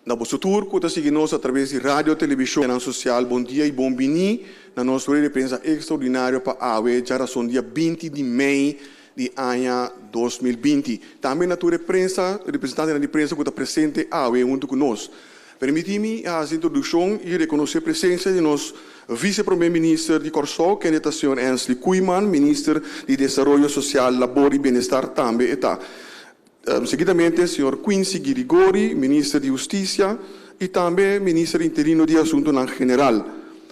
Na boso tur ku ta sigui nos a traves di radio, televishon, medianan sosial, bon dia i bon biní na nos rueda di prensa ekstraordinario pa awe djarason dia 20 di mei di aña 2020. Tambe na tur e prensa, representantenan di prensa ku ta presente awe huntu ku nos. Permití mi hasi introdukshon i rekonosé presensia di nos Vise Prome Minister di Kòrsou, kende ta señor Hensley Koeiman, Minister di Desaroyo Sosial, Labor i Bienestar tambe e ta. Seguidamente señor Quincy Girigori, Minister di Hustisia i tambe Minister interino di Asuntunan General.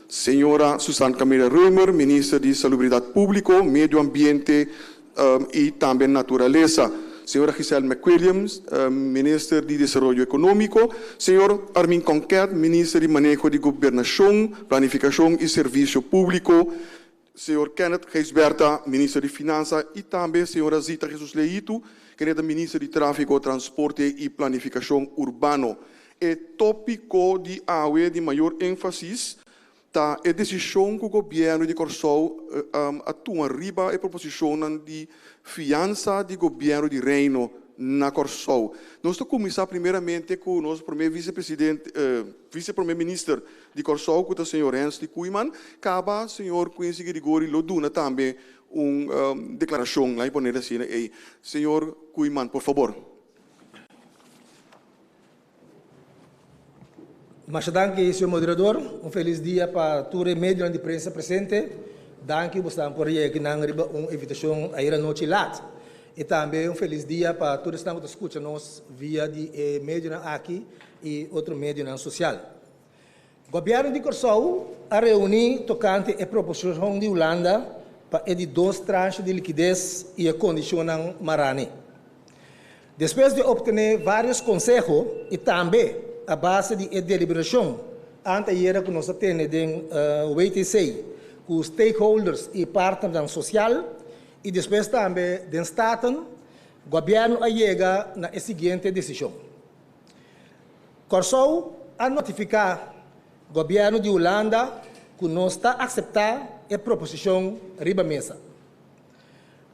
Señora Susan Camelia Römer, Minister di Salubridat Públiko, Medio Ambiente i tambe Naturalesa. Señora Giselle McWilliams, Minister di Desaroyo Ekonómiko. Señor Armin Konket, Minister di Maneho di Gobernashon, Planifikashon i Servisio Públiko. Señor Kenneth Gijsbertha, Minister di Finansa i tambe Señora Zita Jesus Leito, kende ta Minister di Tráfiko, Transporte i Planifikashon Urbano. E tópiko di awe di mayor énfasis ta e desishon ku Gobièrnu di Kòrsou a tuma riba e proposishonnan di fiansa di Gobièrnu di Reino na Kòrsou. Nos ta kuminsá primeramente ku nos promé visepresidente, vise promé minister di Kòrsou ku ta señor Hensley Koeiman. Kaba señor Quincy Girigori lo duna tambe un deklarashon, laat mi ponel asina ei. Señor Koeiman, por fabor. Masha danki, señor moderador. Un felis dia pa tur e medionan di prensa presente. Danki bo esnan por yega akinan riba un invitashon ayera nochi lat. I tambe un felis dia pa tur esnan ku ta skucha nos via di e medionan aki i otro medionan sosial. Gobièrnu di Kòrsou a reuní tokante e proposishon di Hulanda pa e di dos tranche di likides i e kondishonnan mará n'e. Despues di optené vários konseho i tambe a base di e deliberashon anteayera ku nos a tene den WTC ku stakeholders i partnernan sosial i despues tambe den Staten, Gobièrnu a yega na e siguiente desishon. Kòrsou a notifiká gobièrnu di Hulanda ku nos ta akseptá e proposishon riba mesa.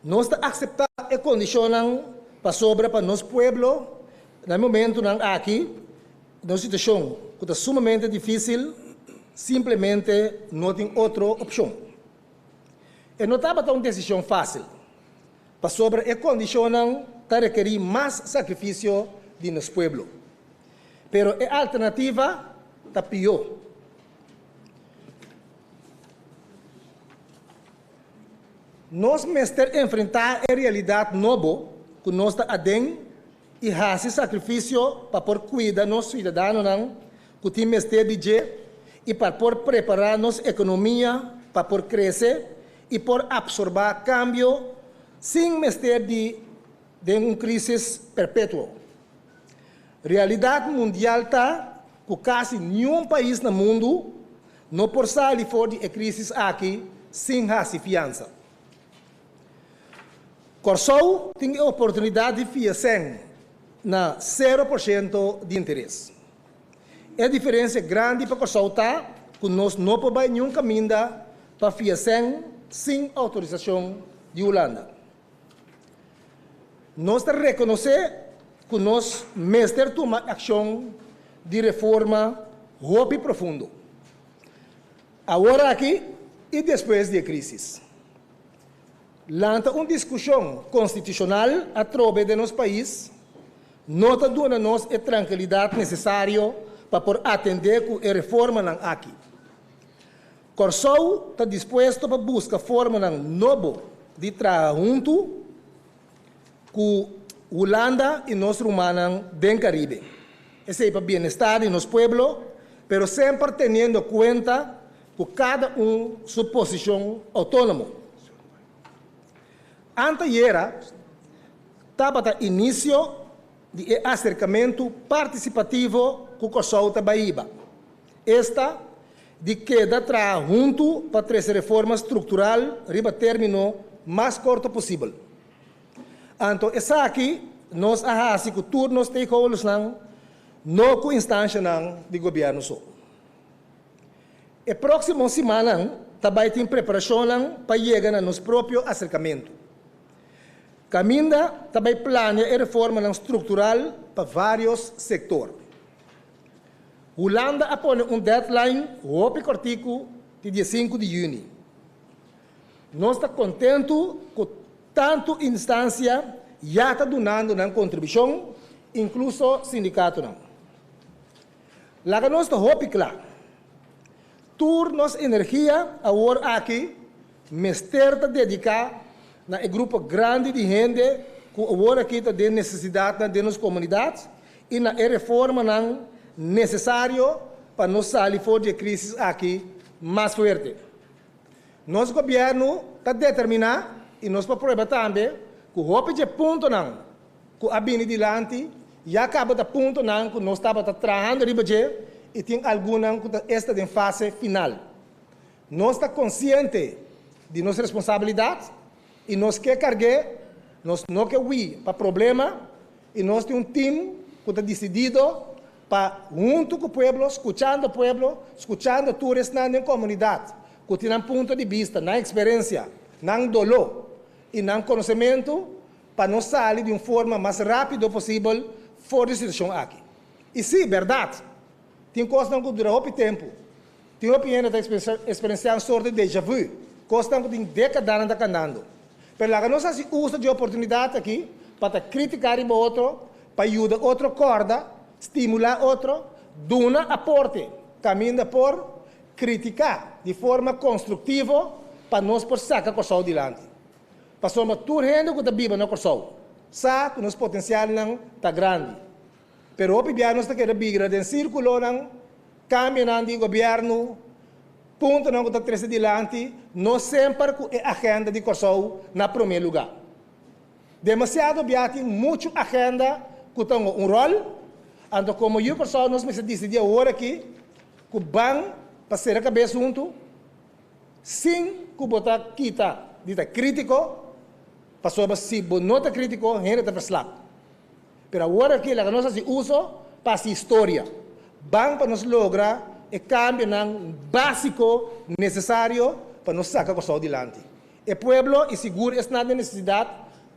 Nos ta akseptá e kondishonnan pasobra pa nos pueblo na e momentunan aki den un situashon ku ta sumamente difísil, simplemente no tin otro opshon. E no tabata un desishon fásil. Pasobra e kondishonnan ta rekerí mas sakrifisio di nos pueblo. Pero e alternativa ta pió. Nos mester enfrentá e realidat nobo ku nos ta aden i hasi sakrifisio pa por kuida nos siudadanonan ku tin mester di dje i pa por prepará nos ekonomia pa por krese i por apsorbá kambio sin mester di den un krísis perpetuo. Realidat mundial ta ku kasi niun pais na mundu no por sali for di e krísis aki sin hasi fiansa. Kòrsou tin e oportunidat di fia sèn na sero por shento di interes. E diferensia grandi pa Kòrsou ta ku nos no por bai niun kaminda pa fia sèn sin outorisashon di Hulanda. Nos ta rekonosé ku nos mester tuma akshon di reforma hopi profundo, aworaki i despues di e krísis. Lanta un diskushon konstitushonal atrobe den nos pais no ta duna nos e trankilidat nesesario pa por atendé ku e reformanan aki. Kòrsou ta dispuesto pa buska formanan nobo di traha huntu ku Hulanda i nos rumannan den Karibe. Esei pa bienestar di nos pueblo, pero semper teniendo kuenta ku kada un su posishon outónomo. Antayera tabata inisio di e aserkamentu partisipativo ku Kòrsou ta bai hiba, esta di keda traha huntu pa trese reforma struktural riba término mas korto posibel. Anto esaki nos a hasi ku tur nos stakeholdersnan, no ku instanshanan di gobièrnu so. E próksimo simannan ta bai tin preparashonnan pa yega na nos propio aserkamentu. Kaminda ta bai plania e reformanan struktural pa vários sektor. Hulanda a pone un deadline hopi kòrtiku di dia sinku di yüni. Nos ta kontentu ku tantu instansia ya ta dunando nan kontribushon, inkluso sindikatonan. Laga nos ta hopi kla, tur nos energia awor aki mester ta dediká na e grupo grandi di hende ku awor aki ta den nesesidatnan den nos komunidat i na e reformanan nesesario pa nos sali for di e krísis aki mas fuerte. Nos gobièrnu ta determiná i nos por prueba tambe ku hopi dje puntonan ku a bini dilanti ya kaba ta puntonan ku nos tabata trahando riba dje i tin algunnan ku ta esta den fase final. Nos ta konsiente di nos responsabilidat i nos ke karg'é, nos no ke hui pa problema i nos tin un tim ku ta disidido pa huntu ku pueblo, skuchando pueblo, skuchando tur esnan den komunidat ku tin nan punto di bista, nan eksperensia, nan doló i nan konosementu pa nos sali di un forma mas rápido posibel for di situashon aki. I sí, bèrdat, tin kosnan ku dura hopi tempu. Tin hopi hende ta eksperensiá un sort di déjà vu, kosnan ku tin dékadanan ta kandando. Pero laga nos hasi uso di e oportunidat aki pa ta kritiká riba otro, pa yuda otro kòrda, stimulá otro, duna aporte kaminda por kritiká di forma konstruktivo pa nos por saka Kòrsou dilanti. Pasobra tur hende ku ta biba na Kòrsou sa ku nos potensialnan ta grandi. Pero hopi bia nos ta keda bigra den sírkulonan, kambionan di gobièrnu, puntonan ku ta trese dilanti, no semper ku e agenda di Kòrsou na promé lugá. Demasiado bia tin muchu agenda ku ta hunga un ròl, anto komo yu Kòrsou nos mester disidí awor aki ku ban pa sera kabes huntu, sin ku bo ta kita di ta krítiko, pasobra si bo no ta krítiko hende ta verslap. Pero awor aki laga nos hasi uso pa hasi historia. Ban pa nos logra e kambionan básiko nesesario pa nos saka Kòrsou dilanti. E pueblo i sigur esnan den nesesidat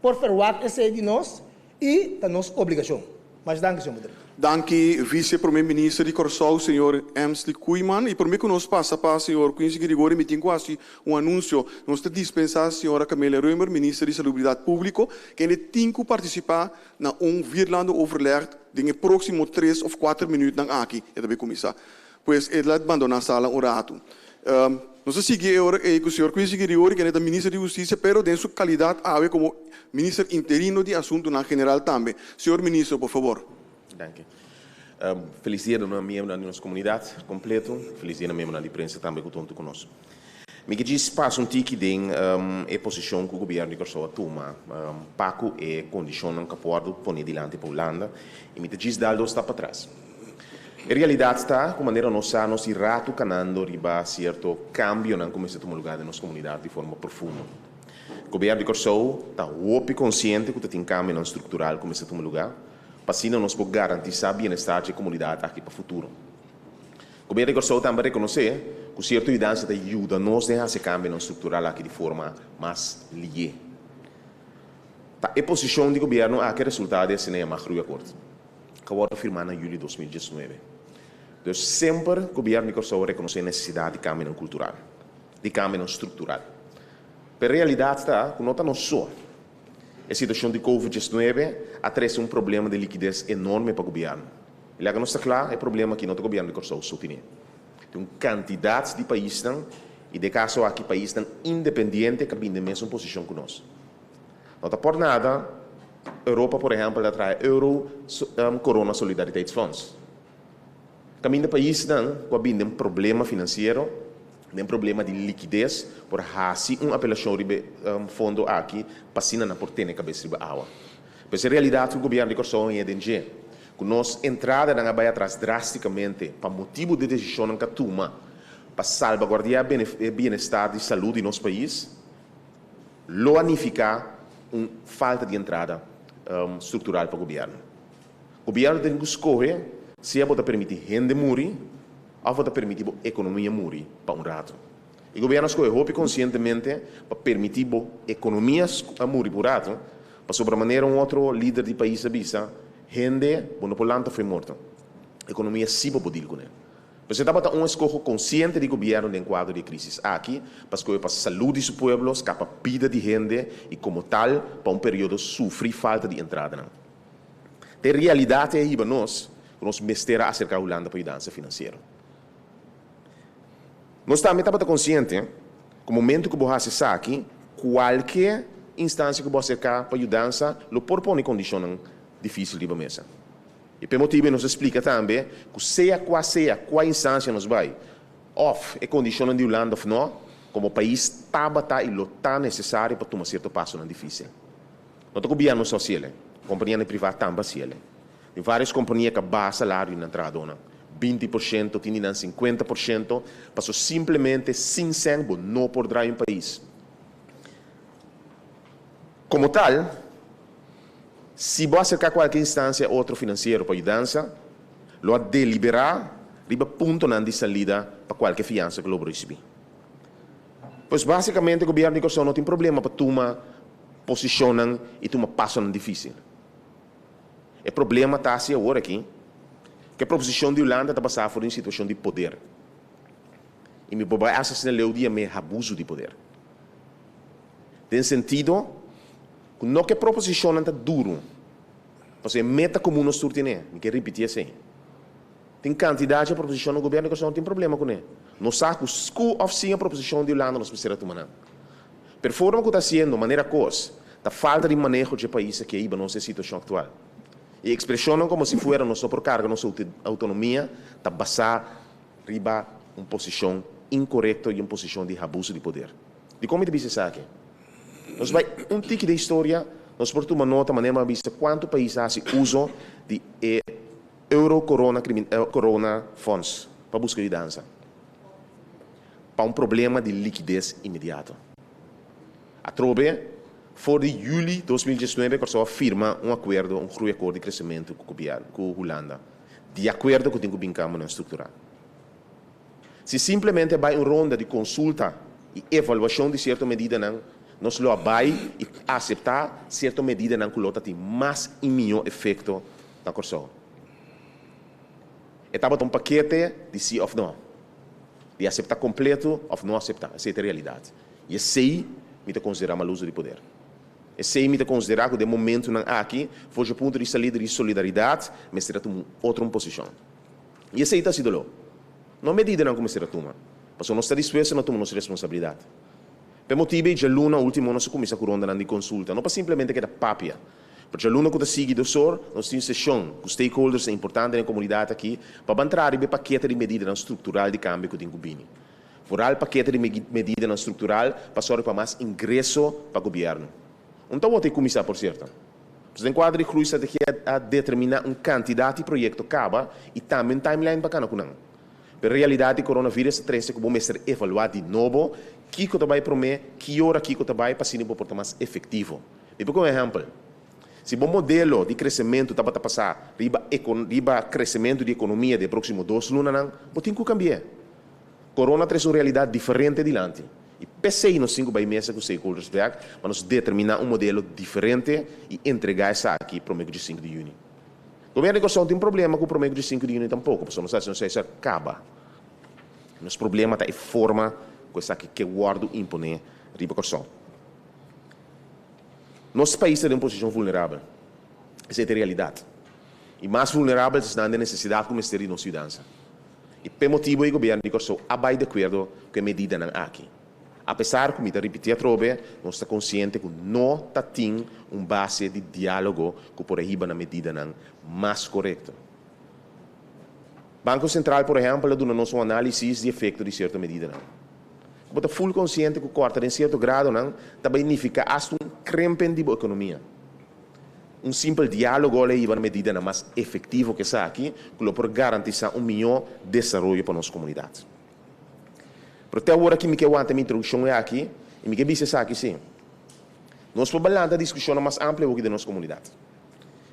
por ferwagt esei di nos i ta nos obligashon. Masha danki, señor Moderador. Danki Vice Prome Minister di Kòrsou, señor Emsley Koeiman. I prome ku nos pasa pa señor Quincy Girigorie mi tin ku hasi un anunsio. Nos ta dispensá señora Camelia Römer, Minister di Salubridat Públiko, kende tin ku partisipá na un vierlandenoverleg den e próksimo tres òf kuater minütnan aki. E ta bai kuminsá. Pues e la bandoná sala un ratu. Nos ta sigui e ora ei ku señor Quincy Girigorie, kende ta Minister di Hustisia, pero den su kalidat awe komo Minister interino di Asuntunan General tambe. Señor Minister, por fabor. Danki. Felis dia na miembronan di nos komunidat kompleto. Felis dia na miembronan di prensa tambe ku ta huntu ku nos. Mi ke djis pasa un tiki den e posishon ku gobièrnu di Kòrsou a tuma pa ku e kondishonnan ku a wòrdu pone dilanti pa Hulanda i mi ta djis dal dos stap patras. E realidat ta ku manera nos sa nos tin ratu kanando riba sierto kambionan ku mester tuma lugá den nos komunidat di forma profundo. Gobièrnu di Kòrsou ta hopi konsiente ku ta tin kambionan struktural ku mester tuma lugá pa asina nos por garantisá bienestar dje komunidat aki pa futuro. Gobièrnu di Kòrsou tambe a rekonosé ku sierto yudansa ta yuda nos den hasi e kambionan struktural aki di forma mas lié. Ta e posishon di gobièrnu aki a resultá di asina yamá Groeiakkoord, ku a wòrdu firmá na yüli 2019. Dus semper gobièrnu di Kòrsou a rekonosé e nesesidat di kambionan kultural, di kambionan struktural. Pero e realidat ta ku no ta nos so. E situashon di Covid 19 a trese un problema di likides enorme pa gobièrnu. I laga nos ta kla, e problema aki no ta gobièrnu di Kòrsou so tine. Tin un kantidat di paisnan, i den e kaso aki paisnan independiente ku a bini den mesun posishon ku nos. No ta por nada Europa por ehèmpel ta traha e Euro Corona Solidariteitsfonds. Kaminda paisnan ku a bini den problema finansiero, den problema di likides, por hasi un apelashon riba e fondo aki pa asina nan por tene kabes riba awa. Pues e realidat ku gobièrnu di Kòrsou a haña den dje, ku nos entradanan a bai atras drástikamente pa motibu di desishonnan ku a tuma pa salbaguardiá e bienestar di salú di nos pais, lo a nifiká un falta di entrada struktural pa gobièrnu. Gobièrnu ta tin ku skohe sea bo ta permití hende muri òf bo ta permití bo ekonomia muri pa un ratu. E gobièrnu a skohe hopi konsientemente pa permití bo ekonomia muri pa un ratu, pasobra manera un otro lider di pais a bisa, hende bo no por lanta fo'i morto, ekonomia sí bo por dil kuné. Pues e tabata un eskoho konsiente di gobièrnu den kuadro di e krísis aki pa skohe pa salú di su pueblo, skapa bida di hende i komo tal pa un periodo sufri falta di entradanan. Ta e realidat ei a hiba nos ku nos mester a aserká Hulanda pa yudansa finansiero. Nos tambe tabata konsiente ku momentu ku bo hasi esaki, kualke instansia ku bo aserká pa yudansa lo por pone kondishonnan difísil riba mesa. I p'e motibu ei nos a splika tambe ku sea kua sea kua instansia nos bai, òf e kondishonnan di Hulanda òf nò, komo pais tabata i lo ta nesesario pa tuma sierto pasonan difísil. No ta gobièrnu so hasiel e, kompanianan privá tambe hasiel e. Tin vários kompania ku a baha salario di nan trahadónan, 20%, tin di nan 50%, paso simplemente sin sèn bo no por drai un pais. Komo tal, si bo aserká kualke instansia otro finansiero pa yudansa, lo a deliberá riba puntonan di salida pa kualke fiansa ku lo bo risibí. Pues básikamente gobièrnu di Kòrsou no tin problema pa tuma posishonnan i tuma pasonan difísil. E problema ta si awor aki ku e proposishon di Hulanda ta basá for di un situashon di poder. I mi por bai asta asina leu di yam'é habusu di poder. Den sentido ku no ke proposishonnan ta duru, pasobra e meta komun nos tur tene, mi ke ripití esei. Tin kantidat dje proposishonnan gobièrnu di Kòrsou no tin problema kuné. Nos sa ku ku òf sin e proposishon di Hulanda nos mester a tuma nan. Pero forma ku ta hasiendo manera kos ta falta di maneho dje pais aki a hiba nos e situashon aktual. E ekspreshonnan komo si fuera nos no por karga nos outonomia ta basá riba un posishon inkorekto i un posishon di habuso di poder. Dikon mi ta bisa esaki? Nos bai un tiki den historia, nos por tuma nota manera mi a bisa kuantu pais a hasi uso di e Euro Corona Corona Fonds pa buska yudansa pa un problema di likides inmediato. Atrobe, for di yüli 2019 Kòrsou a firma un akuerdo, un groeiakkoord di kresementu ku gobièrnu, ku Hulanda, di akuerdo ku tin ku bin kambionan struktural. Si simplemente bai un ronda di konsulta i evaluashon di sierto medidanan, nos lo a bai i aseptá sierto medidanan ku lo ta tin mas i mihó efekto na Kòrsou. E tabata un pakete di sí òf nò, di aseptá kompleto òf no aseptá. Esei ta e realidat. I esei mi ta konsiderá mal uso di poder. Esei mi ta konsiderá ku den momentunan aki, for dje punto di salida di solidaridat, mester a tuma un otro un posishon. I esei ta hasi doló. No medidanan ku mester a tuma, pasobra nos ta dispuesto na tuma nos responsabilidat. P'e motibu ei djaluna último nos a kuminsá ku rondanan di konsulta, no pa simplemente keda papia, pero djaluna ku ta sigui dosor nos tin seshon ku stakeholdersnan importante den e komunidat aki pa ban traha riba e pakete di medidanan struktural di kambio ku tin ku bini. Foral pakete di medidanan struktural pa sòru pa mas ingreso pa gobièrnu. Un ta wòrdu kuminsá por sierto. Pues den kuadro di Groeistrategie a determiná un kantidat di proyekto kaba i tambe un timeline pa kana ku nan. Pero realidat di coronavirus ta trese ku bo mester evaluá di nobo kiko ta bai promé, ki ora kiko ta bai pa asina bo por ta mas efektivo. Mi por ku un ehèmpel. Si bo modelo di kresementu tabata pasá riba riba kresementu di ekonomia den e próksimo dos lunanan, bo tin ku kambi'é. Corona trese un realidat diferente dilanti. I p'esei nos tin ku bai mesa ku stakeholders bèk pa nos determiná un modelo diferente i entregá esaki promé ku dje sinku di yüni. Gobièrnu di Kòrsou no tin problema ku promé ku dje sinku di yüni tampoko, pasobra nos sa si nos esei a kaba. Nos problema ta e forma ku esaki ke wòrdu imponé riba Kòrsou. Nos pais ta den un posishon vulnerabel. Esei ta e realidat. I mas vulnerabel ta esnan den nesesidat ku mester di nos yudansa. I p'e motibu ei gobièrnu di Kòrsou a bai di akuerdo ku e medidanan aki. Apesar ku mi ta ripití atrobe, nos ta konsiente ku no ta tin un base di diálogo ku por a hiba na medidanan mas korekto. Banko Sentral, por ehèmpel, a duna nos un análisis di efekto di sierto medidanan. Ku bo ta ful konsiente ku kòrta den sierto gradonan ta bai nifiká asta un krempen di bo ekonomia. Un simpel diálogo lo hiba na medidanan mas efektivo ku esaki ku lo por garantisá un mihó desaroyo pa nos komunidat. Pero te awor aki mi ke wanta mi introdukshon aki i mi ke bisa esaki sí. Nos por balanta diskushonnan mas amplio awoki den nos komunidat.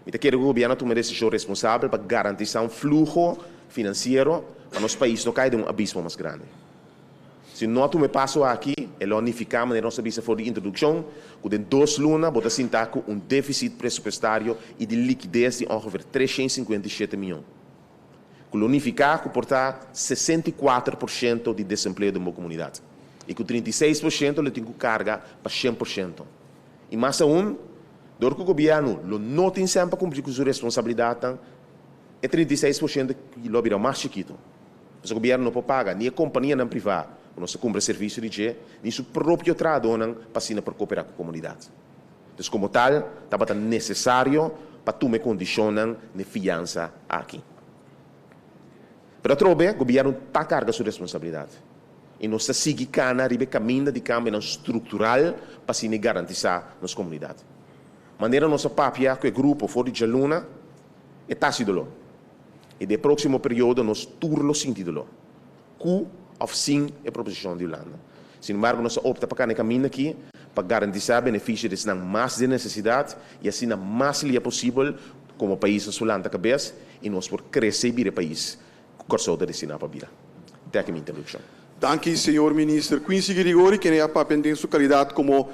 Mi ta kere ku gobièrnu a tuma e desishon responsabel pa garantisá un fluho finansiero pa nos pais no kai den un abismo mas grandi. Si no a tuma e paso aki, e lo a nifiká, manera nos a bisa for di introdukshon, ku den dos luna bo ta sintá ku un défisit presupuestario i di likides di ongeveer 357 mion. Ku lo nifiká ku por ta 64% di desempleo den bo komunidat i ku 36% lo tin ku karga pa 100%. I mas aun, dor ku gobièrnu lo no tin sèn pa kumpli ku su responsabilidatnan, e 36% lo a bira mas chikitu. Pasobra gobièrnu no por paga ni e kompanianan privá ku nos ta kumpra servisio di dje, ni su propio trahadónan pa asina por koperá ku komunidat. Dus komo tal, tabata nesesario pa tuma e kondishonnan n'e fiansa aki. Pero atrobe, gobièrnu ta karga su responsabilidat i nos ta sigui kana riba e kaminda di kambionan struktural pa asina e garantisá nos komunidat. Manera nos a papia ku e grupo for di djaluna, e ta hasi doló. I den e próksimo periodo nos tur lo sinti doló, ku òf sin e proposishon di Hulanda. Sin embargo, nos a opta pa kana e kaminda aki pa garantisá benefisio di esnan mas den nesesidat i asina mas lia posibel komo pais nos por lanta kabes i nos por krese i bira e pais ku Kòrsou ta destiná pa bira. Te aki mi introdukshon. Danki señor Minister Quincy Girigorie kende a papia den su kalidat komo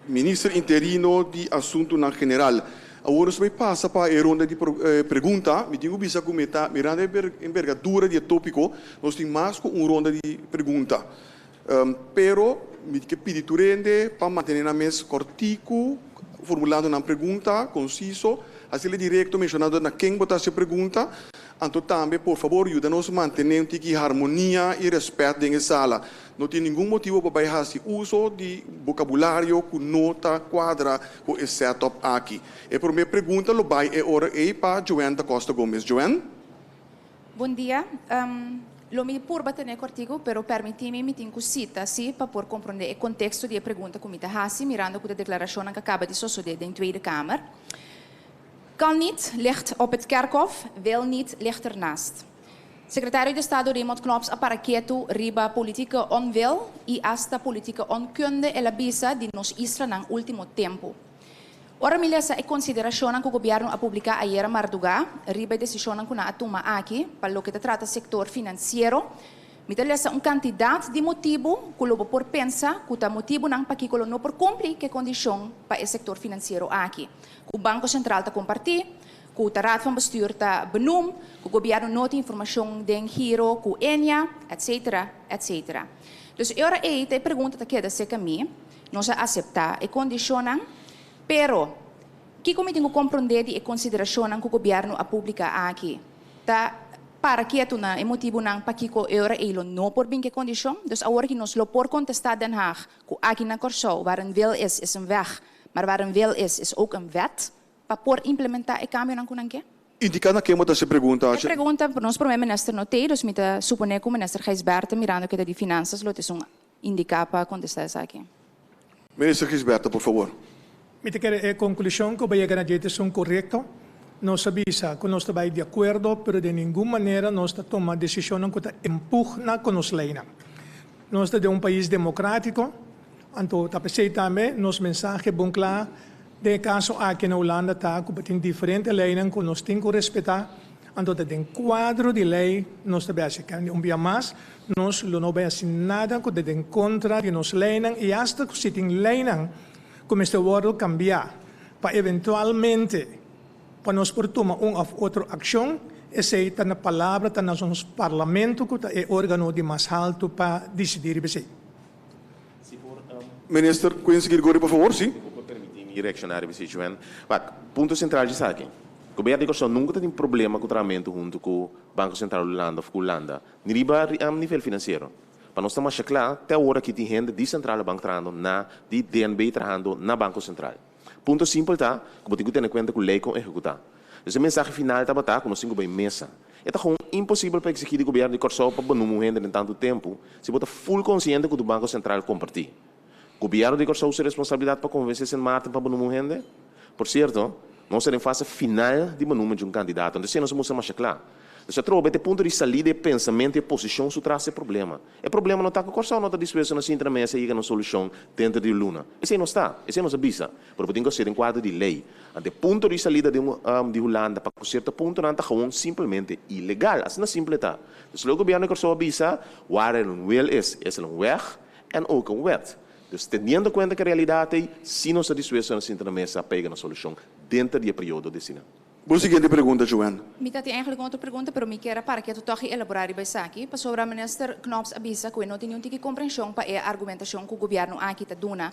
Minister interino di Asuntunan General. Awor nos bai pasa pa e ronda di pregunta. Mi tin ku bisa ku mi ta mirando e enbergadura di e topiko, nos tin mas ku un ronda di pregunta. Pero mi ke pidi tur hende pa mantene nan mes kòrtiku, formulando nan pregunta konsiso, hasiel direkto menshonando na ken bo ta hasi e pregunta. Anto tambe por fabor yuda nos mantene un tiki harmonia i rèspèt den e sala. No tin ningun motibu pa bai hasi uso di bokabulario ku no ta kuadra ku e setup aki. E promé pregunta lo bai e ora ei pa Joanne da Costa Gomez. Joanne? Bon dia. Lo mi purba tene kortiku, pero permití mi mi tin ku sita sí pa por komprondé e konteksto di e pregunta ku mi ta hasi mirando ku ta deklarashonnan ku a kaba di sosodé den Tweede Kamer. Kan niet ligt op het kerkhof, wil niet ligt ernaast. Sekretario di Estado Raymond Knops a para ketu riba politike onwil i asta politike onkunde el a bisa di nos islanan ultimo tempu. Ora mi lesa e konsiderashonnan ku gobièrnu a publiká ayera mardugá riba e desishonnan ku nan a tuma aki pa loke ta trata sektor finansiero, mi ta lesa un kantidat di motibu ku lo bo por pensa ku ta motibunan pakiko lo no por kumpli ku e kondishon pa e sektor finansiero aki ku Banko Sentral ta kompartí, ku ta Raad van Bestuur ta benoem, ku gobièrnu no tin informashon den giro ku Ennia, etc. Etc. Dus e ora ei ta e pregunta ta keda serka mi, nos a aseptá e kondishonnan, pero kiko mi tin ku komprondé di e konsiderashonnan ku gobièrnu a publiká aki? Ta para ketu na e motibunan pakiko e ora ei lo no por bin ku e kondishon? Dus awor ki nos lo por kontestá Den Haag ku aki na Kòrsou waar een wil is, is een weg, maar waar een wil is, is ook een wet. Pa por implementá e kambionan ku nan ke? Indiká na ken bo ta hasi e pregunta. E pregunta pa nos promé minister no t'ei, dus mi ta suponé ku minister Gijsbertha mirando ku e ta di Finansas lo ta esun indiká pa kontestá esaki. Minister Gijsbertha, por fabor. Mi ta kere e konklushon ku bo yega na dje ta esun korekto. Nos a bisa ku nos ta bai di akuerdo, pero den ningun manera nos ta tuma desishonnan ku ta empugna ku nos leinan. Nos ta den un pais demokratiko, anto ta p'esei tambe nos mensahe bon kla Den e kaso aki na Hulanda ta ku bo tin diferente leinan ku nos tin ku respetá, anto ta den kuadro di lei nos ta bai hasi. Kende un bia mas nos lo no bai hasi nada ku ta den kontra di nos leinan i asta ku si tin leinan ku mester wòrdu kambiá pa eventualmente pa nos por tuma un òf otro akshon, esei ta na palabra ta na nos parlamento ku ta e órgano di mas haltu pa disidí riba esei. Minister Quincy Girigorie, por favor, si. Bo por permití mi reakshoná riba esei, Joanne? Wak, punto sentral dje esaki. Gobièrnu di Kòrsou nunka ta tin problema ku trahamentu huntu ku Banko Sentral Hulanda òf ku Hulanda, ni riba nivel finansiero. Pa nos ta masha kla, te awor aki tin hende di Sentrale Bank trahando na, di DNB trahando na Banko Sentral. Punto simpel ta ku bo tin ku tene kuenta ku lei kon ehekutá. Dus e mensahe final tabata ku nos tin ku bai mesa. E ta gewoon imposibel pa eksigí di gobièrnu di Kòrsou pa benoem un hende den tantu tempu si bo ta ful konsiente ku tu Banko Sentral kompartí. Gobièrnu di Kòrsou su responsabilidat pa konvensé Sint Maarten pa benoem un hende? Por sierto, nos ta den fase final di benoemen di un kandidato, anto esei nos a mustra masha kla. Dus atrobe ta e punto di salida e pensamentu i e posishon su tras e problema. E problema no ta ku Kòrsou no ta dispuesto na sinta na mesa i yega na un solushon denter di un luna. Esei no sta, esei nos a bisa. Pero bo tin ku hasié den kuadro di lei. Anto e punto di salida di di Hulanda pa ku sierto puntonan ta gewoon simpelmente ilegal. Asina simple ta. Dus lo gobièrnu di Kòrsou a bisa, waar er een wil is, is er een weg en ook een wet. Dus teniendo kuenta ku e realidat ei, si nos ta dispuesto na sinta na mesa pa yega na solushon denter di e periodo destiná. Bo siguiente pregunta, Joanne. Mi ta tin eigenlijk un otro pregunta, pero mi kier a para ketu tòg i elaborá riba esaki, pasobra Minister Knops a bisa ku e no tin niun tiki komprenshon pa e argumentashon ku gobièrnu aki ta duna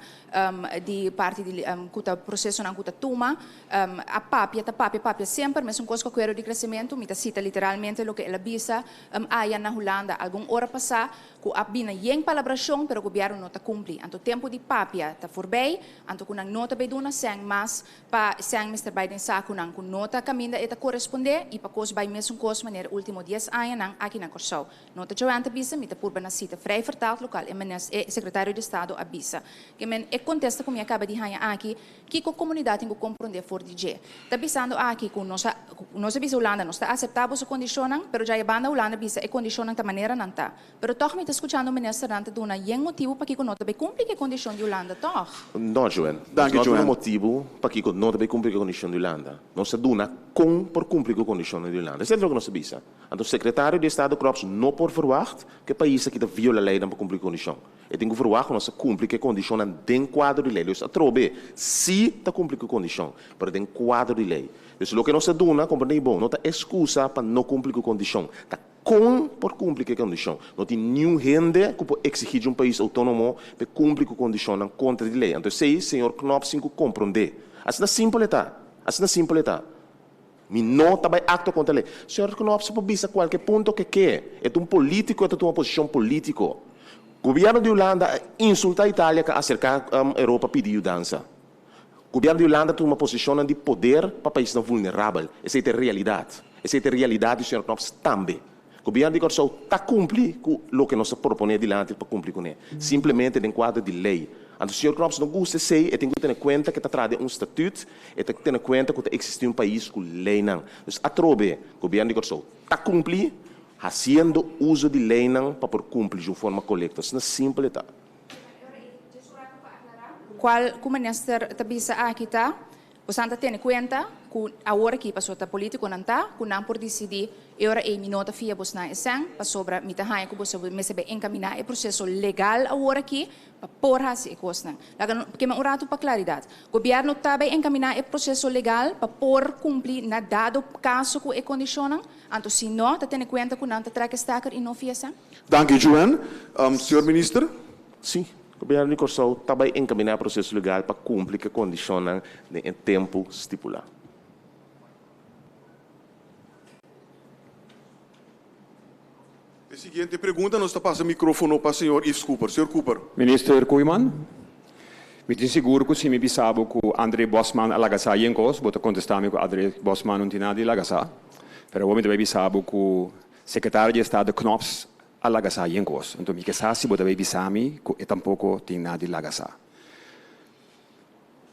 di parti di ku ta prosesonan ku ta tuma. A papia, ta papia, papia semper mesun kos ku akuerdo di kresementu. Mi ta sita literalmente loke el a bisa aya na Hulanda algun ora pasá, ku a bina yen palabrashon, pero gobièrnu no ta kumpli. Anto tempu di papia ta forbei, anto ku nan no ta bay duna sèn mas Pa sèn mester bai den sakunan ku no ta kaminda e ta korespondé i pa kos bai mesun kos manera último dies añanan aki na Kòrsou. No ta Joanne ta bisa, mi ta purba na sita vrij vertaald lokal e menes e sekretario di estado a bisa. Ke men e kontesta ku mi a kaba di haña aki, kiko komunidat tin ku komprondé for di dje? Ta bisando aki ku nos a nos a bisa Hulanda nos ta aseptá boso kondishonnan, pero djaya banda Hulanda bisa e kondishonnan ta manera nan ta. Pero tòg mi ta skuchando ministernan ta duna yen motibu pakiko no ta bay kumpli ku e kondishon di Hulanda, tòg? No, Joen. Nos no a duna motibu pakiko no ta bay kumpli ku e kondishon di Hulanda. Nos a duna kon por kumpli ku e kondishonnan di Hulanda. Esei ta loke nos a bisa. Anto Sekretario di Estado Knops no por verwagt ku e pais aki ta viola leinan pa kumpli ku e kondishon. E tin ku verwagt ku nos a kumpli ku e kondishonnan den kuadro di lei. Dus atrobe si ta kumpli ku e kondishon, pero den kuadro di lei. Dus loke nos a duna, komprendé bon, no ta eskusa pa no kumpli ku e kondishon. Ta Kon por kumpli ku e kondishon? No tin niun hende ku por eksigí di un pais outónomo pa e kumpli ku kondishonnan kontra di lei. Anto esei señor Knops tin ku komprondé. Asina simpel e ta. Asina simpel e ta. Mi no ta bai aktua kontra lei. Señor Knops por bisa kualke punto ke ke. E ta un polítiko, e ta tuma posishon polítiko. Gobièrnu di Hulanda a insultá Italia ku a aserká Europa pidi yudansa. Gobièrnu di Hulanda tuma posishonnan di poder pa paisnan vulnerabel. Esei ta e realidat. Esei ta e realidat di señor Knops tambe. Gobièrnu di Kòrsou ta kumpli ku loke nos a proponé dilanti pa kumpli kuné, simplemente den kuadro di lei. Anto señor Knops no gusta esei, e tin ku tene kuenta ku e ta traha den un statüt, e ta tene kuenta ku ta eksistí un pais ku leinan. Dus atrobe, gobièrnu di Kòrsou ta kumpli, hasiendo uso di leinan pa por kumpli di un forma kolekto. Asina simpel e ta. Cual cu minister ta bisa aki ta, bosan ta tene cuenta cu awor aki pasobra ta politiconan ta cu nan por dicidi e ora ey mi no ta fia bosnan esen pasobra mi ta haña cu boso mester bay encamina e proceso legal awor aki pa por haci e cosnan. Laga no kema un rato pa claridad. Gobierno ta bay encamina e proceso legal pa por cumpli na dado caso cu e condicionnan? Anto si no, ta tene cuenta cu nan ta trek e stekker y no fia esen? Danki Joanne. Señor Minister. Sí, Gobierno di Kòrsou ta bai enkaminá e proseso legal pa kumpli ku e kondishonnan den e tempu stipulá. E siguiente pregunta nos ta pasa microfono pa señor Yves Cooper. Señor Cooper. Minister Koeiman, mi tin sigur ku si mi bisa bo ku Andre Bosman a laga sa yen kos, bo ta kontestá mi ku Andre Bosman no tin nada di laga sa. Pero awor mi ta bai bisa bo ku Sekretario di Estado Knops a laga sa yen kos. Anto mi ke sa si bo ta bai bisa mi ku e tampoko tin nada di laga sa.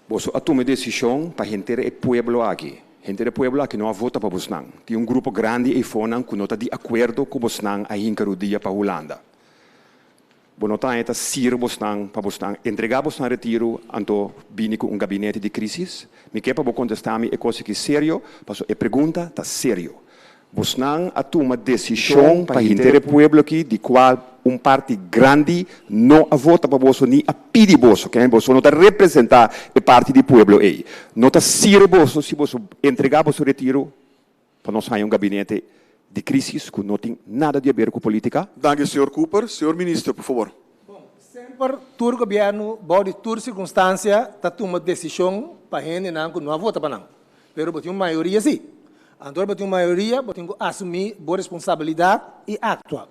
Boso a tuma e desishon pa henter e pueblo aki. Henter e pueblo aki no a vota pa bosnan. Tin un grupo grandi eifonan ku no ta di akuerdo ku bosnan a hinka rudia pa Hulanda. Bo no ta haña ta sir bosnan pa bosnan entregá bosnan retiru anto bini ku un gabinete di krísis? Mi ke pa bo kontestá mi e kos aki serio, paso e pregunta ta serio. Bosnan a tuma desishon pa henter e pueblo aki di kual un parti grandi no a vota pa boso ni a pidi boso, kende boso no ta representá e parti di pueblo ei. No ta sir boso si boso entregá boso retiru Pa nos haña un gabinete di crisis cu no tin nada di haber cu politica? Danki señor Cooper. Señor Minister, por favor. Bon, semper tur gobierno bou di tur circunstancia ta tuma decision pa hendenan cu no a vota pa nan. Pero bo tin un mayoria si. Anto ora bo tin un mayoria bo tin cu asumi bo responsabilidad y actua.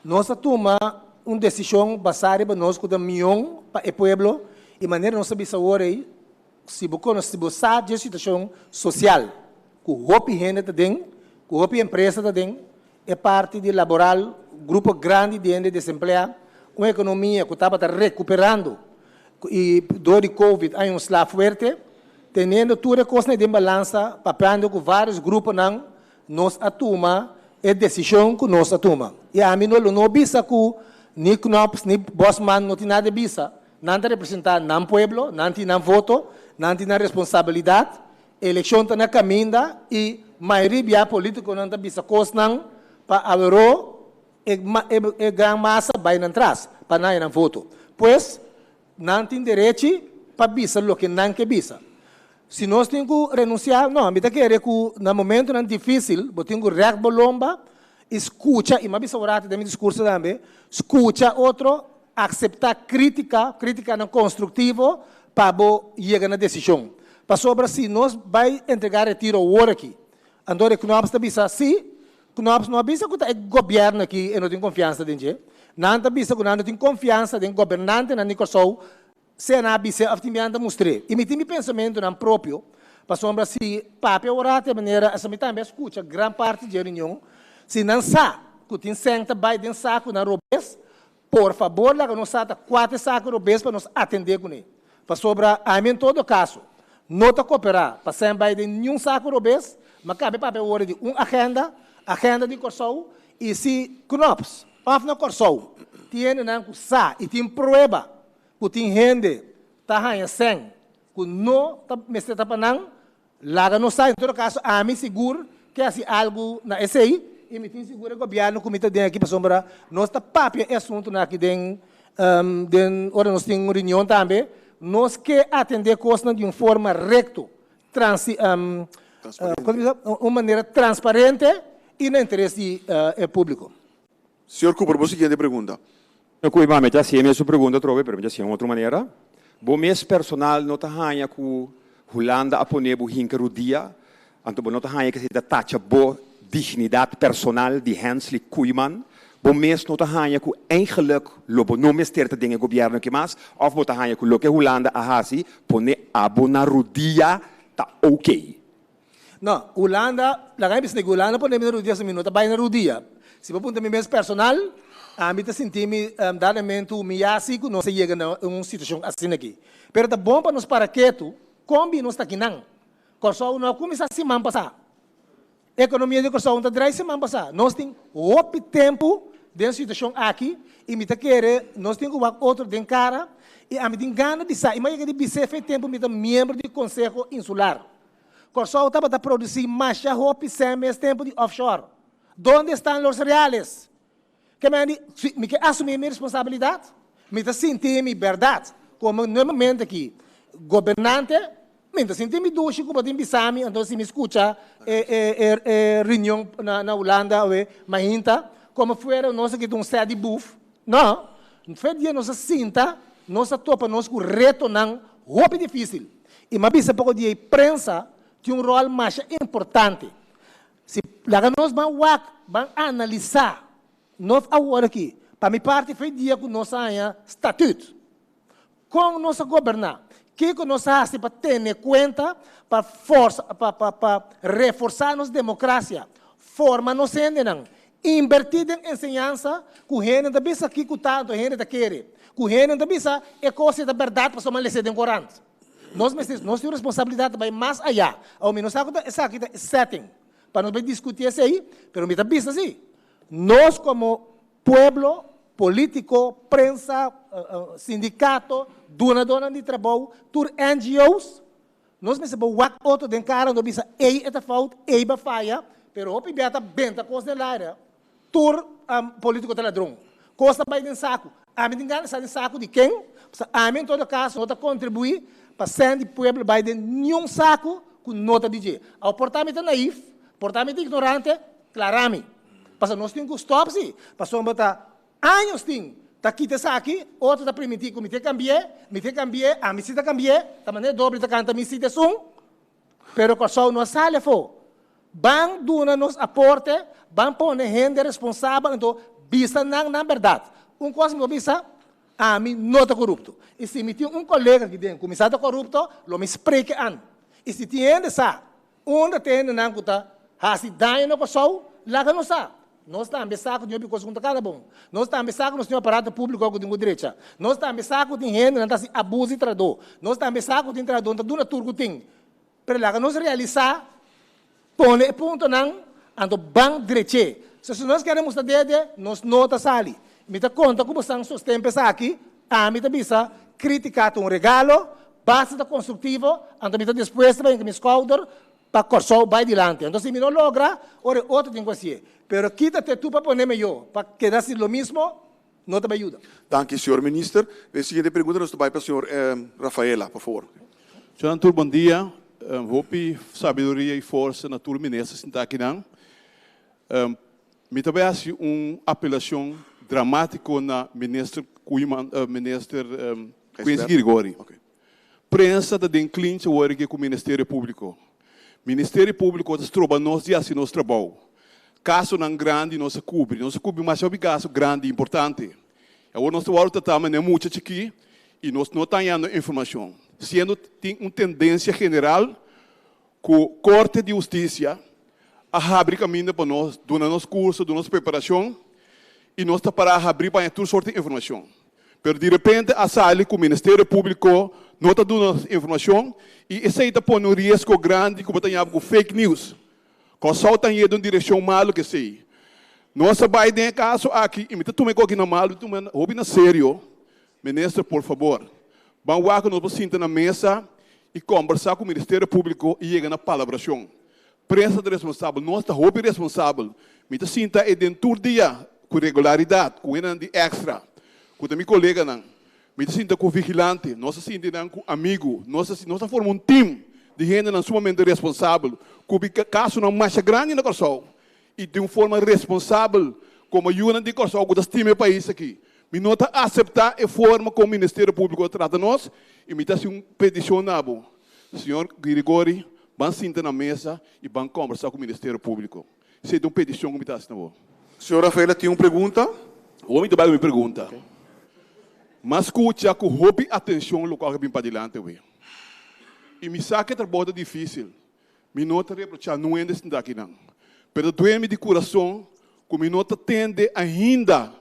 Nos a tuma un decision basa riba nos cu ta mion pa e pueblo y manera nos a bisa awor ey, Si bo konos, si bo sa dje situashon sosial ku hopi hende ta den, ku hopi empresa ta den, e parti di laboral, grupo grandi di hende desempleá, un ekonomia ku tabata rekuperando i dor di covid a un sla fuerte, teniendo tur e kosnan den balansa, papiando ku vários gruponan, nos a tuma e desishon ku nos a tuma. I ami no lo no bisa ku ni Knops ni Bosman no tin nada di bisa. Nan ta representá nan pueblo, nan tin nan voto, nan tin nan responsabilidat. Elekshon ta na kaminda i mayoria bia polítikonan ta bisa kosnan pa aweró e e gran masa bai nan tras pa nan haña nan voto. Pues, nan tin derechi pa bisa loke nan ke bisa. Si nos tin ku renunsiá, no, mi ta kere ku na momentunan difísil bo tin ku règt bo lomba i skucha, i mi a bisa un ratu den mi diskurso tambe, skucha otro, akseptá krítika, krítikanan konstruktivo pa bo yega na desishon. Pasobra si nos bai entregá retiro awor aki, anto e Knops ta bisa, sí, Knops no a bisa ku ta e gobièrnu aki e no tin konfiansa den dje. Nan ta bisa ku nan no tin konfiansa den gobernantenan di Kòrsou Sea nan a bis'é òf tin biaha nan ta mustr'é. I mi tin mi pensamentunan propio, pasobra si papia ora te manera esa mi tambe a skucha gran parti dje reunion, si nan sa ku tin sèn ta bai den sakunan robes, por fabor laga nos sa ta kua ta e saku robes pa nos atendé kuné. Pasobra ami en todo kaso no ta koperá pa sèn bai den niun saku robes, ma kabe papia ora di un agenda, agenda di Kòrsou, i si Knops òf na Kòrsou tin hendenan ku sa i tin prueba ku tin hende ta haña sèn ku no ta mester ta pa nan, laga nos sa. En todo kaso ami sigur ke hasi algu na esei i mi tin sigur e gobièrnu ku mi ta den aki pasobra nos ta papia e asuntunan aki den den ora nos tin un reunion tambe, nos ke atendé kosnan di un forma rekto, transi un manera transparente i na interes di e públiko. Señor Cooper, bo siguiente pregunta. No cu mi ta haci e mesun pregunta atrobe, pero mi ta haci en otro manera. Bo mes personal no ta haña cu Hulanda a pone bo hinca rudia, anto bo no ta haña cu esey ta tacha bo dignidad personal di Hensley Koeiman? Bo mes no ta haña cu eigenlijk lo bo no mester ta den e gobierno aki mas, of bo ta haña cu loke Hulanda a haci, pone abo na rudia, ta ok? No, Hulanda, laga mi bisa ku Hulanda pone mi na rudia, so mi no ta bai na rudia. Si bo puntra mi mes personal, ami ta sinti mi dadamente humiyá si ku nos a yega na un situashon asina aki. Pero ta bon pa nos para ketu, kon bin nos ta akinan? Kòrsou no a kuminsá siman pasá. Ekonomia di Kòrsou no ta drai siman pasá. Nos tin hopi tempu den situashon aki i mi ta kere nos tin ku wak otro den kara i ami tin gana di sa i mi a yega di bis'é fe tempu mi ta miembro di Konseho Insular. Kòrsou tabata produsí masha hopi sèn mes tempu di offshore. Donde están los reales? Ke men di, si mi ke asumí mi responsabilidat, mi ta sinti mi bèrdat. Komo no e momento aki gobernante, mi ta sinti mi dushi ku bo tin bisa mi, anto si mi skucha e e e reunion na na Hulanda awe mainta, komo fuera nos aki ta un sèt di buf. No, fe dia nos a sinta, nos a topa nos ku retonan hopi difísil. I m'a bisa poko di ei prensa tin un ròl masha importante. Si laga nos ban wak, ban analisá nos awor aki, pa mi parti fe dia ku nos a haña statüt. Kon nos a goberná? Kiko nos a hasi pa tene kuenta, pa forsa, pa, pa, pa reforsá nos demokrasia, forma nos hendenan, inbertí den enseñansa ku hende ta bisa kiko ta anto hende ta kere, ku hende ta bisa e kos ei ta bèrdat pasobra mi a les'é den korant. Nos mester, nos tin un responsabilidat ta bai mas ayá. Awor mi no sa ku ta esaki ta e setting pa nos bai diskutí esei, pero mi ta bisa si, nos komo Pueblo, politico, prensa, sindicato, dunadornan di trabou, tur NGO's, nos mester por wak otro den cara no bisa ey e ta fout, ey ba faya, pero hopi bia ta benta cos den laira, tur politico ta ladron. Cos ta bay den saco. Ami tin gana sa den saco di ken? Pasobra ami en todo caso no ta contribui pa cen di pueblo bay den niun saco cu no ta di dje. Awor por ta mi ta naif, por ta mi ta ignorante, clara mi. Pasobra nos tin ku stòp si, pasobra ta años tin ta kita esaki, otro ta primintí ku mi te kambi'é, mi te kambi'é, ami si ta kambi'é, ta manera doble ta kanta mi si ta esun, pero Kòrsou no a sali afó. Ban duna nos aporte, ban pone hende responsabel anto bisa nan nan bèrdat. Un kos mi por bisa, ami no ta korupto. I si mi tin un kolega aki den ku mi sa ta korupto, lo mi spreke an. I si tin hende sa Unda ta hendenan ku ta hasi daño na Kòrsou? Laga nos sa. Nos tambe sa ku tin hopi kos ku no ta kana bon. Nos tambe sa ku nos tin aparato públiko ku tin ku drecha. Nos tambe sa ku tin hendenan ta hasi abuso di trahadó. Nos tambe sa ku tin trahadó ta duna tur ku tin. Pero laga nos realisá, pone e puntonan, anto ban drech'é. So si nos kere mustra dede, nos no ta sali. Mi ta konta ku bosan sosten pa esaki. Ami ta bisa, krítika ta un regalo. Basta ta konstruktivo, anto mi ta dispuesto pa hinka mi skouder pa Kòrsou bai dilanti. Anto si mi no logra, ora e otro tin ku hasié. Pero kita te tu pa pone meyó, pa keda hasi lo mismo, no ta bai yuda. Danki, señor Minister. E siguiente pregunta nos ta bai pa señor Rafaela, por favor. Señornan tur bon dia. Hopi sabiduria i forsa na tur minister sintá akinan. Mi ta bai hasi un apelashon dramátiko na minister Koeiman, minister Quincy Girigorie. Prensa ta den klinch awor aki ku Ministerio Públiko. Ministerio Públiko ta stroba nos di hasi nos trabou. Kasonan grandi nos a kubri. Nos a kubri masha hopi kaso grandi importante. Awor nos ta wòrdu tratá manera mucha chikí i nos no ta hañando informashon. Siendo tin un tendensia general ku Korte di Hustisia a habri kaminda pa nos, duna nos kurso, duna nos preparashon i nos ta pará habrí pa haña tur sorti informashon. Pero di repente a sali ku Ministerio Públiko no ta duna nos informashon i esei ta pone un riesgo grandi ku bo ta haña bo ku fake news. Kòrsou ta yendo un direkshon malu ku esei. Nos a bai den e kaso aki i mi ta tuma e koki na malu, mi ta tuma hopi na serio. Minister, por fabor, ban wak ku nos por sinta na mesa i kòmbersá ku Ministerio Públiko i yega na palabrashon. Prensa ta responsabel, nos ta hopi responsabel. Mi ta sinta e den tur dia ku regularidat ku hendenan di Extra, ku ta mi koleganan. Mi ta sinta ku vigilante, nos ta sinti nan ku amigu, nos ta nos ta forma un tim di hendenan sumamente responsabel ku bi kasonan masha grandi na Kòrsou i di un forma responsabel komo yunan di Kòrsou ku ta stima e pais aki. Mi no ta aseptá e forma kon Ministerio Públiko ta trata nos i mi ta hasi un petishon na bo, señor Girigori, ban sinta na mesa i ban kòmbersá ku Ministerio Públiko. Esei ta un petishon ku mi ta hasi na bo. Señor Rafaela tin un pregunta. Awor mi ta bai ku mi pregunta. Mi a skucha ku hopi atenshon lokual ku a bin padilanti awe. I mi sa ku e trabou ta difísil. Mi no ta reprochá nun hende sinta akinan. Pero ta duel mi di kurason ku mi no ta tende ainda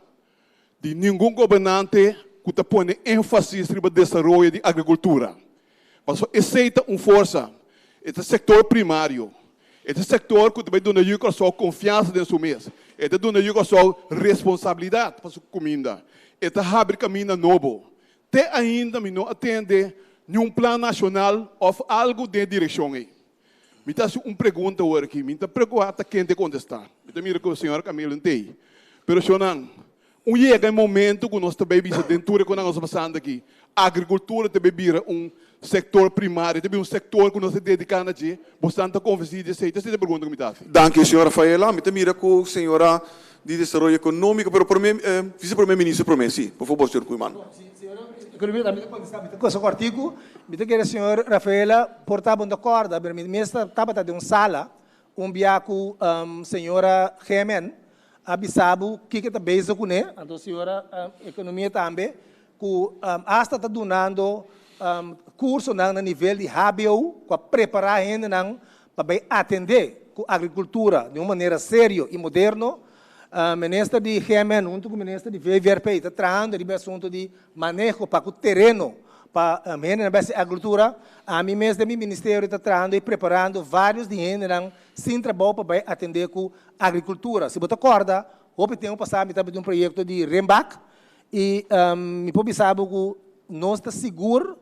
di ningun gobernante ku ta pone énfasis riba desaroyo di agrikultura. Pasobra esei ta un forsa, e ta sektor primario, e ta sektor ku ta bai duna yu Kòrsou konfiansa den su mes, e ta duna yu Kòrsou responsabilidat pa su kuminda, e ta habri kaminda nobo. Te ainda mi no a tende niun plan nashonal òf algu den e direkshon ei. Mi ta hasi un pregunta awor aki, mi ta preocupa ta ken ta contesta. Mi ta mira cu señora Camila no ta ey. Pero shownan, un yega e momento cu nos ta bay bisa den tur e cu nos ta pasando aki, agricultura ta bay bira un sector primario, ta bay un sector cu nos ta dedica na dje. Bosnan ta convenci di esey? Ta esey ta e pregunta cu mi ta hasi. Danki, señor Rafaela. Mi ta mira cu señora di Desaroyo Economico, pero prome, vice prome minister prome, si. Por favor, señor Koeiman. Economia tambe ta contesta, mi ta cosa cortico, mi ta kere señor Rafaela por ta bon ta corda, pero mi mes tabata den un sala un bia cu señora Gemen a bisa bo kiko ta bezig cune, anto señora Economia tambe cu hasta ta dunando cursonan na nivel di hbo cu a prepara hendenan pa bay atende cu agricultura di un manera serio y moderno. Minister di GMN hunto cu Minister di VVRP ta trahando riba e asunto di maneho pa cu tereno pa hendenan bay haci agricultura. Ami mes den mi ministerio ta trahando y preparando varios di hendenan sin trabou pa bay atende cu agricultura. Si bo ta corda, hopi tempo pasa mi tabata di un proyecto di Renbak y mi por bisa bo cu nos ta sigur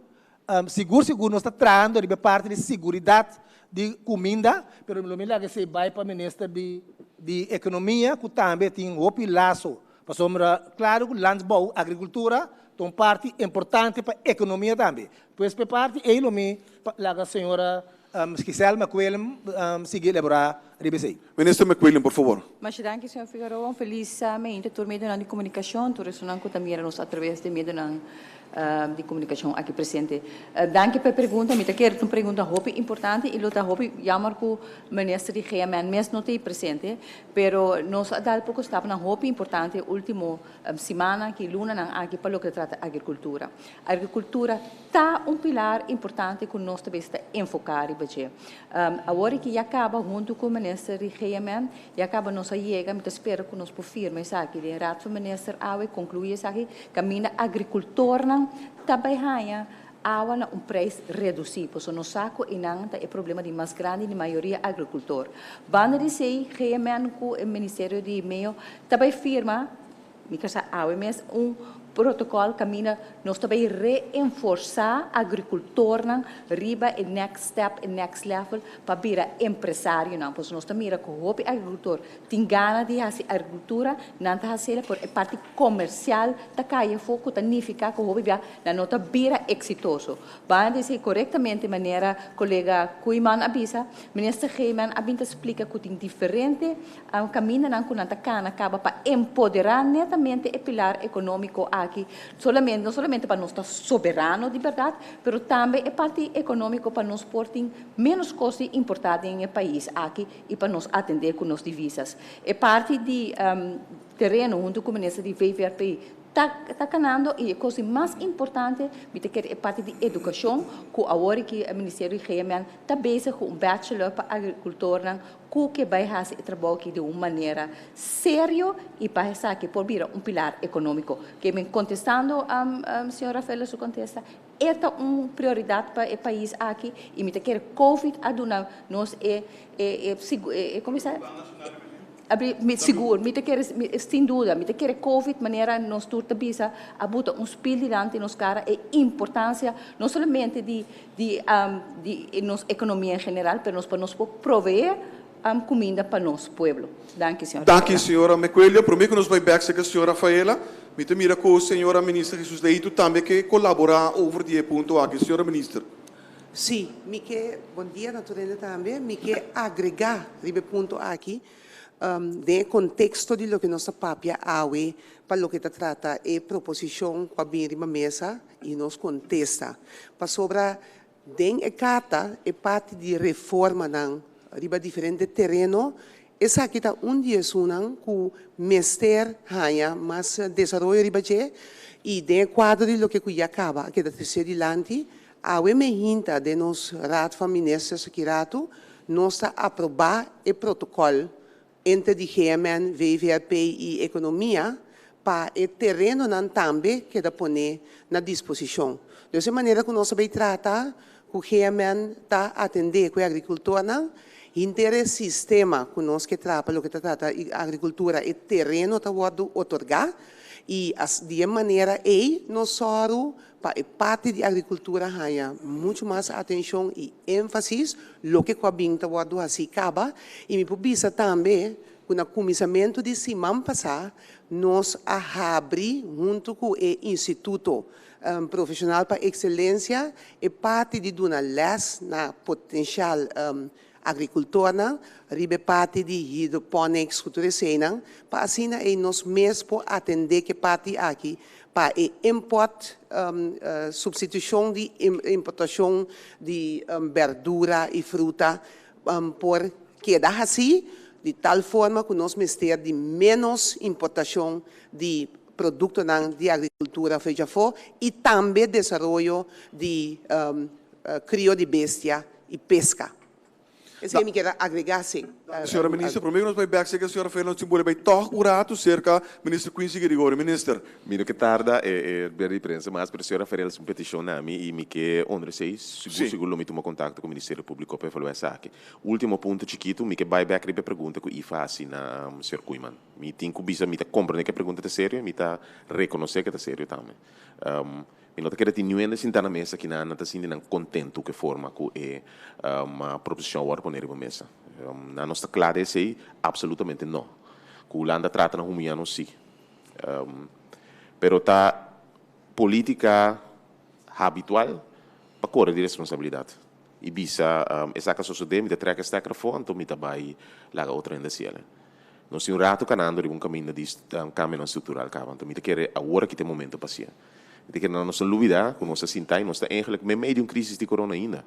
Sigur sigur nos ta trahando riba e parti di seguridat di kuminda, pero lo mi laga esei bai pa minister di di ekonomia ku tambe tin hopi laso, pasobra klaro ku landbouw, agrikultura, ta un parti importante pa ekonomia tambe. Pues pa e parti ei lo mi laga señora Giselle McWilliam sigui elaborá riba esei. Minister McWilliam, por fabor. Masha danki, señor Figueroa. Un felis meinta tur medionan di komunikashon, tur esunnan ku ta mira nos atraves di medionan di komunikashon aki presente. Danki pa e pregunta. Mi ta kere ta un pregunta hopi importante i lo ta hopi jammer ku minister di GMN mes no ta ei presente, pero nos a dal poko stapnan hopi importante e ultimo simannan aki, lunanan aki pa loke ta trata agrikultura. Agrikultura ta un pilar importante ku nos ta bes ta enfoká riba dje. Awor aki ya kaba huntu ku minister di GMN, ya kaba nos a yega, mi ta spera ku nos por firma esaki den Raad van Minister awe, konkluí esaki, kaminda agrikultornan ta bai haña awa na un preis redusí, pasobra nos sa ku einan ta e problema di mas grandi di mayoria agrikultor. Banda di esei, GMN ku e Ministerio di Medio ta bai firma, mi ke sa awe mes, un. protokòl kaminda nos ta bai reenforsá agrikultornan riba e next step, e next level pa bira empresarionan. Pasobra nos ta mira ku hopi agrikultor tin gana di hasi agrikultura, nan ta hasiel, pero e parti komersial ta kai afó ku ta nifiká ku hopi bia nan no ta bira eksitoso. Banda di esei korektamente manera kolega Koeiman a bisa, Minister Geeman a bin ta splika ku tin diferente kamindanan ku nan ta kana kaba pa empoderá netamente e pilar ekonómiko aki, solamente no solamente pa nos ta soberano di bèrdat, pero tambe e parti ekonómiko pa nos por tin ménos kos di importá den e pais aki i pa nos atendé ku nos divisas. E parti di tereno huntu ku minister di VVRP ta ta kanando i e kos di mas importante mi ta kere e parti di edukashon ku awor aki e ministerio di GMN ta bezig ku un bachelor pa agrikultornan ku ke bai hasi e trabou aki di un manera serio i pa esaki por bira un pilar ekonómiko. Ke men kontestando señor Rafaela su kontesta, e ta un prioridat pa e pais aki i mi ta kere covid a duna nos e e e komo sa mi sigur mi ta kere sin duda mi ta kere covid manera nos tur ta bisa a buta un spil dilanti nos kara e importansia no solamente di di di nos ekonomia en general pero nos pa nos por proveé kuminda pa nos pueblo. Danki señor Danki señora Mecuelio. Prome ku nos bai bek serka señor Rafaela, mi ta mira ku señora Minister Jesus Leito tambe ke kolaborá over di e punto aki. Señora Minister. Sí, mi ke, bon dia na tur hende tambe, mi ke agregá riba e punto aki den e konteksto di loke nos ta papia awe pa loke ta trata e proposishon ku a bini riba mesa i nos kontesta. Pasobra den e karta e parti di reformanan riba diferente tereno, esaki ta un di esunnan ku mester haña mas desaroyo riba dje i den e kuadro di loke ku ya kaba a keda tresé dilanti, awe mehinta den nos Raad van Ministers aki ratu nos ta aprobá e protokòl entre di GMN, VVRP i Ekonomia pa e terenonan tambe keda pone na disposishon. Dus e manera ku nos a bay trata ku GMN ta atendé ku e agrikultornan, henter e sistema ku nos ke traha pa loke ta trata agrikultura e tereno ta wòrdu otorgá i di e manera ei nos sòru pa e parti di agrikultura haña muchu mas atenshon i énfasis, loke ku a bin ta wòrdu hasí kaba. I mi por bisa tambe ku na kuminsamentu di siman pasá nos a habri huntu ku e Instituto Profeshonal pa Ekselensia e parti di duna lès na potenshal agrikultornan riba e parti di hydroponics ku tur eseinan pa asina ei nos mes por atendé ku e parti aki pa e import supstitushon di importashon di berdura i fruta por keda hasí di tal forma ku nos mester di ménos importashon di produktonan di agrikultura for djafó i tambe desaroyo di krio di bestia i peska. Esei mi kier a agregá si. Señora Minister, prome ku nos bai bèk serka señora Fernando nos tin bole bai tòg un ratu serka Minister Quincy Gregorio. Minister. Mi no ke tarda e bera di prensa mas, pero señora Ferel hasi un petishon na mi i mi ke honra esei. Sigur sigur lo mi tuma kontakto ku Ministerio Públiko pa evaluá esaki. Último punto chikitu, mi ke bai bèk riba e pregunta ku Ifa hasi na señor Koeiman. Mi tin ku bisa mi ta komprendé ku e pregunta ta serio i mi ta rekonosé ku e ta serio tambe. Mi no ta kere tin niun hende sintá na mesa kinan nan ta sinti nan kontentu ku e forma ku e proposishon a wòrdu pone riba mesa. Nan nos ta kla di esei? Apsolutamente no. Ku Hulanda trata na humiyá nos sí. Pero ta polítika habitual pa kore di responsabilidat i bisa esaki a sosodé, mi ta trèk e stèker afó anto mi ta bai laga otro hende hasiel. Nos tin un ratu kanando riba un kaminda di kambionan struktural kaba, anto mi ta kere awor aki ta e momento pa hasié. Mi ta kere nan nos ta lubida ku nos ta sinta i nos ta eigenlik meimei di un krisis di korona ainda.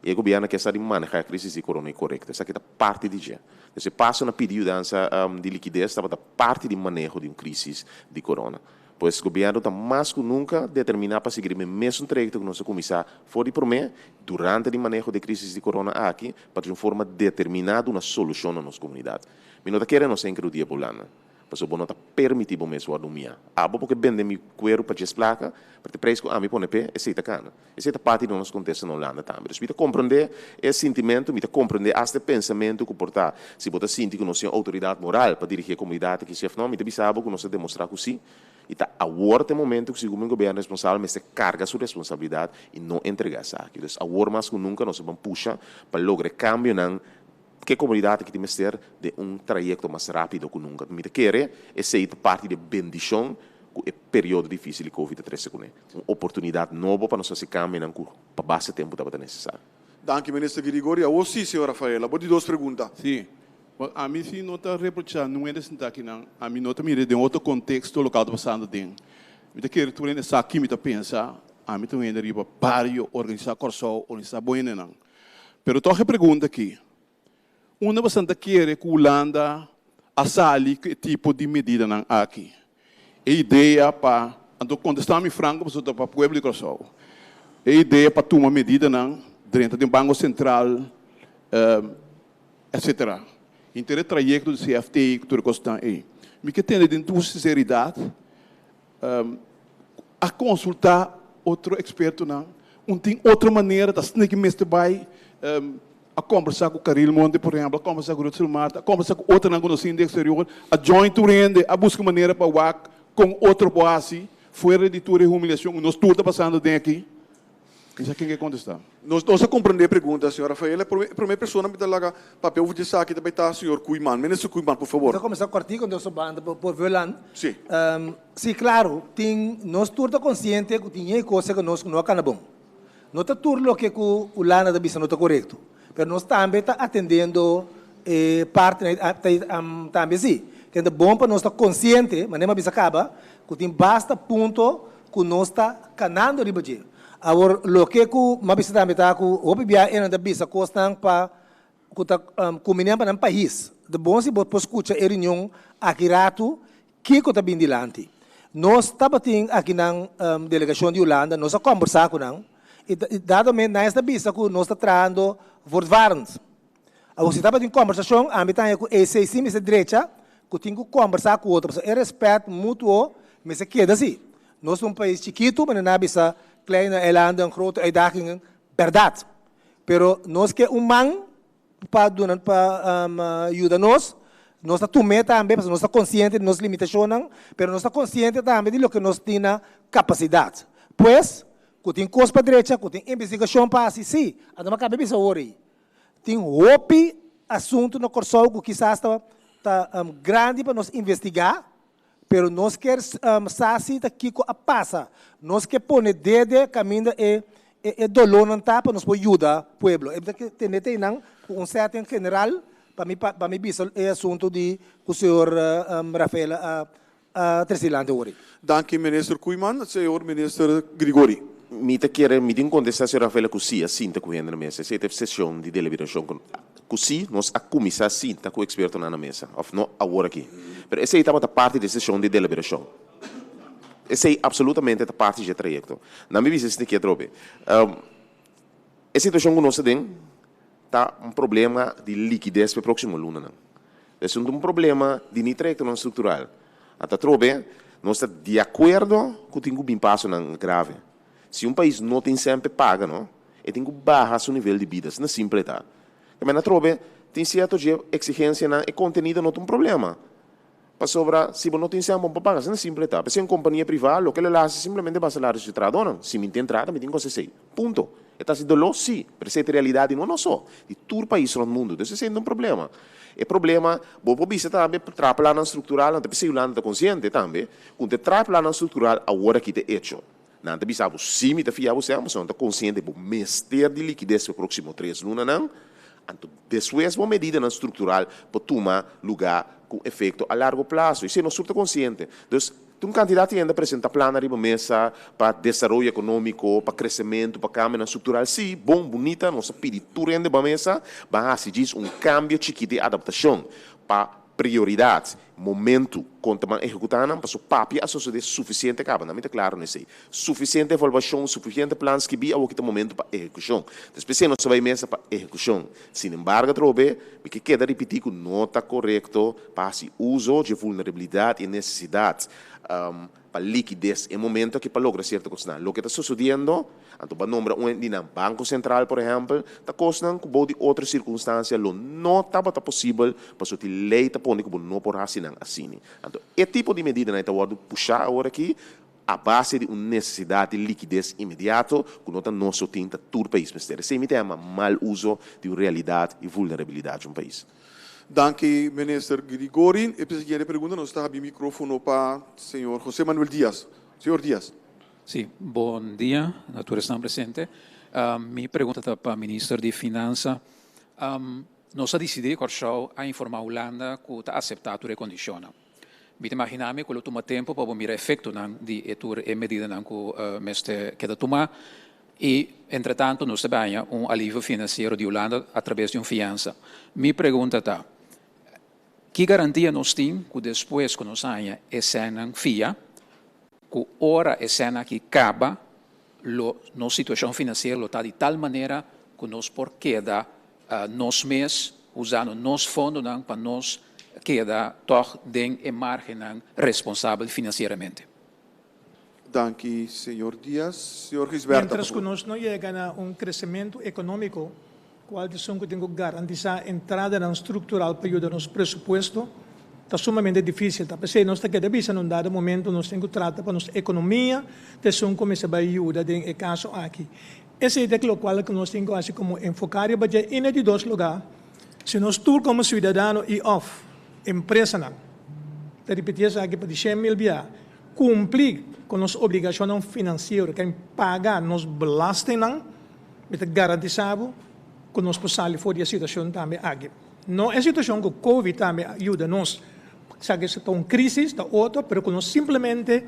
I e gobièrnu ke sa di manehá e krisis di korona i korekto. Esaki ta parti di dje. Dus e paso na pidi yudansa di likides tabata parti di maneho di un krisis di korona. Pues gobièrnu ta mas ku nunka determiná pa sigui riba e mesun trayekto ku nos a kuminsá for di promé, durante di maneho di e krisis di korona aki, pa di un forma determiná duna solushon na nos komunidat. Mi no ta kere nos enkeru dia pa Hulanda, pasobra bo no ta permití bo mes wòrdu humiá. Abo por ke bende mi kueru pa djes plaka, pero te preis ku ami pone p'e, esei ta kana. Esei ta parti di nos kontesto na Hulanda tambe. Dus mi ta komprendé e sintimentu, mi ta komprendé asta e pensamentu ku por ta si bo ta sinti ku nos tin outoridat moral pa dirigí e komunidat aki, chef. No, mi ta bisa bo ku nos ta demostrá ku sí. I ta awor ta e momento ku segun mi gobièrnu responsabel mester karga su responsabilidat i no entregá esaki. Dus awor mas ku nunka nos a ban pusha pa logra e kambionan ku e komunidat aki tin mester den un trayekto mas rápido ku nunka. Mi ta kere esei ta parti di e bendishon ku e periodo difísil di Covid a trese kuné. Un oportunidat nobo pa nos hasi kambionan ku pa basta tempu tabata nesesario. Danki Minister Girigorie. Awor sí, señor Rafaela, bo di dos pregunta. Sí. Bon, ami si no ta reprochá nunca hende sinta akinan. Ami no ta mira den otro contexto local ta pasando den. Mi ta kere tur hende sa ki mi ta pensa. Ami ta un hende riba bario, organisa Kòrsou, organisa bo hendenan. Pero tòg e pregunta aki, unda boso ta kere ku Hulanda a sali ku e tipo di medidanan aki? E idea pa, anto kontestá mi franko pasobra ta pa pueblo di Kòrsou. E idea pa tuma medidanan drenta den Banko Sentral, etcetera. Henter e trayecto di CFT cu tur e cosnan ey. Mi ke tende den tur sinceridad a consulta otro expertonan, un tin otro manera ta asina ki mester bay, a combersa cu Caril Monte por ehemplo, a combersa cu Rutsel Marta, a combersa cu otronan cu nos tin den exterior, a join tur hende, a busca manera pa wak con otro por haci fuera di tur e humilacion cu nos tur ta pasando den aki. Mi sa ken ke kontestá. Nos nos a komprendé e pregunta, señor Rafael. E promé e promé persona mi ta laga papia over di esaki ta bai ta señor Koeiman. Minister Koeiman, por Mi favor. ta kuminsá kòrtiku anto sobanda por por Veuland. Sí. Sí, klaru, tin nos tur ta konsiente ku tin ñei kosa ku nos no a kana bon. No ta tur loke ku Hulanda ta bisa no ta korekto, pero nos tambe ta atendendo e partinan tambe sí. Kende bon pa nos ta konsiente, manera mi a bisa kaba, ku tin basta punto ku nos ta kanando riba dje. Awor, loke ku mi a bisa tambe ta ku hopi bia e nan ta bisa kosnan pa ku ta kuminé pa nan pais. Ta bon si bo por skucha e reunion aki ratu kiko ta bin dilanti. Nos tabatin akinan delegashon di Hulanda, nos a kòmbersá ku nan i dado momento nan esta bisa ku nos ta trahando voortvarend. Awor si tabatin kòmbersashon ami ta haña ku esei si mester drecha ku tin ku kòmbersá ku otro pasobra e rèspèt mutuo mester keda si. Nos ta un pais chikitu, manera nan a bisa kleine eilanden, grote uitdagingen, bèrdat. Pero nos ke un man pa duna pa yuda nos, nos ta tum'é tambe pasobra nos ta konsiente di nos limitashonnan, pero nos ta konsiente tambe di loke nos tin na kapasidat. Pues, ku tin kos pa drecha, ku tin investigashon pa hasi, sí, anto mi a kaba bisa awor ei. Tin hopi asuntu na Kòrsou ku kisas ta ta grandi pa nos investigá, pero nos kier sa si ta kiko a pasa. Nos ke pone dede kaminda e e dolónan ta pa nos por yuda pueblo. E ta tende te einan ku un setting general pa mi pa mi bisa e asuntu di ku señor Rafael a a trese dilanti awor ei. Danki Minister Koeiman. Señor Minister Grigori. Mi ta kere, mi tin kontestá señor Rafaela ku sí a sinta ku hende na mesa. Esei ta e seshon di deliberashon ku ku sí nos a kuminsá sinta ku ekspertonan na mesa òf no awor aki. Pero esei tabata parti di e seshon di deliberashon. Esei apsolutamente ta parti dje trayekto. Nan mi bisa esei aki atrobe. E situashon ku nos ta den ta un problema di likides pa e próksimo lunanan. Esun ta un problema di ni trayektonan struktural. Ata atrobe nos ta di akuerdo ku tin ku bin pasonan grave. Si un pais no tin semper paga no, e tin ku baha su nivel di bida, asina simpel e ta. Tamen atrobe tin sierto dje eksigensianan, e kontenido no ta un problema. Pasobra si bo no tin semper pa paga, asina simpel e ta. P'esei un kompania privá loke lo el hasi simplemente baha salario di su trahadónan. Si mi tin entrada mi tin ku hasi esei. Punto. E ta hasi doló? Sí. Pero esei ta e realidat di no nos so, di tur pais rònt mundu. Entonces esei no ta un problema. E problema, bo por bisa tambe, traha plannan struktural, nan ta p'esei Hulanda ta konsiente tambe ku ta traha plannan struktural awor aki ta echo. Nan ta bisa bo, sí mi ta fia bo sèn, pasobra nan ta konsiente bo mester di likides pa e próksimo tres lunanan. Anto despues bo medidanan struktural por tuma lugá ku efekto a largo plaso. Esei nos tur ta konsiente. Dus, tin un kantidat di hende a presentá plannan riba mesa pa desaroyo ekonómiko, pa kresementu, pa kambionan struktural. Sí, bon, bunita, nos a pidi tur hende ba mesa, ban hasi djis un kambio chikit di adaptashon pa prioridat, momentu kon ta ban ehekutá nan, paso papia a sosodé sufisiente kaba, nan mi ta klaro na esei. Sufisiente evaluashon, sufisiente plan skibí, awor ki ta momentu pa ehekushon. Entonces p'esei nos ta bai mesa pa ehekushon. Sin embargo atrobe, mi ke keda ripití ku no ta korekto pa hasi uso dje vulnerabilidat i e nesesidat. pa likides e momento aki pa logra sierto kosnan. Loke ta sosodiendo, anto bo a nombra un di nan, Banko Sentral por ehèmpel, ta kosnan ku bou di otro sirkunstansia lo no tabata posibel pasobra tin lei ta pone ku bo no por hasi nan asini. Anto e tipo di medidanan ei ta wòrdu pushá awor aki a base di un nesesidat di likides inmediato ku no ta nos so tin, ta tur pais mester. Esei mi ta yama mal uso di un realidat i vulnerabilidat di un pais. Danki Minister Grigori. E siguiente pregunta nos ta habri microfono pa señor José Manuel Diaz. Señor Diaz. Sí, bon dia na tur esnan presente. Mi pregunta ta pa Minister di Finansa. Nos a disidí, Kòrsou a informá Hulanda ku ta aseptá tur e kondishonnan. Mi ta imaginá mi ku lo tuma tempu pa bo mira efektonan di e tur e medidanan ku mester keda tumá. I entretantu nos ta baña un alivio finansiero di Hulanda atrabes di un fiansa. Mi pregunta ta, ki garantia nos tin ku despues ku nos haña e sènnan fia, ku ora e sènnan aki kaba lo nos situashon finansiero lo ta di tal manera ku nos por keda nos mes usando nos fondonan pa nos keda tòg den e margennan responsabel finansieramente? Danki señor Diaz. Señor Gisberta, por Mientras ku favor. nos no yega na un kresementu ekonómiko, kual ta esun ku tin ku garantisá entradanan struktural pa yuda nos presupuesto, ta sumamente difísil. Ta p'esei nos ta keda bisa na un dado momento nos tin ku trata pa nos ekonomia ta esun ku mester bai yuda den e kaso aki. Esei ta lokual ku nos tin ku hasi komo enfoká riba dje i na di dos lugá, si nos tur komo siudadano i òf empresanan, ta ripití esaki pa di 100,000 bia, Kumpli ku nos obligashonnan finansiero, ken paga nos belastingnan, mi ta garantisá bo ku nos por sali for di e situashon tambe aki. No e situashon ku covid tambe a yuda nos, sa ku ta un krisis, ta otro, pero ku nos simplemente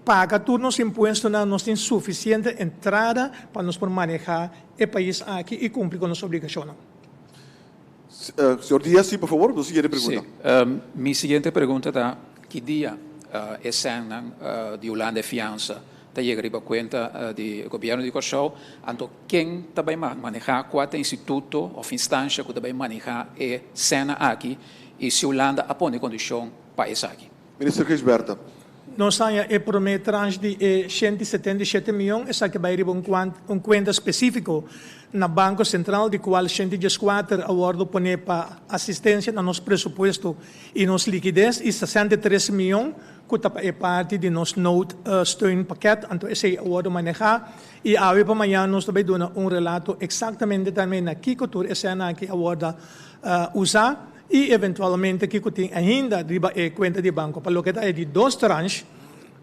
paga tur nos impuestonan, nos tin sufisiente entrada pa nos por manehá e pais aki i kumpli ku nos obligashonnan. Señor Diaz, si, por favor, nos siguiente pregunta. Si, mi siguiente pregunta ta, ki dia e sènnan di Hulanda e fiansa ta yega riba kuenta di gobièrnu di Kòrsou? Anto ken ta bai manehá, kua ta e instituto òf instansha ku ta bai manehá e sènnan aki i si Hulanda a pone kondishon pa esaki? Minister Gijsbertha. Nos haña e promé tranche di e 177 mion, esaki bai riba un un kuenta spesífiko na Banko Sentral, di kual 114 a wòrdu poné pa asistensia na nos presupuesto i nos likides i 63 mion ku ta pa e parti di nos noodsteunpakket. Anto esei a wòrdu manehá i awe pa mañan nos ta bai duna un relato eksaktamente tambe na kiko tur e sènnan aki a wòrdu usá. I eventualmente kiko tin ainda riba e kuenta di banko. Pa loke ta e di dos tranche,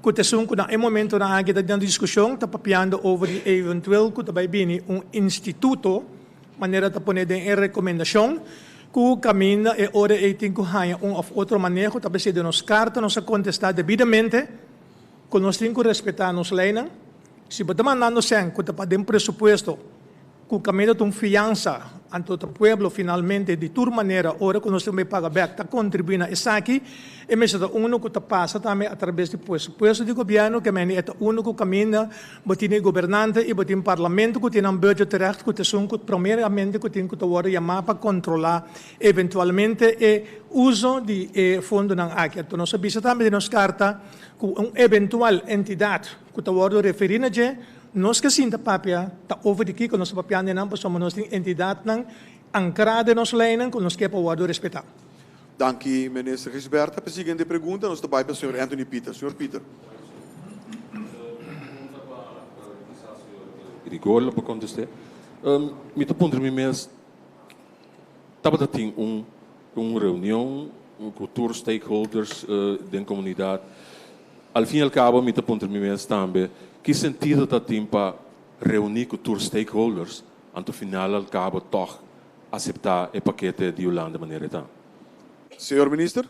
ku ta esun ku na e momentonan aki ta den diskushon, ta papiando over di eventueel ku ta bai bini un instituto, manera ta pone den e rekomendashon, ku kaminda e ora ei tin ku haña un òf otro maneho. Ta p'esei den nos karta nos a kontestá debidamente ku nos tin ku respetá nos leinan. Si bo ta mandando sèn ku ta pa den presupuesto, Ku kaminda ta un fiansa, anto ta pueblo finalmente di tur manera ora ku nos tin bai paga bèk ta kontribuí na esaki. E mester ta unu ku ta pasa tambe atrabes di presupuesto di gobièrnu, ke mende e ta unu ku kaminda bo tin e gobernante i bo tin parlamento ku tin nan budget terecht ku ta esun ku primeramente ku tin ku ta wòrdu yamá pa kontrolá eventualmente e uso di e fondonan aki. Anto nos a bisa tambe den nos karta ku un eventual entidat ku ta wòrdu referí na dje, Nos ke sinta papia ta over di kiko nos ta papiando einan pasobra nos tin entidatnan ankrá den nos leinan ku nos ke pa wòrdu respetá. Danki Minister Gisberta. Pa e siguiente pregunta nos ta bai pa señor Anthony Pieter. Señor Pieter. Rigor lo por contesté. Mi ta puntra mi mes, tabata tin un un reunion cu tur stakeholders den comunidad? Al fin y al cabo mi ta puntra mi mes tambe, ki sentido ta tin pa reuni cu tur stakeholders anto final al cabo toch acepta e pakete di Hulanda manera e ta? Señor Minister.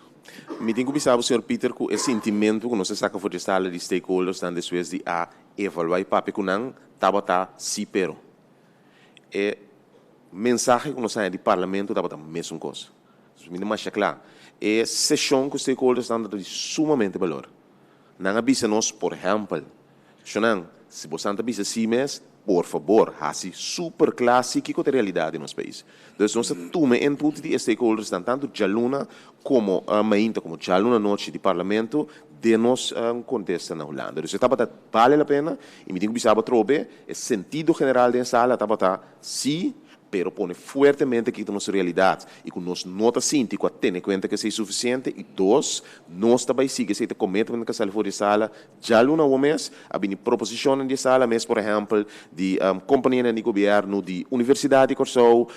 Mi tin cu bisa bo, señor Pieter, cu e sintimento cu nos a saca for di e sala di stakeholdersnan despues di a evalua y papia cu nan tabata si pero. E mensahe cu nos a haña di Parlamento tabata mesun cos. Mi ta masha kla. E seshon ku stakeholdersnan ta di sumamente balor. Nan a bisa nos, por ehèmpel, Shonnan, si bosan ta bisa sí mes, Por fabor, hasi super kla si kiko ta e realidat di nos pais. Dus nos ta tuma e input di e stakeholdersnan tantu djaluna komo mainta komo djaluna anochi di Parlamento den nos kontesta na Hulanda. Dus e tabata bale la pena i mi tin ku bisa bo atrobe e sentido general den e sala tabata si, pero pone fuertemente kiko ta nos realidat i ku nos no ta sinti ku a tene kuenta ku esei sufisiente i dos, nos ta bai sigui esei ta commitment ku a sali for di e sala Djaluna awor mes a bini proposishonnan di e sala mes, por ehèmpel di kompanianan di gobièrnu, di Universidat di Kòrsou,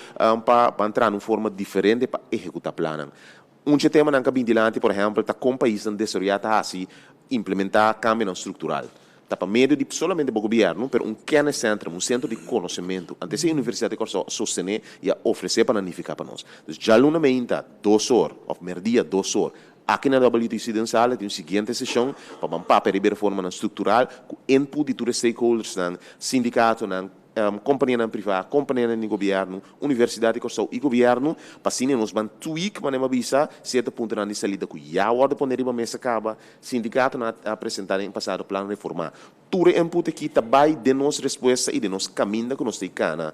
pa ban traha na un forma diferente pa ehekutá plannan. Un dje temanan ku a bini dilanti, por ehèmpel, ta kon paisnan desaroyá ta hasi implementá kambionan struktural. Ta pa medio di solamente bo gobièrnu, pero un kenniscentrum, un sentro di konosementu. Antes e Universidat di Kòrsou a sostené i a ofresé pa nan nifiká pa nos. Dus djaluna meinta dos or, òf mèrdia dos or, Aki na WTC den sala tin un siguiente seshon pa ban papia riba e reformanan struktural ku input di tur e stakeholdersnan, sindikatonan, kompanianan privá, kompanianan di gobièrnu, Universidat di Kòrsou i gobièrnu, pa asina nos ban tweak, manera mi a bisa, sierto puntonan di salida ku ya wòrdu pone riba mesa kaba. Sindikatonan a presentá den pasado plan reformá. Tur e input aki ta bai den nos respuesta i den nos kaminda ku nos ta kana.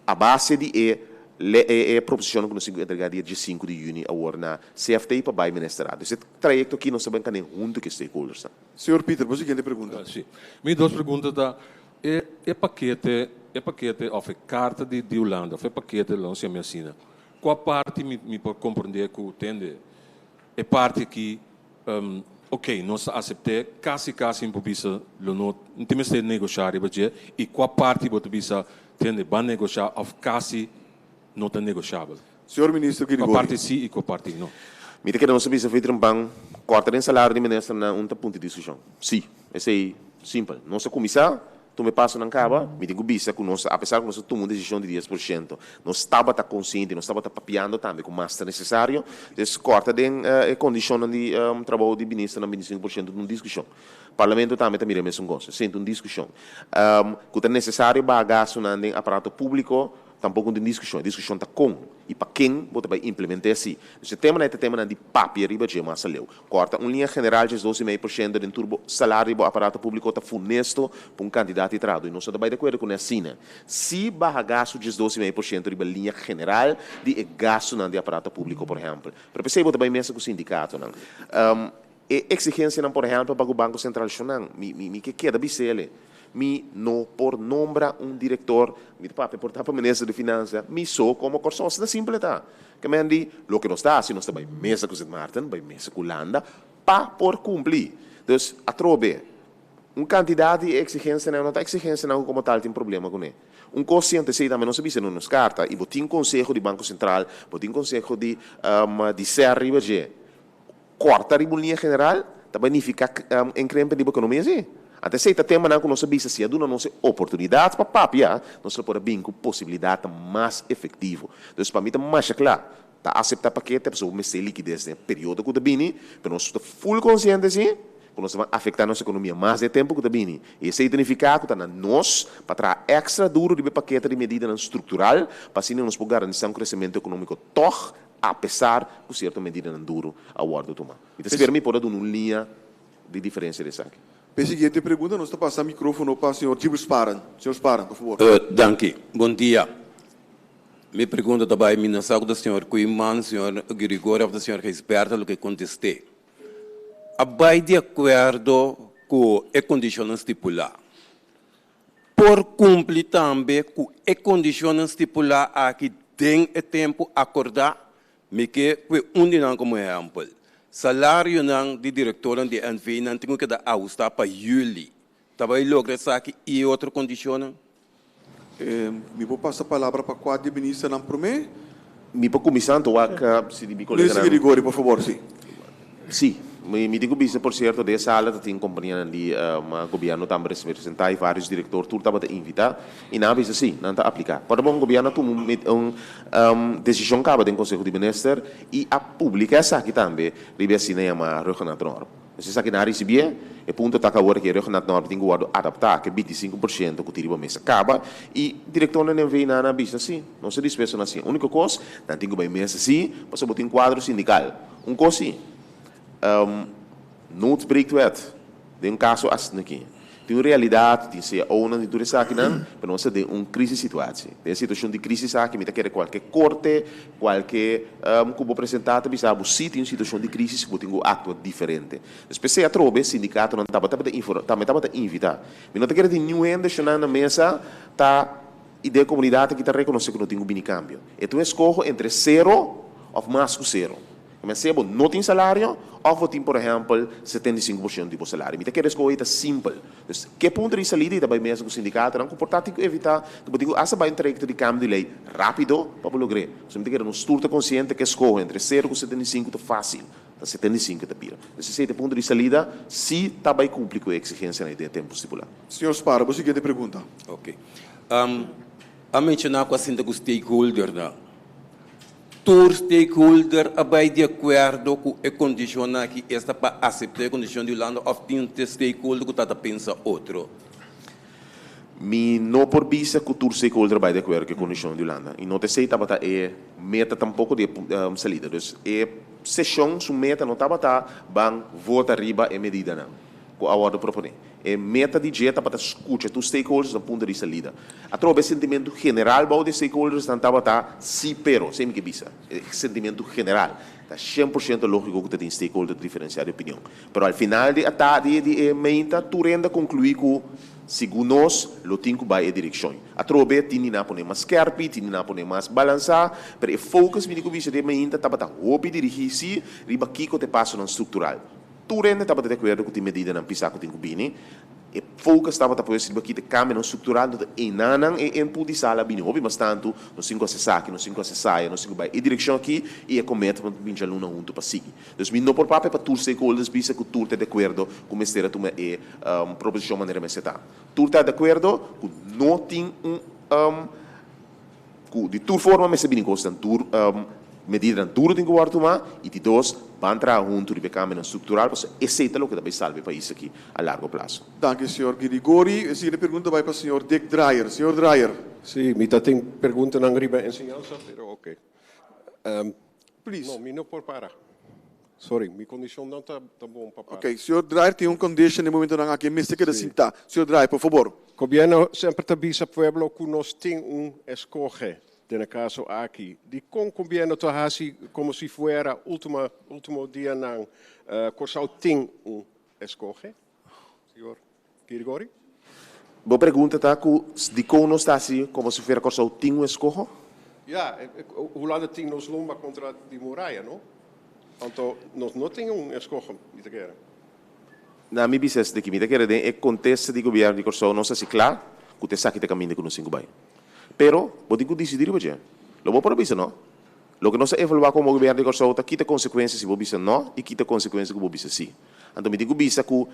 A base di e e proposishonnan ku nos tin ku entregá dia diesinku di yüni awor na CFT pa bai Ministerado. E trayekto aki nos ta ben kane huntu ku e stakeholdersnan. Señor Pieter, bo siguiente pregunta. Sí. Mi dos pregunta ta, e e pakete, e pakete òf e karta di di Hulanda òf e pakete lo nos yama asina, kua parti mi mi por komprendé ku tende e parti aki Ok, nos ta asept'é, kasi kasi mi por bisa lo no tin mester negoshá riba dje i kua parti bo ta bisa tende ban negoshá òf kasi no ta negoshabel. Señor Minister Kua Girigori. parti sí i kua parti no. Mi ta kere nos ta bisa Vitrin ban kòrta den salario di ministernan un ta punto di diskushon. Sí, esei simpel. Nos a kuminsá Tuma e pasonan kaba, mi tin ku bisa ku nos, apesar ku nos a tuma un desishon di 10%, nos tabata konsiente, nos tabata papiando tambe ku mas ta nesesario. Entonces, kòrta den e kondishonnan di trabou di ministernan 25% ta un diskushon. Parlamento tambe ta mira e mesun kos, esei ta un diskushon. Ku ta nesesario baha gastunan den aparato públiko, Tampoco tin discusion. E discusion ta con y pa ken bo ta bay implementa esey. Dus e temanan e ta temanan di papia riba dje mas aleu. Corta un linea general djes 2,5% den tur bo salario di bo aparato publico ta funesto pa un cantidad di trahado y nos no ta bay de acuerdo cune asina. Si baha gasto djes 2,5% riba linea general di e gastonan di aparato publico por ehempel. Pero p'esey bo ta bay mesa cu sindicatonan. E exigencianan por ehempel pa cu Banco Central shonan, mi mi mi ke keda bisele. Mi no por nombra un director, mi ta papia por ta pa minister di Finanza, mi so como Corsou, asina simple ta. Ke men di, loke nos ta haci, nos ta bay mesa cu Sint Maarten, bay mesa cu Hulanda, pa por cumpli. Dus, atrobe, un cantidad di e exigencianan no ta exigencianan cu como tal tin problema cune. Un cos si antes tambe nos a bisa den nos carta, y bo tin conseho di Banco Central, bo tin conseho di di ser riba dje. Corta riba un liña general ta bay nifica encrempe riba economia si. Anto esey ta temanan cu nos a bisa si a duna nos e oportunidad pa papia, nos lo por a bin cu posibilidadnan mas efectivo. Dus pa mi ta masha cla, ta acepta pakete pasobra bo mester likides den e periodo cu ta bini, pero nos ta full consciente si cu nos ta ban afecta nos economia mas den e tempo cu ta bini. Y esey ta nifica cu ta na nos pa traha extra duro riba e pakete di medidanan structural pa asina nos por garantisa un crecemento economico tog Apesar ku sierto medidanan duru a wòrdu tumá. Mi ta spera mi por a duna un liña di diferensia di esaki. P'e siguiente pregunta nos ta pasa microfono pa señor Gilbert Sparen. Señor Sparen, por favor. Danki. Bon dia. Mi pregunta ta bai, mi no sa ku ta señor Koeiman, señor Girigorie òf ta señor Gijsbertha loke kontest'é. A bai di akuerdo ku e kondishonnan stipulá. Por kumpli tambe ku e kondishonnan stipulá aki den e tempu akordá? Mi ke kue un di nan komo ehèmpel. Salarionan di direktornan di NV nan tin ku keda ahustá pa yüli. Ta bai logra esaki i e otro kondishonnan? Mi por pasa palabra pa kua di e ministernan promé? Mi por kuminsá anto wak si di mi koleganan. Minister Grigori, por fabor, si. Si. Mi tin ku bisa, por sierto, den e sala ta tin kompanianan di gobièrnu tambe representá i vários direktor tur tabata invitá i nan a bisa si, nan ta apliká. Por bon, gobièrnu a tuma un desishon kaba den Konseho di Minister i a publiká esaki tambe riba e asina yamá Ruggenaatsnorm. Nos esaki nan a risibié. E punto ta ku awor ku e Ruggenaatsnorm tin ku wòrdu adaptá ku e 25% ku tin riba mesa kaba i direktornan di NV nan a bisa si, nos ta dispuesto na hasi. Úniko kos, nan tin ku bai mesa si, pasobra bo tin kuadro sindikal. Un kos si, noodbreekwet, den un kaso asina aki. Tin un realidat, tin CAOnan, tin tur esakinan, pero nos ta den un crisis situatie. Den e situacion di crisis aki mi ta kere cualke corte, cualke cu bo presenta ta bisa bo si tin un situacion di crisis cu bo tin cu actua diferente. Dus p'esey atrobe sindicatonan tabata tambe tabata invita. Mi no ta kere tin niun hende shona na mesa ta y den e comunidad aki ta reconoce cu no tin cu bini cambio. E ta un escoho entre cero of mas cu cero. E men sea bo no tin salario of bo tin por ehempel 75% di bo salario. Mi ta kere escoho ei ta simpel. Dus ke punto di salida ei ta bai mesa cu sindicatonan cu por ta tin cu evita cu bo tin cu hasta bai un trayecto di cambio di ley rapido pa bo logr'é. Pasobra mi ta kere nos tur ta consciente ke escoho entre cero cu 75 ta facil. Ta 75 ta bira. Dus esei ta e punto di salida si ta bai cumpli cu e exigencianan ei den e tempo stipulá. Señor Spar, bo siguiente pregunta. Ok. A menciona cu a sinta cu stakeholdernan. Tur stakeholder a bai di acuerdo cu e condicionnan aki, esta pa acepta e condicion di Hulanda of tin un stakeholder cu ta ta pensa otro? Mi no por bisa cu tur stakeholder a bai di acuerdo cu e condicion di Hulanda y no ta esey tabata e meta tampoco di e salida. Dus e sesion su meta no tabata ban vota riba e medidanan cu a wordo propone. E meta di dje tabata scucha tur stakeholders na punto di salida. Atrobe e sentimento general bou di e stakeholdersnan tabata si pero, esey mi ke bisa, e sentimento general. Ta 100% logico cu ta tin stakeholder ta diferencia di opinion. Pero al final di ata di di e meinta tur hende a conclui cu segun nos lo tin cu bay e direccion. Atrobe tin di nan a pone mas skerpi, tin di nan a pone mas balansa, pero e focus mi di cu bisa di e meinta tabata hopi dirigi si riba kico ta e pasonan structural. Tur hende tabata di akuerdo ku tin medidanan pisá ku tin ku bini. E focus tabata pues riba kita kambionan struktural, no ta einanan e input di sala a bini hopi mas tantu, nos tin ku hasi esaki, nos tin ku hasi esaya, nos tin ku bai e direkshon aki i e commitment pa bincha luna huntu pa sigui. Dus mi no por papia pa tur stakeholders bisa ku tur ta di akuerdo ku mester a tuma e proposishon manera mester ta. Tur ta di akuerdo ku no tin un Ku di tur forma mester bini kosnan tur medidanan duru tin ku wòrdu tumá i di dos, ban traha huntu riba e kambionan struktural pasobra esei ta loke ta bai salba e pais aki a largo plaso. Danki señor Girigori. E siguiente pregunta bai pa señor Dick Drayer. Señor Drayer. Sí, mi ta tin preguntanan riba enseñansa, pero oke. Please. No, mi no por para. Sorry, mi kondishon no ta bon pa para. Oke, señor Drayer tin un condition den momentonan aki, e mester keda sintá. Señor Drayer, por fabor. Gobierno semper ta bisa pueblo ku nos tin un eskohe den e kaso aki. Dikon gobierno ta hasi komo si fuera ultimo ultimo dianan Kòrsou tin un eskohe, señor Girigori? Bo pregunta ta ku dikon nos ta hasi komo si fuera Kòrsou tin un eskoho? Ya, Hulanda tin nos lomba kontra di muraya, no? Anto nos no tin un eskoho, mi ta kere. Na mi bisa es di ki mi ta kere den e kontesta di gobièrnu di Kòrsou nos hasi kla ku ta esaki ta kaminda ku nos tin ku bai. Pero bo tin ku disidí riba dje. Lo bo por a bisa no. Loke nos a evaluá komo gobièrnu di Kòrsou ta kita konsekuensia si bo bisa no i kita konsekuensia ku bo bisa sí. Anto mi tin ku bisa ku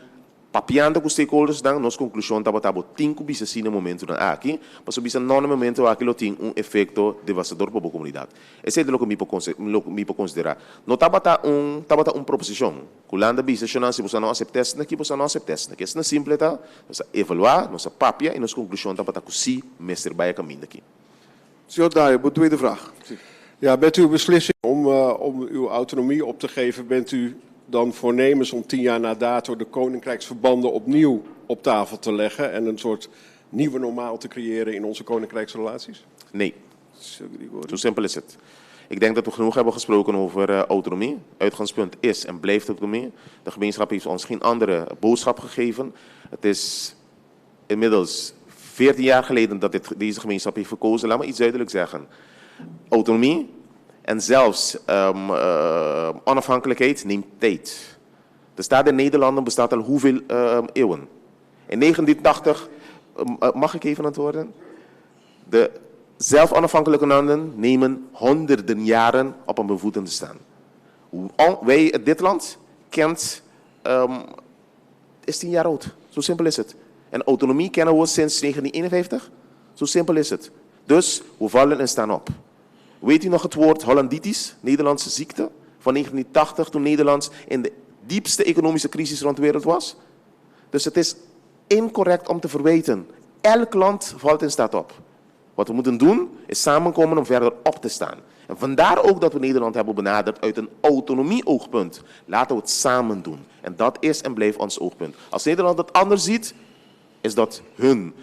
Papiando ku stakeholdersnan, nos konklushon tabata bo tin ku bisa sí na momentunan aki, pasobra bisa no na momentu aki lo tin un efekto devastador pa bo komunidat. Esei ta loke mi por loke mi por konsiderá. No tabata un tabata un proposishon ku Landa bisa shonnan si boso no asept'é esaki aki boso no asept'é esaki. Esaki simple ta, nos a evaluá, nos a papia i nos konklushon tabata ku sí mester bai e kaminda aki. Señor Draaier, bo tweede vraag. Sí. Ja, met uw beslissing om, om uw autonomie op te geven, bent u dan voornemens om 10 jaar na dato de koninkrijksverbanden opnieuw op tafel te leggen en een soort nieuwe normaal te creëren in onze koninkrijksrelaties? Nee. Zo simpel is het. Ik denk dat we genoeg hebben gesproken over autonomie. Uitgangspunt is en blijft autonomie. De gemeenschap heeft ons geen andere boodschap gegeven. Het is inmiddels 14 jaar geleden dat dit, deze gemeenschap heeft verkozen. Laat me iets duidelijk zeggen. Autonomie en zelfs onafhankelijkheid neemt tijd. De staat der Nederlanden bestaat al hoeveel eeuwen? In 1980, mag ik even antwoorden? De zelf onafhankelijke landen nemen honderden jaren op om op voeten te staan. Wij, dit land, kent, is 10 jaar oud. Zo simpel is het. En autonomie kennen we sinds 1951. Zo simpel is het. Dus we vallen en staan op. Weet u nog het woord Hollanditis, Nederlandse ziekte, van 1980 toen Nederland in de diepste economische crisis rond de wereld was? Dus het is incorrect om te verwijten. Elk land valt en staat op. Wat we moeten doen is samenkomen om verder op te staan. En vandaar ook dat we Nederland hebben benaderd uit een autonomie-oogpunt. Laten we het samen doen. En dat is en blijft ons oogpunt. Als Nederland het anders ziet, Is dat hun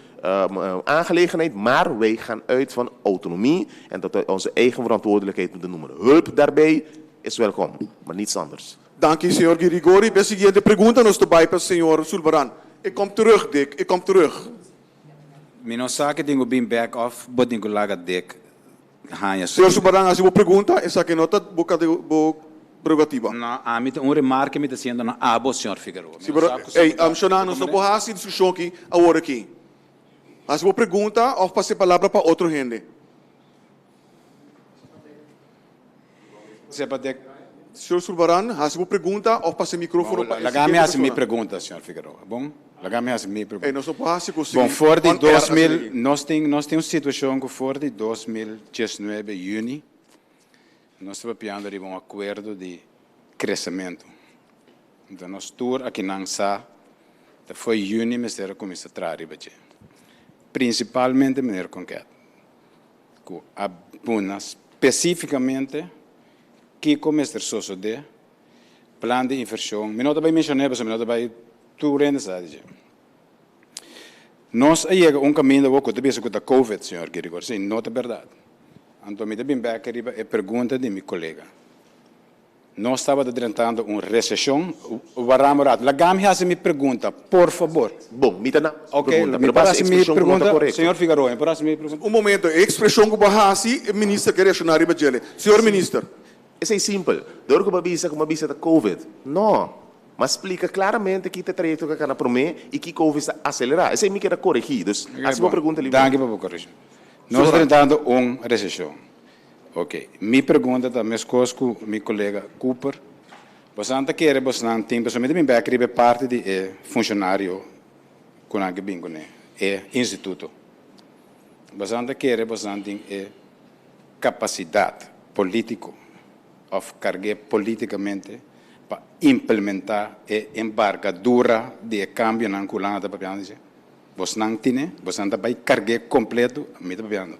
aangelegenheid, maar wij gaan uit van autonomie en dat wij onze eigen verantwoordelijkheid moeten noemen. Hulp daarbij is welkom, maar niets anders. Danki, señor Girigori. P'e siguiente pregunta nos ta bai pa señor Sulvaran. Ik kom terug, Dick, ik kom terug. Mi no sa ke tin ku bin bek of bo tin ku laga Dick haña su. Señor Sulvaran, hasi bo pregunta, esaki no ta bo bo prerogativa. No, ami ta un remarke mi ta haciendo na abo, señor Figueroa. Mi Si, no pero, sa ku ey, ta Shona, nos no por hasi discusion aki awor aki. Hasi bo pregunta of pasa e palabra pa otro hende. Sepa Dick. Señor Sulvaran, hasi bo pregunta of pasa e microfono Bon, pa e laga mi siguiente hasi mi persona. pregunta, señor Figueroa. Bon? Laga mi hasi mi pregunta. Ey, nos no por hasi cu si Bon, for di on air dos mil, asina aki. nos tin, nos tin un situacion cu for di 2019 juni, nos ta papiando riba un acuerdo di crecemento. Enton nos tur akinan sa ta fo'i juni mester a cuminsa traha riba dje. Principalmente meneer Conquet, cu a buna specificamente kico mester sosode, plan di inversion, mi no ta bay mencion'e pasobra mi no ta bay tur hende sa di dje. Nos a yega un caminda awor cu ta bisa cu ta covid, señor Girigor, si no ta berdad. Anto mi ta bin bek riba e pregunta di mi colega. Nos tabata drentando un recesion. Waramo rato. Lagami haci mi pregunta, por fabor. Bon, mi ta na Ok, pregunta, mi pero por base haci mi expresion cu no ta pregunta, corecto. Señor Figaroa, mi por haci mi pregunta? Un momento, e expresion cu bo a haci, e minister ke reacciona riba djele. Señor minister. Esey simpel. Dor cu bo a bisa cu bo a bisa ta covid. No. Ma splica claramente ki ta e trayecto cu a cana prome y ki covid ta acelera. Esey mi keda coregi. Dus, Ok, haci bo bon. pregunta libre. Danki pa bo correccion. Nos ta drentando un recesion. Ok, mi pregunta ta meskos ku mi kolega Cooper. Bosan ta kere bosnan tin, pasobra mi ta bin bek riba e parti di e funshonario ku nan ke bin kuné, e instituto. Bosan ta kere bosnan tin e kapasidat polítiko òf karg'é polítikamente pa implementá e embargadura di e kambionan ku Hulanda ta papiando dje? Bosnan tine? Bosnan ta bai karg'é kompleto? Mi ta papiando.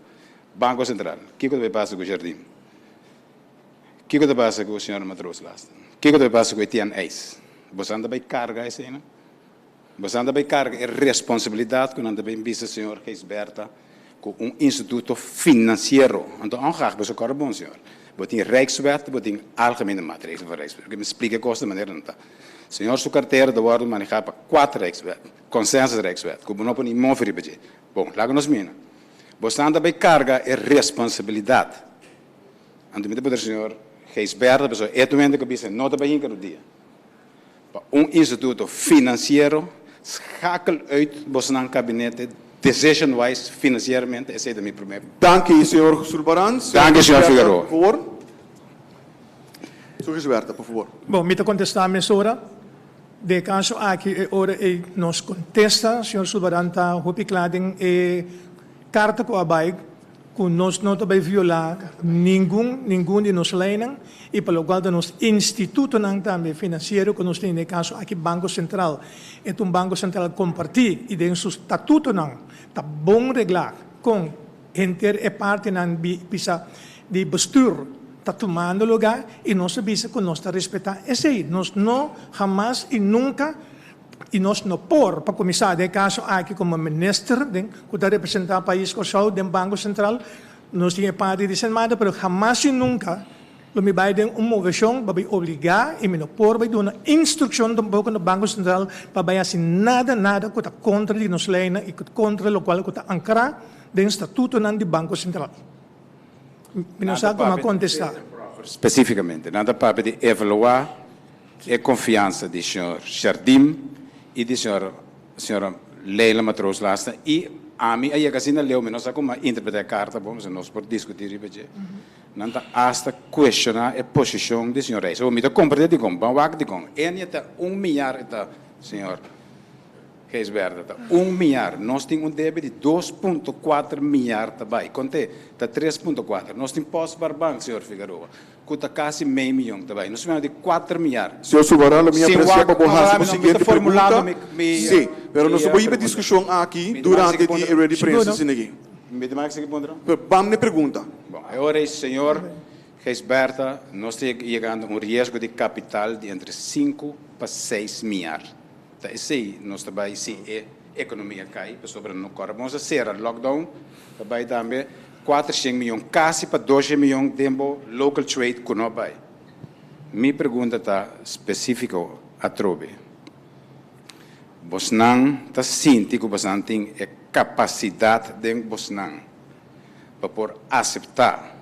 Banco Central, kiko ta bay pasa cu Jardim? Kiko ta pasa cu señora Matroos Lasten? Kiko ta bay pasa cu Etienne IJs? Bosan ta bay carga eseynan? Bosan ta bay carga e responsabilidad cu nan ta bay bisa señor Gijsbertha cu un instituto financiero? Anto ongeacht boso corda bon señor, bo tin Rijkswet, bo tin Algemene Maatregelen van Rijkswet. Mi splica e cos di manera nan ta. Señor su cartera ta wordo maneha pa cuatro Rijkswet, Consensus Rijkswet, cu bo no por ni move riba dje. Bon, laga nos mina. Bosnan ta bay carga e responsabilidad. Anto mi ta puntra señor Gijsbertha pasobra e tu hende cu bisa no ta bay hinca no dia. Pa un instituto financiero schakel uit bosnan kabinete decision wise financieramente esey ta mi primer. Danki señor Sulbaran. Señor Danki señor Gijsbertha Figueroa. por favor. Señor Gijsbertha por favor. Bon, mi ta contesta mesora. Den e kaso aki e ora ei nos kontesta, señor Sulvaran ta hopi kla den e karta ku a bai ku nos no ta bai violá ningun ningun di nos leinan i pa lokual ta nos institutonan tambe finansiero ku nos tin den e kaso aki Banko Sentral. E ta un Banko Sentral kompartí i den su statutonan ta bon reglá kon Henter e partinan bisa di bestuur ta tumando lugar y nos ta bisa cu nos ta respeta esey. Nos no hamas y nunca y nos no por, pa cuminsa den e caso aki como minister den cu ta representa pais Corsou den Banco Central, nos tin e parti di Sint Maarten, pero hamas y nunca lo mi bay den un movecion pa bay obliga y mi no por bay duna instruccion tampoco na Banco Central pa bay haci nada, nada cu ta contra di nos leynan y cu contra locual cu ta ancra Den statutonan di Banko Sentral. Mi no sa kon a kontestá. Spesífikamente, nan ta papia di evaluá e konfiansa di señor Jardim i di señor señora Leila Matroos Lasta i ami a yega asina leu, mi no sa kon a interpretá e karta bon, pasobra nos por diskutí riba dje. Nan ta asta kuestioná e posishon di señor Reis. Awor mi ta komprendé dikon, ban wak dikon. Enia ta un miar e ta señor. Gijsbertha, Ta un miar. Nos tin un debe di 2.4 miar ta bai. Konte, ta 3.4. Nos tin Postbaarbank, señor Figaroa, ku ta kasi mei miyon ta bai. Nos tin di 4 miar. Señor Subarán, lo mi Sin aprecia wak, pa bo no, hasi bo mi ta siguiente formulando pregunta. mi, mi, Sí, pero mi nos no por hiba e pregunta. diskushon aki Mi ta maki durante sigui di puntra. e rueda di prensa Sigur, no? asina aki. Mi ta maki sigui puntra? Pero bam na e pregunta. Bon, e ora ei, señor Gijsbertha, nos ta yegando un riesgo di kapital di entre 5 pa 6 miar. Ta esei nos ta bai si e ekonomia kai, pasobra no kòrda bo nos a sera lockdown ta bai tambe 400 mion kasi pa 200 mion den bo local trade ku no a bai. Mi pregunta ta spesífiko atrobe. Bosnan ta sinti ku bosnan tin e kapasidat den bosnan pa por aseptá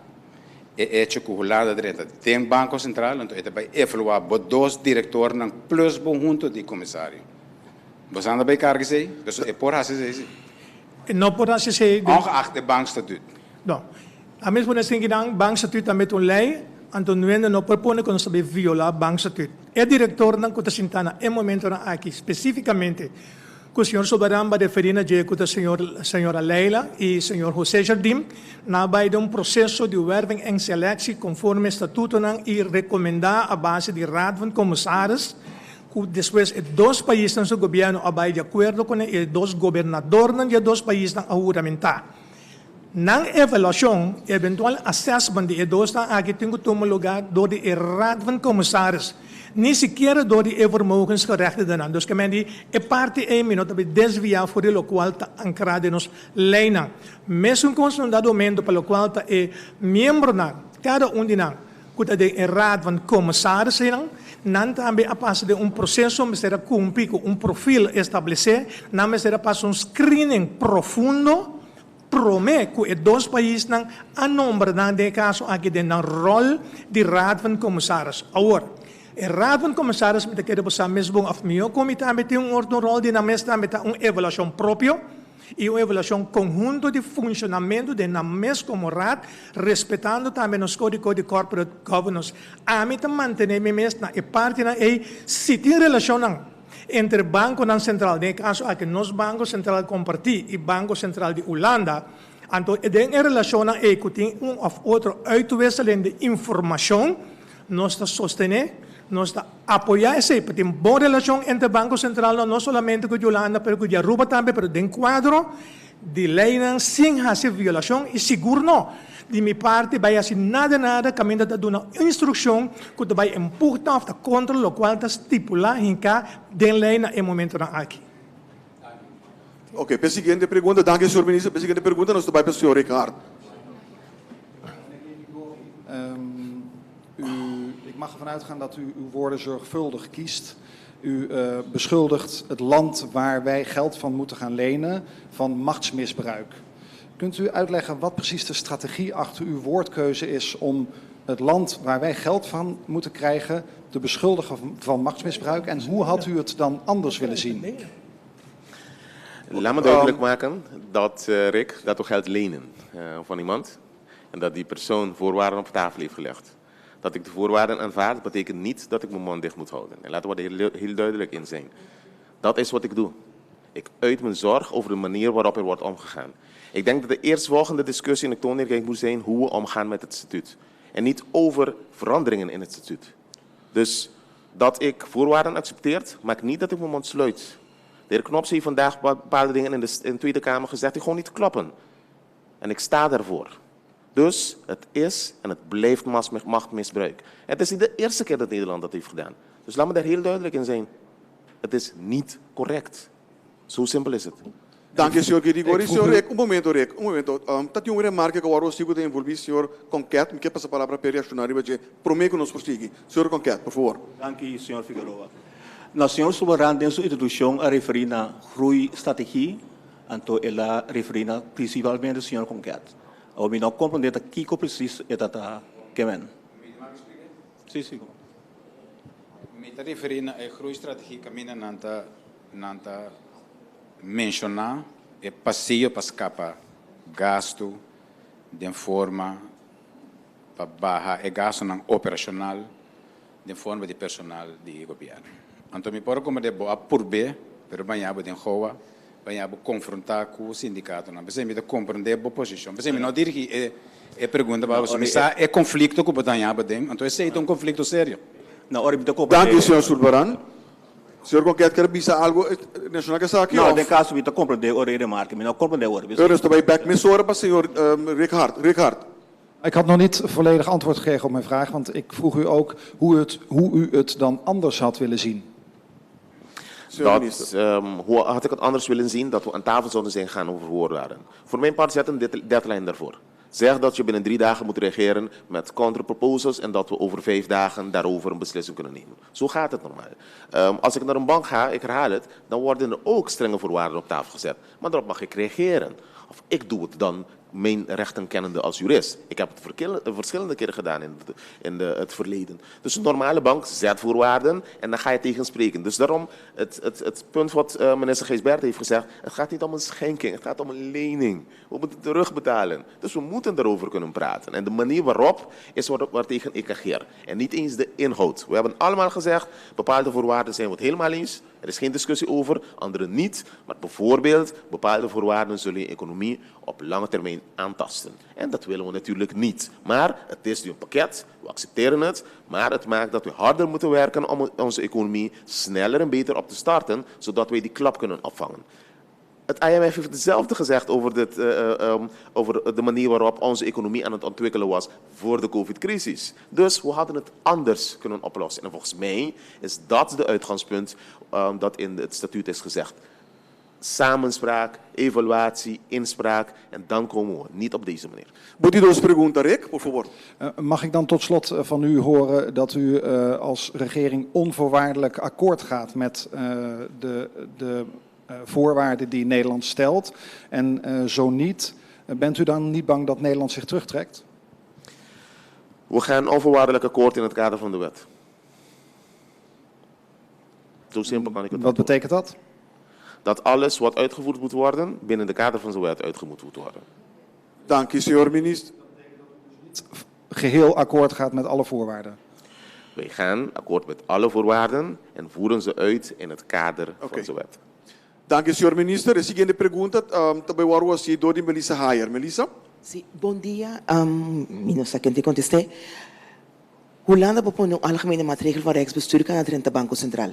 e echo ku Hulanda drenta den Banko Sentral, anto e ta bai evaluá bo dos direktornan plus bo hunto di komisario. Bosnan ta bai karga esei? Pasobra e por hasi esei si. E no por hasi esei den. Ongeacht e bankstatuut. No. A mes por esaki nan bankstatuut tambe ta un lei, anto nuende no por pone ku nos ta bai violá bankstatuut. E direktornan ku ta sintá na e momentonan aki spesífikamente ku señor Soberan ba referí na dje ku ta señor señora Leila i señor José Jardim, nan a bai den un proseso di werving en selectie konforme statutonan i rekomendá a base di Raad van Commissaris ku despues e dos paisnan su gobièrnu a bai di akuerdo kuné i e dos gobernadornan di e dos paisnan a huramentá. Nan evaluashon, eventual assessment di e dosnan aki tin ku tuma lugá dor di e Raad van Commissaris, ni sikiera dor di e vermogensgerechtigdennan. Dus ke men di e parti ei mi no ta bai desviá for di lokual ta ankrá den nos leinan. Mesun kos na un dado momento pa lokual ta e miembronan, kada un di nan ku ta den e Raad van Commissarissen, nan tambe a pasa den un proseso, mester a kumpli ku un profil establesé, nan mester a pasa un screening profundo, Promé ku e dos paisnan a nombra nan den e kaso aki den nan ròl di Raad van Commissaris. Awor, e Raad van Commissaris mi ta kere bo sa mes bon òf mihó ku mi tambe tin un otro ròl di nan mes tambe ta un evaluashon propio i un evaluashon konhunto di funshonamentu den nan mes komo Raad, respetando tambe nos Kódigo di Corporate Governance. Ami ta mantené mi mes na e partinan ei si tin relashonnan. Entre bankonan sentral, den e kaso aki nos Banko Sentral Kompartí i Banko Sentral di Ulanda, anto den e relashonnan ei ku tin un òf otro uitwisseling di informashon, nos ta sostené, nos ta apoyá esei pa tin bon relashon entre Banko Sentralnan, no solamente ku di Ulanda pero ku di Aruba tambe, pero den kuadro di leinan sin hasi violashon i sigur no di mi parti bai hasi nada nada kaminda ta duna instrukshon ku ta bai en pugna òf ta kontra lokual ta stipulá hinká den lei na e momentonan aki. Oke, p'e siguiente pregunta, danki señor minister, p'e siguiente pregunta nos ta bai pa señor Ricard. U, ik mag ervan uitgaan dat u uw woorden zorgvuldig kiest. U uh, beschuldigt het land waar wij geld van moeten gaan lenen van machtsmisbruik. Kunt u uitleggen wat precies de strategie achter uw woordkeuze is om het land waar wij geld van moeten krijgen te beschuldigen van machtsmisbruik? En hoe had u het dan anders willen zien? Laat me duidelijk maken dat, uh, Rick, dat we geld lenen uh, van iemand. En dat die persoon voorwaarden op tafel heeft gelegd. Dat ik de voorwaarden aanvaard, betekent niet dat ik mijn mond dicht moet houden. En laten we er heel, heel duidelijk in zijn. Dat is wat ik doe. Ik uit mijn zorg over de manier waarop er wordt omgegaan. Ik denk dat de eerstvolgende discussie in de Koninkrijk moet zijn hoe we omgaan met het statuut. En niet over veranderingen in het statuut. Dus dat ik voorwaarden accepteert, maakt niet dat ik mijn mond sluit. De heer Knops heeft vandaag bepaalde dingen in de, in de Tweede Kamer gezegd die gewoon niet kloppen. En ik sta daarvoor. Dus het is en het blijft machtmisbruik. Het is niet de eerste keer dat Nederland dat heeft gedaan. Dus laat me daar heel duidelijk in zijn. Het is niet correct. Zo simpel is het. Dank je, señor Girigori. Señor Rick, un momento, Rick, un momento. Um, ta tin un remarke ku awor sigo ta envolví señor Conquet. Mi ke pasa palabra pa e reakshoná riba dje promé ku nos prosigi. Señor Conquet, por favor. Danki, señor Figueroa. Nou, señor Sulvaran den su introdukshon a referí na groeistrategie, anto el a referí na principalmente señor Conquet. Awor mi no a komprondé ta kiko precies e ta ta ke men. Sí, sí. Mi ta referí na e groeistrategie kaminda nan ta nan ta menshoná e pasillo pa skapa gastu den forma pa baha e gastunan operashonal den forma di personal di gobièrnu. Anto mi por a komprendé bo a purb'é, pero baña bo den goa, baña bo konfrontá ku sindikatonan. P'esei mi ta komprendé bo posishon. P'esei mi no dirigí e e pregunta pa bo, pasobra mi sa e konflikto ku bo ta haña bo den. Anto esei ta un konflikto serio. No, ora mi ta komprendé. Danki, señor Sulvaran. Señor Conquet kier bisa algo relashoná ku esaki No, òf? den kaso mi ta komprendé ora e remarke. Mi no a komprendé ora. Ora nos ta bai bèk mesora pa señor Righard. Righard. Ik had nog niet volledig antwoord gekregen op mijn vraag, want ik vroeg u ook hoe, het, hoe u het dan anders had willen zien. Señor Dat, minister. hoe had ik het anders willen zien dat we aan tafel zouden zijn gaan over voorwaarden? Voor mijn part zet een deadline daarvoor. Zeg dat je binnen 3 dagen moet reageren met counterproposals en dat we over 5 dagen daarover een beslissing kunnen nemen. Zo gaat het normaal. Als ik naar een bank ga, ik herhaal het, dan worden er ook strenge voorwaarden op tafel gezet. Maar daarop mag ik reageren. Of ik doe het dan, mijn rechten kennende als jurist. Ik heb het verschillende keren gedaan in het verleden. Dus een normale bank zet voorwaarden en dan ga je tegenspreken. Dus daarom het punt wat minister Gijsbertha heeft gezegd, het gaat niet om een schenking, het gaat om een lening. We moeten terugbetalen. Dus we moeten daarover kunnen praten. En de manier waarop is waartegen ik ageer. En niet eens de inhoud. We hebben allemaal gezegd, bepaalde voorwaarden zijn we het helemaal eens. Er is geen discussie over, andere niet. Maar bijvoorbeeld, bepaalde voorwaarden zullen je economie op lange termijn aantasten. En dat willen we natuurlijk niet. Maar het is nu een pakket, we accepteren het. Maar het maakt dat we harder moeten werken om onze economie sneller en beter op te starten, zodat wij die klap kunnen opvangen. Het IMF heeft hetzelfde gezegd over de manier waarop onze economie aan het ontwikkelen was voor de COVID-crisis. Dus we hadden het anders kunnen oplossen. En volgens mij is dat de uitgangspunt dat in het statuut is gezegd. Samenspraak, evaluatie, inspraak en dan komen we niet op deze manier. Moet u dus pregunta, Rick, por favor? Mag ik dan tot slot van u horen dat u als regering onvoorwaardelijk akkoord gaat met de voorwaarden die Nederland stelt? En zo niet, bent u dan niet bang dat Nederland zich terugtrekt? We gaan onvoorwaardelijk akkoord in het kader van de wet. Zo simpel kan ik het Wat antwoorden. betekent dat? Dat alles wat uitgevoerd moet worden, binnen de kader van de wet uitgevoerd moet worden. Dank u, senhor minister. Geheel akkoord gaat met alle voorwaarden? Wij gaan akkoord met alle voorwaarden en voeren ze uit in het kader van de wet. Dank u, senhor minister. De siguiente pregunta, también voy a hacer door de Melissa Hayer. Melissa? Sí, bom dia. Mi no sa ken te contesté. Hulanda propone een algemene maatregel van Rijksbestuur kan het Rentebanco Centraal.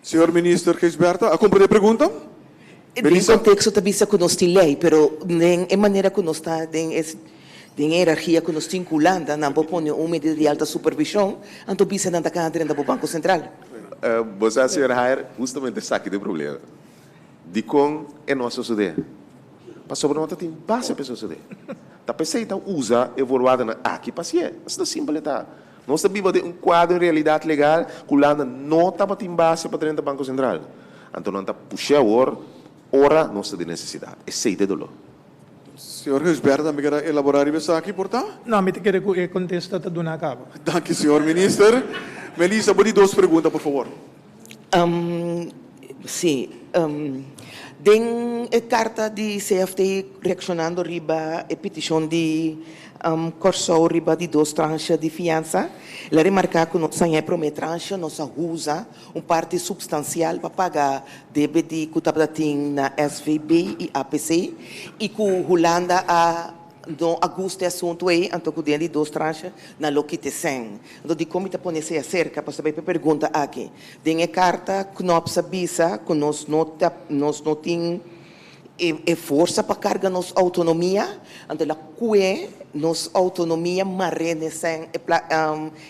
Senhor minister Gijsbertha, a compreender a pergunta? In Melissa? contexto también se conoce ley, pero en manera que no está en es, en jerarquía que nos está Hulanda, no propone un medida de alta supervisión, anto bisa nanda kan het Rentebanco Centraal. Você, senhor Hayer, justamente saque de problema. De com é nosso suceder. Mas sobre nota tem base para suceder. Tá pensei então usa evoluada na aqui paciente. Mas não simples tá. Nós vivemos de um quadro em realidade legal que Holanda não tá batendo base para dentro do Banco Central. Então não tá puxando ora, ora nossa de necessidade. Esse é o dolor. Senhor Gijsbertha, me quer elaborar isso aqui, portanto? Não, me quero que conteste a dona Cabo. Dank u, senhor minister. Melissa, vou duas perguntas, por favor. Sim. Den a carta de CFT reaccionando riba a petição de Corsou riba de 2 tranches de fiança, ela remarca que nossa é primeira tranche, nossa usa uma parte substancial para pagar débito que está na SVB e APC e que Holanda a não aguste assunto aí, então que de 2 tranches na lo que te sem. Então de como tá pondo se acerca, para saber pergunta aqui. Den a carta Knops avisa que nós não tá, nós não tem e força para carga nossa autonomia, então ela cue nossa autonomia marrene sem e pla,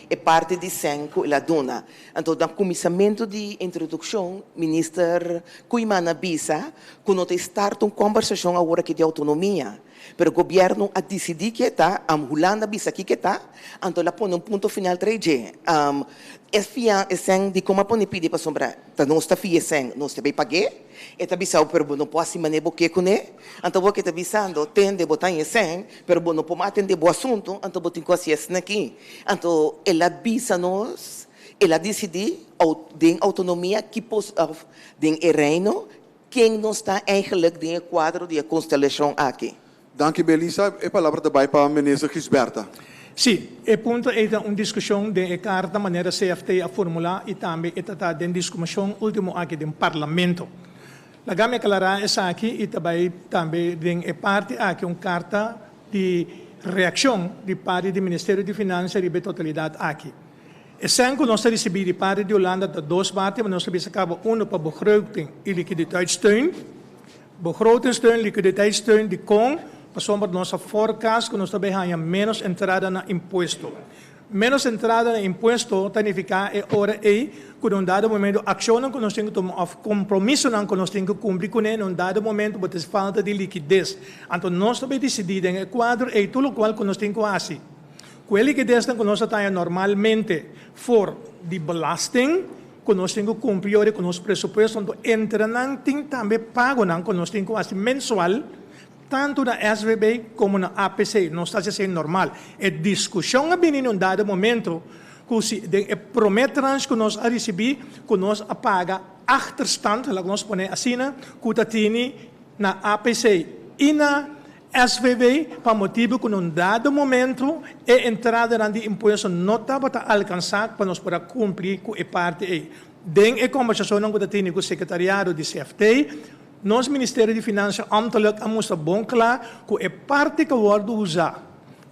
e parte de sem que ela dona. Então, no começamento de introdução, minister Koeiman avisa que não tem start uma conversação agora aqui de autonomia. Pero o governo a decidir que está, a Holanda avisa aqui que está, então ela põe um ponto final 3G. É fia, é sem de como põe pedir para sombra, tá não está fia sem, não está bem pague, e tá avisado, pero não pode se manejar porque com ele, então você tá avisando, tem de botar em sem, pero não pode atender o assunto, então você tem que fazer aqui. Então ela avisa nós, ela decide, de autonomia que pos, of, de reino, quem não está eigenlijk in het quadro de constelação aqui. Dank u, Melissa. E palavra também para a ministra Gijsbertha. Sim, e ponto é uma discussão de carta maneira CFT a formular e também é tratada em discussão último aqui do parlamento. La gama aclarar essa aqui e também também é parte aqui uma carta de reação de parte do Ministério de Finanças e de totalidade aqui. E sem que nós recebi de parte de Holanda de duas partes, mas nós recebemos acaba um para begroting e liquiditeitssteun. Begrotingssteun, liquiditeitssteun, die kon, pasobra nos forecast ku nos tambe haña menos entrada na impuesto. Ménos entrada na impuesto ta nifiká e ora ei ku na un dado momento akshonnan ku nos tin ku tuma òf kompromisonan ku nos tin ku kumpli kuné na un dado momento bo ta falta di likides. Anto nos ta bai disidí den e kuadro ei tur lokual ku nos tin ku hasi. Ku e likidesnan ku nos ta taña normalmente for di belasting ku nos tin ku kumpli ora ku nos presupuesto, anto entre nan tin tambe pagonan ku nos tin ku hasi mensual Tantu na SVB komo na APC nos ta hasi esei normal. E diskushon a bini na un dado momento ku si den e promé tranche ku nos a risibí ku nos a paga achterstand, laga nos pone asina, ku ta tini na APC i na SVB pa motibu ku na un dado momento e entradanan di impuesto no tabata alkansá pa nos por a kumpli ku e parti ei. Den e kombersashonnan ku ta tini ku sekretariado di CFT, Nos Ministerio di Finansia ambtelijk a mustra bon kla ku e parti ku a wòrdu usá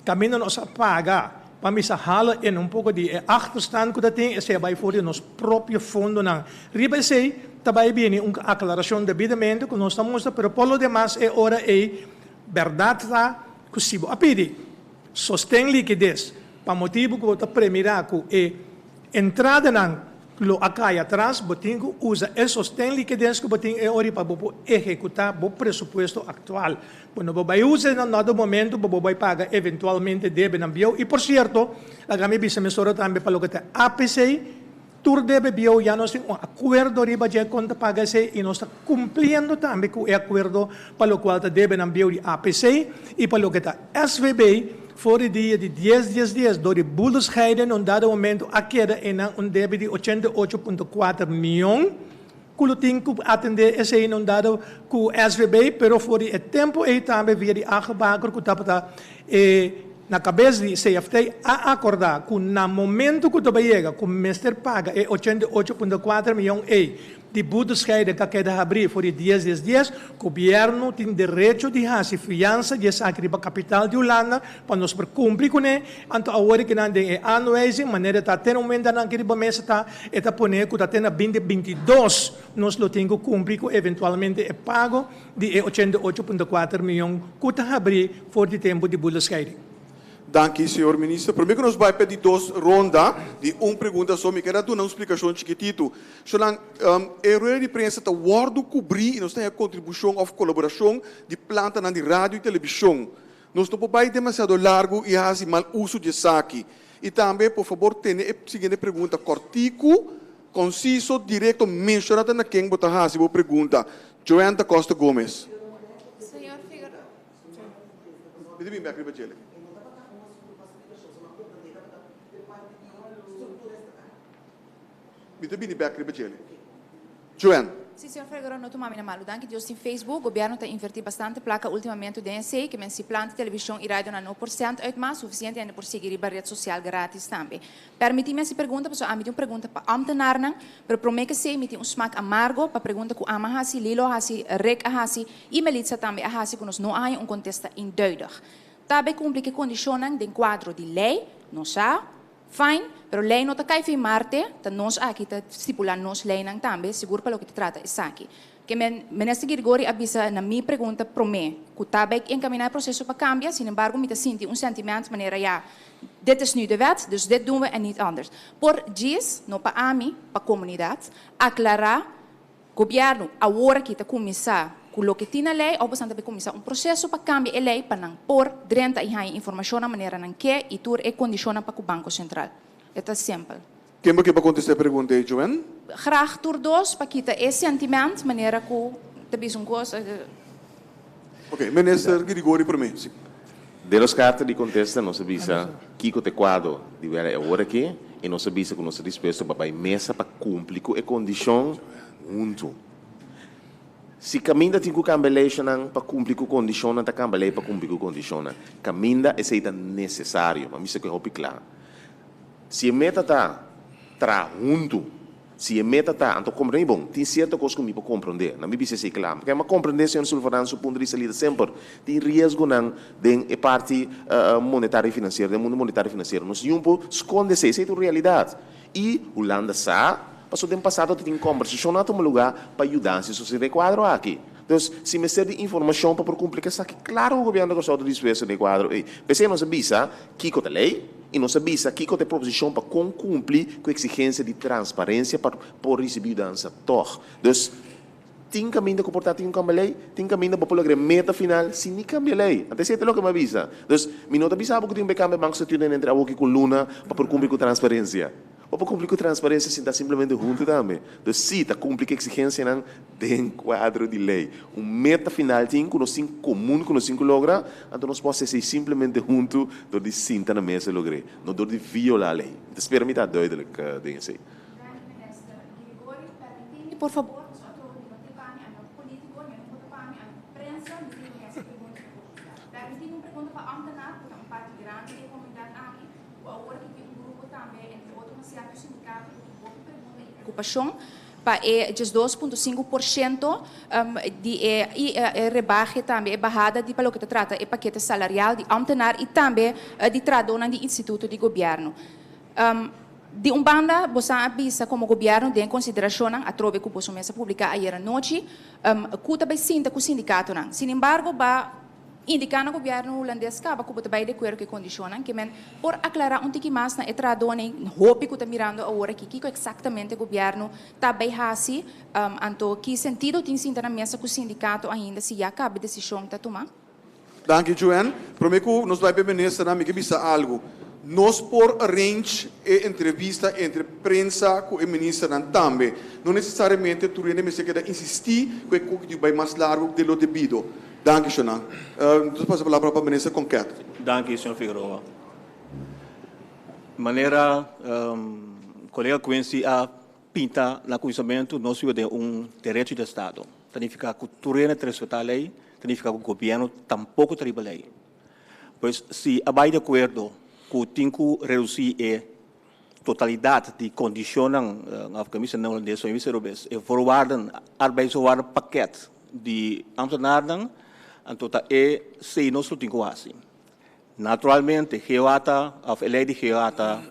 kaminda nos a paga pa misa hala in un poko di e achterstand ku ta tin, esei a bai for di nos propio fondonan. Riba esei ta bai bini un aklarashon debidamente ku nos ta mustra, pero por lo demas e ora ei bèrdat ta ku si bo a pidi sosten likides pa motibu ku bo ta premirá ku e entradanan Lo a kai atras, bo tin ku usa e sosten likides ku bo tin e ori pa bo por ehekutá bo presupuesto aktual. Bo no por bai usa e na nòdo momentu pa bo bai paga eventualmente debenan bieu. I por sierto, laga mi bisa mesora tambe pa loke ta APC, tur debe bieu ya nos tin un akuerdo riba dje kon ta paga esei i nos ta kumpliendo tambe ku e akuerdo pa lokual ta debenan bieu di APC i pa loke ta SVB, For di dia di dies dies dies dor di boedelscheiding un dado momento a keda einan un debe di 88.4 mion ku lo tin ku atendé esei na un dado ku SVB pero for di e tempu ei tambe via di Agebaker ku tabata e na kabes di CFT a akordá ku na momento ku ta bai yega ku mester paga e 88.4 mion ei Di boedelscheiding ta keda habrí for di dies dies dies. Gobièrnu tin derecho di hasi fiansa di esaki riba kapital di Hulanda pa nos por kumpli kuné. Anto awor ki nan den e aanwijzing, manera ta te na momento nan aki riba mesa ta, e ta pone ku ta te na binti 22 nos lo tin ku kumpli ku eventualmente e pago di e 88.4 mion ku ta habrí for di tempu di boedelscheiding. Danki, señor Minister. Prome ku nos bai pa e di dos ronda di un pregunta so, mi ker a duna un splikashon chikititu. Sonan, e rueda di prensa ta wòrdu kubrí i nos ta haña kontribushon òf kolaborashon di plantanan di radio i telebishon. Nos no por bai demasiado largu i hasi mal uso di esaki. I tambe, por fabor tene e siguiente pregunta kòrtiku, konsiso, direkto, menshoná ta na ken bo ta hasi bo pregunta. Joanne da Costa Gomez. Señor Figueroa. Mi ta bin bèk riba djele. Mi ta bini bek riba djele. Joanne. Si, señor Figueroa, no tuma mi na malu. Danki Dios tin Facebook. Gobierno ta inverti bastante placa ultimamento den esey, ke men si planta television y radio na no por cent uit mas, suficiente hende por sigui riba red social gratis tambe. Permiti mi haci pregunta, pasobra ami tin un pregunta pa ambtenaarnan, pero prome ke esey mi tin un smaak amargo pa pregunta cu Ama a haci, Lilo a haci, Rick a haci y Melitza tambe a haci cu nos no a haña un contesta eenduidig. Ta bay cumpli ke condicionnan den cuadro di ley? No sa. Fine, pero ley no ta cay fin marte, ta nos aki ta stipula nos leynan tambe, sigur pa loke ta trata esaki. Ke men, Minister Girgori a bisa na mi pregunta prome cu ta bay encamina e proceso pa cambia, sin embargo mi ta sinti un sentiment manera ya, dit is nu de wet, dus dit doen we en niet anders. Por djis, no pa ami, pa comunidad, aclara Gobierno awor aki ta cuminsa cu loke tin na ley of bosan ta bay cuminsa un proceso pa cambia e ley pa nan por drenta y haña informacionnan manera nan ke y tur e condicionnan pa cu Banco Central. E ta simpel. Ken bo ke pa contesta e pregunta ey, Joanne? Graag tur dos pa kita e sentiment manera cu ta bisa un cos. Ok, Minister Girigori prome. Si. Den nos carta di contesta nos a bisa kico ta e cuadro di wela e awor aki y nos a bisa cu nos ta dispuesto pa bay mesa pa cumpli cu e condicion hunto. Si caminda tin cu cambia leynan pa cumpli cu condicionnan ta cambia ley pa cumpli cu condicionnan. Caminda esey ta necesario. Ma mi bisa cu e hopi cla. Si e meta ta traha hunto. Si e meta ta, anto comprende bon, tin cierto cos cu mi por comprende. Na mi bisa esey cla. Porque mi a comprende señor Sulvaran su punto di salida semper. Tin riesgonan den e parti monetario y financiero, den mundo monetario y financiero. Nos niun por sconde esey. Esey ta un realidad. Y Hulanda sa, pasobra den pasado ta tin combersacionnan a tuma lugar pa yudansa e sostene e cuadro aki. Dus, si mester di informacion pa por cumpli cu esaki, claro cu Gobierno di Corsou ta dispuesto den e cuadro ey. P'esey nos a bisa kico ta ley. I nos a bisa kiko ta e proposishon pa kon kumpli ku eksigensia di transparensia pa por risibí yudansa tòg. Dus, tin kaminda ku por ta tin un kambia lei, tin kaminda bo por logra e meta final sin ni kambia lei. Anto esei ta loke mi a bisa. Dus, mi no ta bisa bo ku tin un kambia Banko Statuut entre awoki ku luna pa por kumpli ku transparensia. Bo por kumpli ku transparensia sin ta simplemente huntu tambe. Dus sí, ta kumpli ku eksigensianan den kuadro di lei. Un meta final tin ku nos tin komun ku nos tin ku logra, anto nos por hasi esei simplemente huntu dor di sinta na mesa i logr'é, no dor di violá lei. Mi ta spera mi ta duidelijk den esei. Danki Minister Girigorio. Permití mi por fabor, pasobra atrobe mi no tin pa mi, ami no polítiko, mi no vota pa mi, ami prensa, mi tin ku hasi pregunta pa komunidat. Permití mi un pregunta pa ambtenaar, ku ta un parti grandi di e komunidat aki. Ku awor ki tin un grupo tambe, entre otro na sierto sindikato, ku tin hopi pregunta i preokupashon pa e 12.5% di e i e rebahe tambe, e bahada di pa loke ta trata e pakete salarial di ambtenaar i tambe di trahadónan di instituto di gobièrnu. Di un banda bosan a bisa komo gobièrnu den konsiderashonnan atrobe ku boso mes a publiká ayer anochi ku ta bai sinta ku sindikatonan. Sinembargo ba Indiká na gobièrnu hulandes kaba ku bo ta bai di akuerdo ku e kondishonnan ke men por aklará un tiki mas na e trahadónan hopi ku ta mirando awor aki kiko eksaktamente gobièrnu ta bai hasi, anto ki sentido tin sinta na mesa ku sindikato ainda si ya kaba e desishon ta tumá? Danki Joanne. Promé ku nos bai pa e ministernan mi ke bisa algu. Nos por arrange e entrevista entre prensa ku e ministernan tambe. No nesesariamente tur hende mester keda insistí ku e koki di bai mas largu de lo debido. Danki, Shonan. Nos ta pasa palabra pa Minister Konket. Danki, señor Figueroa. Manera kolega Quincy a pinta na kuminsamentu, nos biba den un derecho di estado. Ta nifiká ku tur hende ta respetá lei, ta nifiká ku gobièrnu tampoko ta riba lei. Pues si a bai di akuerdo ku tin ku redusí e totalidat di kondishonnan, òf ke mi bisa na hulandes, mi bisa robes, e voorwaarden, arbeidsvoorwaardenpakket di ambtenarnan, anto ta e sei nos lo tin ku hasi. Naturalmente GOA ta, òf e lei di GOA ta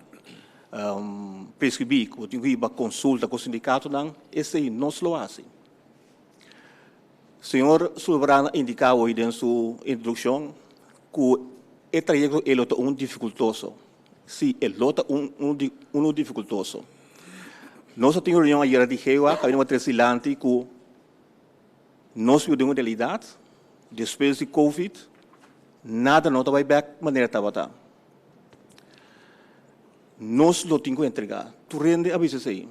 preskribí ku tin ku hiba konsulta ku sindikatonan, esei nos lo hasi. Señor Sulvaran a indiká hoy den su introdukshon ku e trayekto ei lo ta un difikultoso. Sí, e lo ta un unu difikultoso. Nos a tin un reunion ayera di GOA kaminda bo a trese dilanti ku nos biba den un realidat, despues di covid nada no ta bai bek manera tabata. Nos lo tin ku entregá. Tur hende a bisa esei.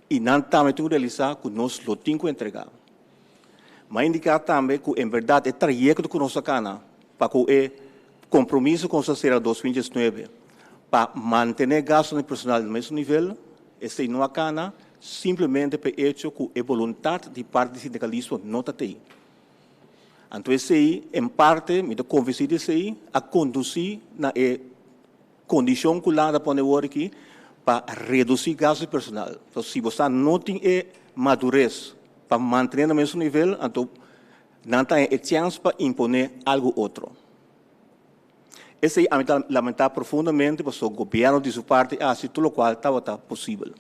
I nan tambe tin ku realisá ku nos lo tin ku entregá. M'a indiká tambe ku en bèrdat e trayekto ku nos a kana pa ku e kompromiso ku nos a sera 2019 pa mantené gastunan di personal na mesun nivel, esei no a kana simplemente pa e echo ku e boluntat di parti di sindikalismo no ta tei. Anto esei, en parte, mi ta konvensí di esei, a kondusí na e Kondishon ku landa pone wor aki pa redusí gasto di personal. So si bo sa no tin e madures pa mantené na mesun nivel, anto nan ta haña e chèns pa imponé algu otro. Esei ami ta lamentá profundamente pasobra gobièrnu di su parti a hasi tur lokual tabata posibel.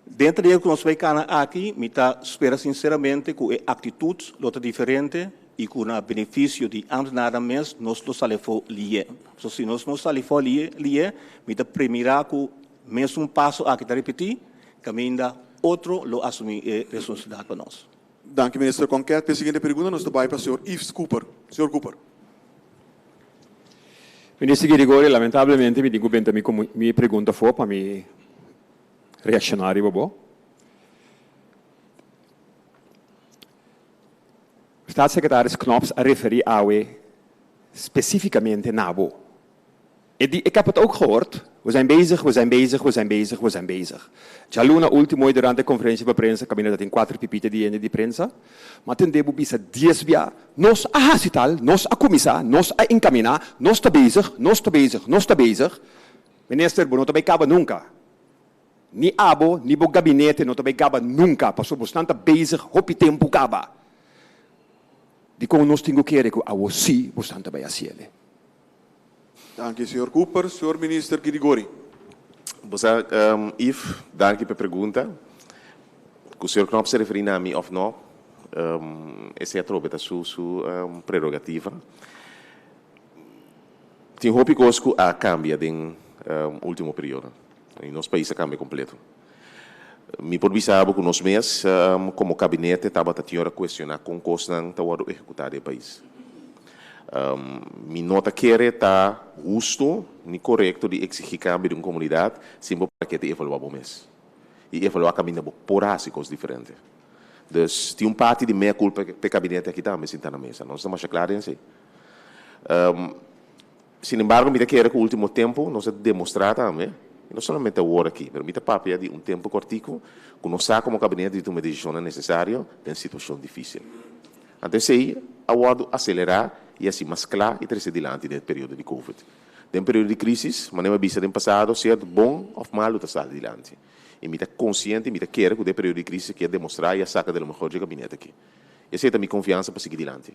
Den trayekto ku nos bai kana aki, mi ta spera sinseramente ku e aktitut lo ta diferente i ku na benefisio di ámtenarnan mes nos lo sali afó lié. So si nos no sali afó lié, mi ta premirá ku mesun paso aki ta ripití, kaminda otro lo asumí e responsabilidat pa nos. Danki Minister Konket. P'e siguiente pregunta nos ta bai pa señor Yves Cooper. Señor Cooper. Minister Girigorie, lamentablemente mi tin ku benta mi pregunta afó pa mi Reacciona riba bo. Staatssecretaris Knops a referi awe specificamente na bo. E di, ik heb het ook gehoord, we zijn bezig, we zijn bezig, we zijn bezig, we zijn bezig. Djaluna ultimo durante e conferencia pa prensa caminda ta tin cuater pipita di hende di prensa, ma tende bo bisa dies bia, nos a haci tal, nos a cuminsa, nos a encamina, nos ta bezig, nos ta bezig, nos ta bezig. Minister, bo no ta bay caba nunca. Ni abo, ni bo gabinete no ta bay caba nunca, pasobra bosnan ta bezig hopi tempo caba. Dicon nos tin cu kere cu awo si bosnan ta bay haciele? Danki, señor Cooper. Señor Minister Girigori. Bo sa, Yves, danki pa e pregunta. Cu señor Knops ta referi na mi of no, esey atrobe ta su su prerogativa. Tin hopi kos ku a kambia den ultimo periodo. I nos pais a kambia kompleto. Mi por bisa bo ku nos mes komo kabinete tabata tin ora kuestioná kon kosnan ta wòrdu ehekutá den e pais. Mi no ta kere ta hustu ni korekto di eksigí kambio di un komunidat sin bo para ke ta evaluá bo mes i evaluá kaminda bo por hasi kos diferente. Dus tin un parti di mea kulpa p'e kabinete aki tambe sinta na mesa. Nos ta masha kla den esei. Sin embargo, mi ta kere ku ultimo tempu nos a demostrá tambe, i no solamente awor aki, pero mi ta papia di un tempu kòrtiku, ku nos sa komo kabinete di tuma e desishonnan nesesario den situashon difísil. Anto esei a wòrdu aselerá i hasi mas kla i trese dilanti den e periodo di Covid. Den periodo di krísis, manera mi a bisa den pasado, sierto bon òf malu ta sali dilanti. I mi ta konsiente i mi ta kere ku den e periodo di krísis aki a demostrá i a saka de lo mehor dje kabinete aki. Esei ta mi konfiansa pa sigui dilanti.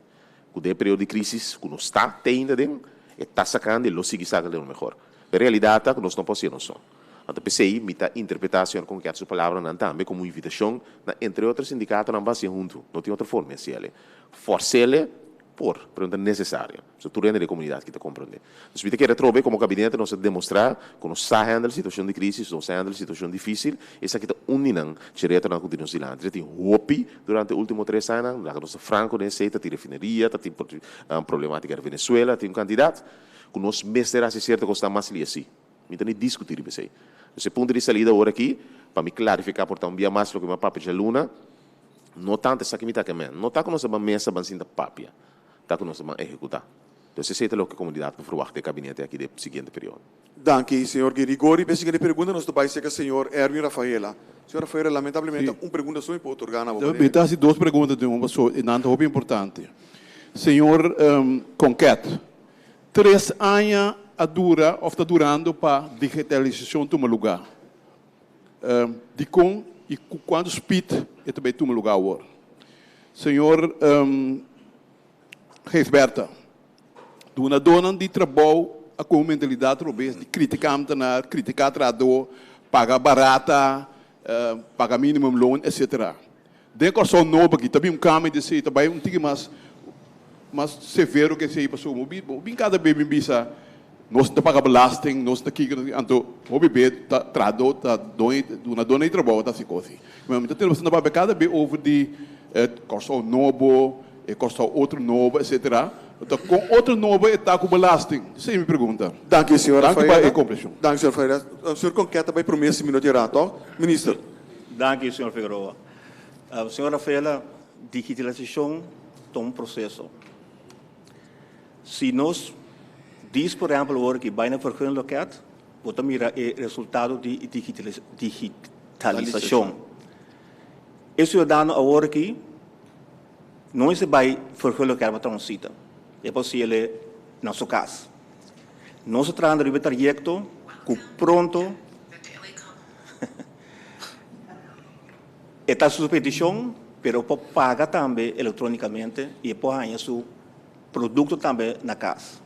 Ku den e periodo di krísis ku nos ta te ainda den, e ta sakando i lo sigui saka den lo mehor. E realidat ta ku nos no por hasié nos so. Anto p'esei mi ta interpretá señor Konket su palabranan tambe komo un invitashon na entre otro sindikatonan pa hasié huntu. No tin otro forma di hasiel. Fòrs'el por, pero no ta nesesario. So tur hende den e komunidat ki ta komprondé. Dus mi ta kere atrobe komo kabinete nos a demostrá ku nos sa handle situashon di krísis, nos sa handle situashon difísil. Esaki ta un di nan dje retonan ku tin nos dilanti. Ta tin hopi durante e último tres añanan. Laga nos ta franko den esei, ta tin refineria, ta tin problemátika di Venezuela, tin un kantidat ku nos mester hasi sierto kosnan mas li así. Mi ta ni diskutí riba esei. Dus e punto di salida awor aki, pa mi klarifiká por ta un bia mas loke mi a papia djaluna, no tantu esaki mi ta ke men. No ta ku nos a ban mesa ban sinta papia. Ta ku nos ta ban ehekutá. Entonces esei ta loke komunidat por ferwagt di e kabinete aki den e siguiente periodo. Danki, señor Girigori. P'e siguiente pregunta nos ta bai serka señor Erwin Rafaela. Señor Rafaela, lamentablemente un pregunta so mi por otorgá na bo manera. Mi ta hasi dos pregunta den un paso i nan ta hopi importante. Señor Konket, tres aña a dura òf ta durando pa digitalisashon tuma lugá. Dikon i ku kuantu spit e ta bai tuma lugá awor? Señor Gijsbertha, dunadónan di trabou a kohe un mentalidat robes di kritiká ambtenaar, kritiká trahadó, paga barata, paga minimumloon, etcetera. Den Kòrsou nobo aki ta bin un kambio di esei, ta bai un tiki mas mas severo ku esei pasobra bo bin kada be bin bisa nos ta paga belasting, nos ta kiko, anto hopi be ta trahadó ta dunadónan di trabou ta hasi kos ei. Mi ta tende bastante papia kada be over di Kòrsou nobo, e Kòrsou otro nobo, etcetera. Anto kon otro nobo e ta ku belasting? Esei mi pregunta. Danki, señor Danki pa e kompreshon. Danki, señor Ferreira. Señor Konket ta bai promé si mi no ta erá, tòg? Minister. Danki, señor Figueroa. Señor Rafaela, digitalisashon ta un proseso. Si nos dis por ehèmpel awor ki bai na vergunloket, bo ta mira e resultado di digitalisashon. E siudadano awor aki no mester bai vergunloket pa traha un sita. E por hasiel na su kas. Nos ta trahando riba e trayekto ku pronto e ta su petishon, pero por paga tambe elektronikamente i e por haña su produkto tambe na kas.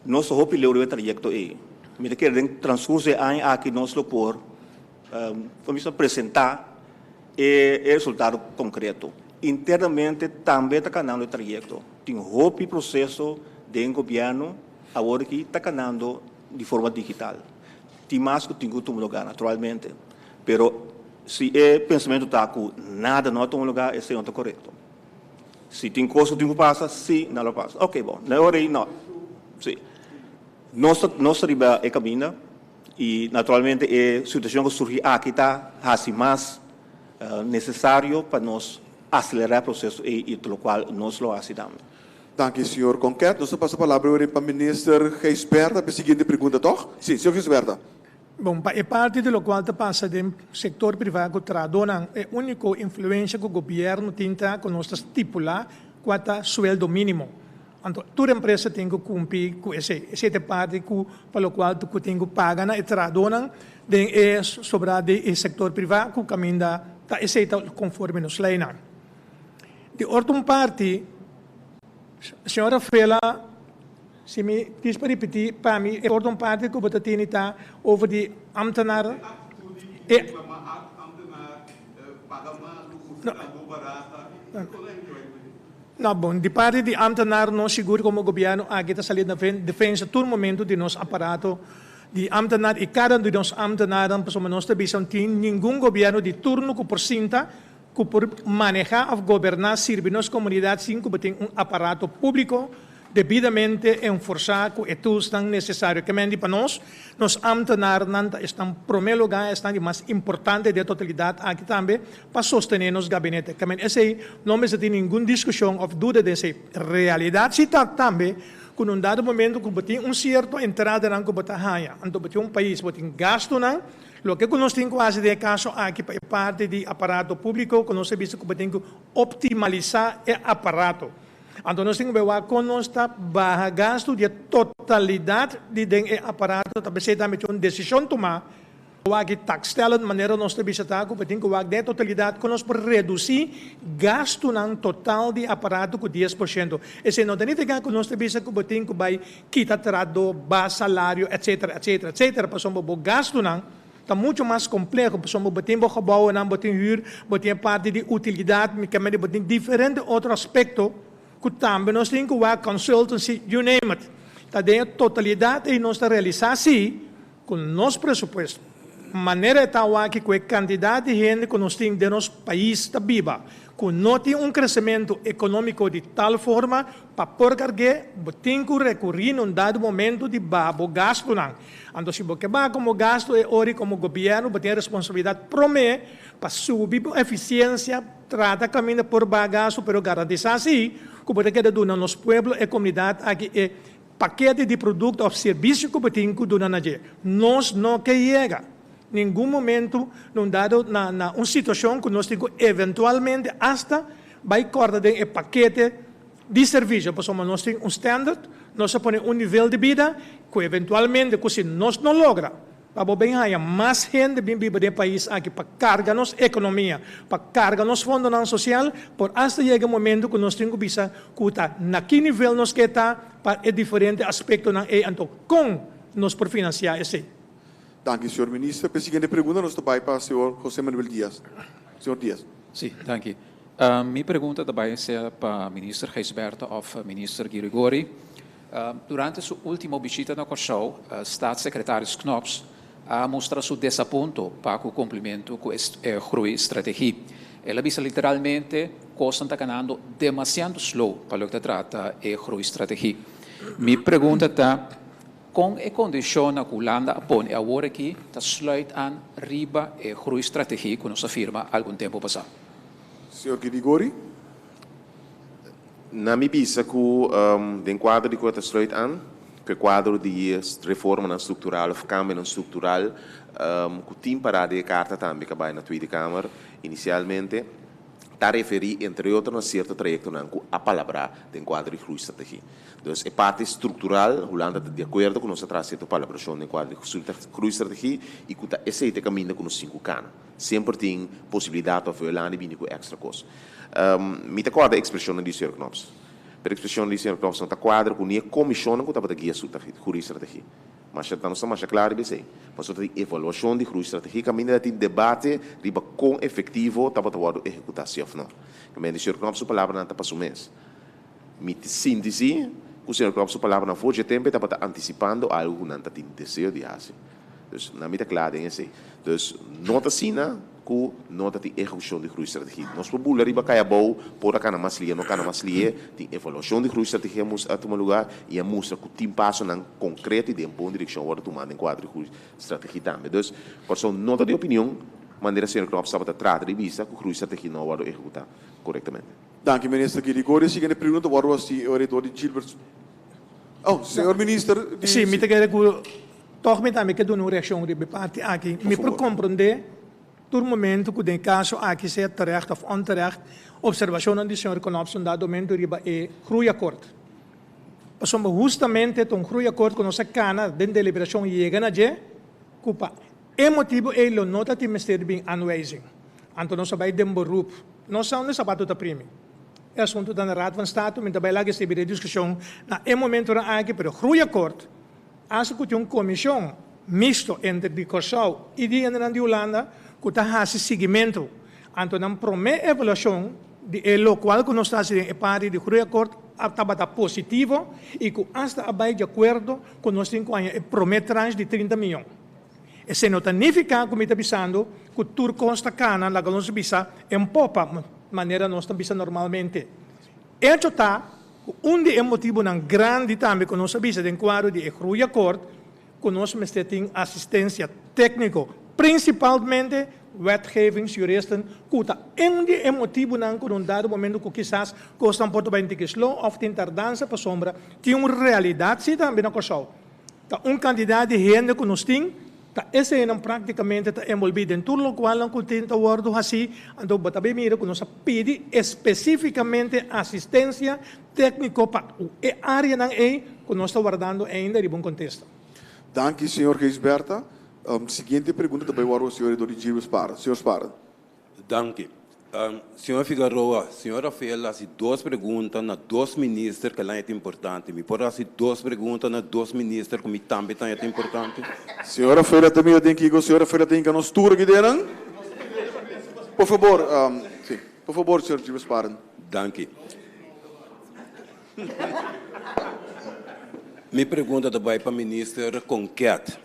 Nos ta hopi leu riba e trayekto ei. Mi ta kere den transkurso di e aña aki nos lo por kuminsá presentá e resultado konkreto. Internamente tambe ta kanando e trayekto. Tin hopi proseso den gobièrnu awor aki ta kanando di forma digital. Tin mas ku tin ku tuma lugá naturalmente, pero si e pensamentu ta ku nada no a tuma lugá esei no ta korekto. Si tin kos ku tin ku pasa, si nan lo pasa. Oke bon, na e ora ei no. Si. Nos ta nos ta riba e kaminda i naturalmente e situashon ku surgi aki ta hasi mas nesesario pa nos aselerá e proseso ei i lokual nos lo hasi tambe. Danki, señor Konket. Nos ta pasa palabra awor pa Minister Gijsbertha pa e siguiente pregunta, tòg? Si, señor Gijsbertha. Bon, pa e parti di lokual ta pasa den sektor privá ku trahadónan, e úniko influensha ku gobièrnu tin ta ku nos ta stipulá kua ta sueldo mínimo. Anto tur empresa tin ku kumpli ku esei. Esei ta e parti ku pa lokual ku tin ku paga na e trahadónan den e sobrá di e sektor privá ku kaminda ta esei ta konforme nos leinan. Di otro un parti, señora Fela, si mi dis pa ripití, pa mi e otro un parti ku bo ta tene ta over di ambtenaar. E No, bon, di parti di ambtenaar nos sigur como gobierno aki ta sali na defensa tur momento di nos aparato di ambtenaar y cada un di nos ambtenaarnan pasobra nos ta bisa no tin ningun gobierno di turno cu por sinta cu por maneha of goberna sirbi nos comunidad sin cu bo tin un aparato publico debidamente enforsa cu e toolsnan necesario. Ke men di pa nos, nos ambtenaarnan ta esnan prome lugar, esnan di mas importante den e totalidad aki tambe pa sostene nos gabinete. Ke men esey no mester tin ningun discusion of duda den esey. Realidad si ta tambe cu na un dado momento cu bo tin un cierto entradanan cu bo ta haya, anto bo tin un pais, bo tin gastonan, Loke ku nos tin ku hasi den e kaso aki pa e parti di aparato públiko ku nos a bisa ku bo tin ku optimalisá e aparato. Anto nos tin ku bai wak kon nos ta baha gastu di e totalidat di den e aparato ta p'esei tambe tin un desishon tumá wak e taakstellend manera nos ta bisa ta ku bo tin ku wak den e totalidat kon nos por redusí gastunan total di aparato ku 10%. Esei no ta nifiká ku nos ta bisa ku bo tin ku bai kita trado, baha salario, etcetera, etcetera, etcetera, pasobra bo gastunan ta mucho mas compleho, pasobra bo tin bo gebouwennan, bo tin huur, bo tin e parti di utilidad, mi kemende bo tin diferente otro aspecto cu tambe nos tin cu wak, consultancy, you name it. Ta den e totalidad ey nos ta realisa si cu nos presupuesto, manera e ta awaki cu e cantidad di hende cu nos tin den nos pais ta biba, cu no tin un crecemento economico di tal forma pa por cargu'e, bo tin cu recuri na un dado momento di baha bo gastonan. Anto si bo ke baha como gasto e ora como gobierno bo tin e responsabilidad prome pa subi bo eficiencia, trata caminda por baha gasto, pero garantisa si cu bo ta keda duna nos pueblo, e comunidad aki e Pakete di produkto òf servisio ku bo tin ku duna na dje. Nos no ke yega ningun momentu na un dado na na un situashon ku nos tin ku eventualmente asta bai kòrta den e pakete di servisio pasobra nos tin un standard, nos a pone un nivel di bida ku eventualmente ku si nos no logra Pa bo bin haña mas hende bin biba den e pais aki pa karga nos ekonomia, pa karga nos fondonan sosial, por asta yega e momento ku nos tin ku bisa ku ta na ki nivel nos ke ta pa e diferente aspektonan ei, anto kon nos por finansiá esei. Danki, señor Minister. P'e siguiente pregunta nos ta bai pa señor José Manuel Diaz. Señor Diaz. Sí, danki. Mi pregunta ta bai sea pa Minister Gijsbertha òf Minister Girigori. Durante su último bishita na Kòrsou, Staatssecretaris Knops a mustra su desapunto pa ku kumplimentu ku e groeistrategie. El a bisa literalmente, Kosnan ta kanando demasiado slow pa loke ta trata e groeistrategie. Mi pregunta ta, kon e kondishonnan ku Hulanda a pone awor aki ta sluit aan riba e groeistrategie ku nos a firma algun tempu pasá? Señor Girigori. Na mi bisa ku den kuadro di ku ta sluit an ku e kuadro di reformanan struktural òf kambionan struktural ku tin pará den e karta tambe ku a bai na Tweede Kamer inisialmente ta referí entre otro na sierto trayektonan ku a palabrá den kuadro di groeistrategie. Dus e parti struktural Hulanda ta di akuerdo ku nos a traha sierto palabrashon den kuadro di groeistrategie i ku ta esei ta e kaminda ku nos tin ku kana. Semper tin posibilidat òf Hulanda bini ku èkstra kos. Mi ta kòrda e ekspreshonnan di señor Knops. Pero e ekspreshonnan di señor Knops no ta kuadra ku ni e komishonnan ku tabata guia su groeistrategie. Masha ta nos ta masha kla riba esei. Pasobra ta tin evaluashon di groeistrategie kaminda ta tin debate riba kon efektivo tabata wòrdu ehekutá si òf no. Kaminda di señor Knops su palabranan ta pa su mes. Mi ta sinti si ku señor Knops su palabranan for dje tempu e tabata antisipando algu ku nan ta tin deseo di hasi. Dus nan mi ta kla den esei. Dus no ta asina ku no ta tin ehekushon di groeistrategie. Nos por bula riba kai abou, por a kana mas lihe, no kana mas lihe. Tin evaluashon di groeistrategie a mus a tuma lugá i a mustra ku tin pasonan konkreto i den bon direkshon wòrdu tumá den kuadro di groeistrategie tambe. Dus Kòrsou no ta di opinion manera señor Knops tabata trata di bisa ku groeistrategie no a wòrdu ehekutá korektamente. Danki Minister Girigorie. Siguiente pregunta wòrdu hasi e orador di Gilbert. Oh, señor Minister di. Sí, mi ta kere ku Tòg mi tambe ke duna un reakshon riba e parti aki. Mi por komprondé tur momentu ku den e kaso aki sea terecht òf onterecht opservashonnan di señor Knops un dado momentu riba e groeiakkoord. Pasobra hustamente ta un groeiakkoord ku nos a kana den deliberashon yega na dje ku pa e motibu ei lo no ta tin mester di bin aanwijzing. Anto nos a bai den beroep. Nos sa unda sapato ta primi. E asuntu ta na Raad van State, mi ta bai laga esei bira e diskushon na e momentunan aki, pero groeiakkoord Hasta ku tin un komishon misto entre di Kòrsou i di hendenan di Hulanda ku ta hasi siguimentu. Anto nan promé evaluashon di e lokual ku nos ta hasi den e parti di Groeiakkoord a tabata positivo i ku asta a bai di akuerdo ku nos tin ku haña e promé tranche di 30 mion. Esei no ta nifiká ku mi ta bisando ku tur kos ta kana laga nos bisa en popa, manera nos ta bisa normalmente. Echo ta ku un di e motibunan grandi tambe ku nos a bisa den kuadro di e Groeiakkoord ku nos mester tin asistensia tékniko, prinsipalmente wetgevingsjuristen, ku ta un di e motibunan ku na un dado momento ku kisas kosnan por ta bai un tiki slow òf tin tardansa pasobra tin un realidat si tambe na Kòrsou. Ta un kantidat di hende ku nos tin, ta eseinan práktikamente ta enbolbí den tur lokualnan ku tin ta wòrdu hasí, anto bo ta bin mira ku nos a pidi espesífikamente asistensia tékniko pa e áreanan ei ku nos ta wardando ainda riba un kontesta. Danki, señor Gijsbertha. Siguiente pregunta ta bai wòrdu señor Edori Gilbert Sparen. Señor Sparen. Danki. Señor Figaroa, señor Rafael a hasi dos pregunta na dos minister ku el a haña ta importante. Mi por hasi dos pregunta na dos minister ku mi tambe ta haña ta importante? Señor Rafael a ta mira den kiko señor Rafael a ta hinka nos tur aki den? Por fabor, si, por fabor señor Gilbert Sparen. Danki. Mi pregunta ta bai pa minister Konket.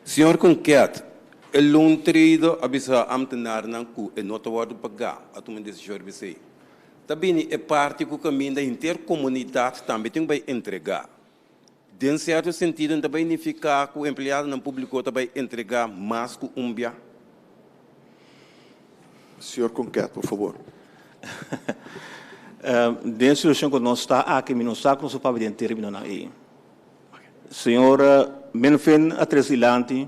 Señor Konket, e loontrede a bisa ambtenarnan ku e no ta wòrdu pagá, a tuma un desishon riba esei. Ta bini e parti ku kaminda henter komunidat tambe tin ku bai entregá. Den sierto sentido ta bai nifiká ku empleadonan públiko ta bai entregá mas ku un bia? Señor Konket, por fabor. Den situashon ku nos ta aki mi no sa ku nos a papia den términonan ei. Señor Menfin a trese dilanti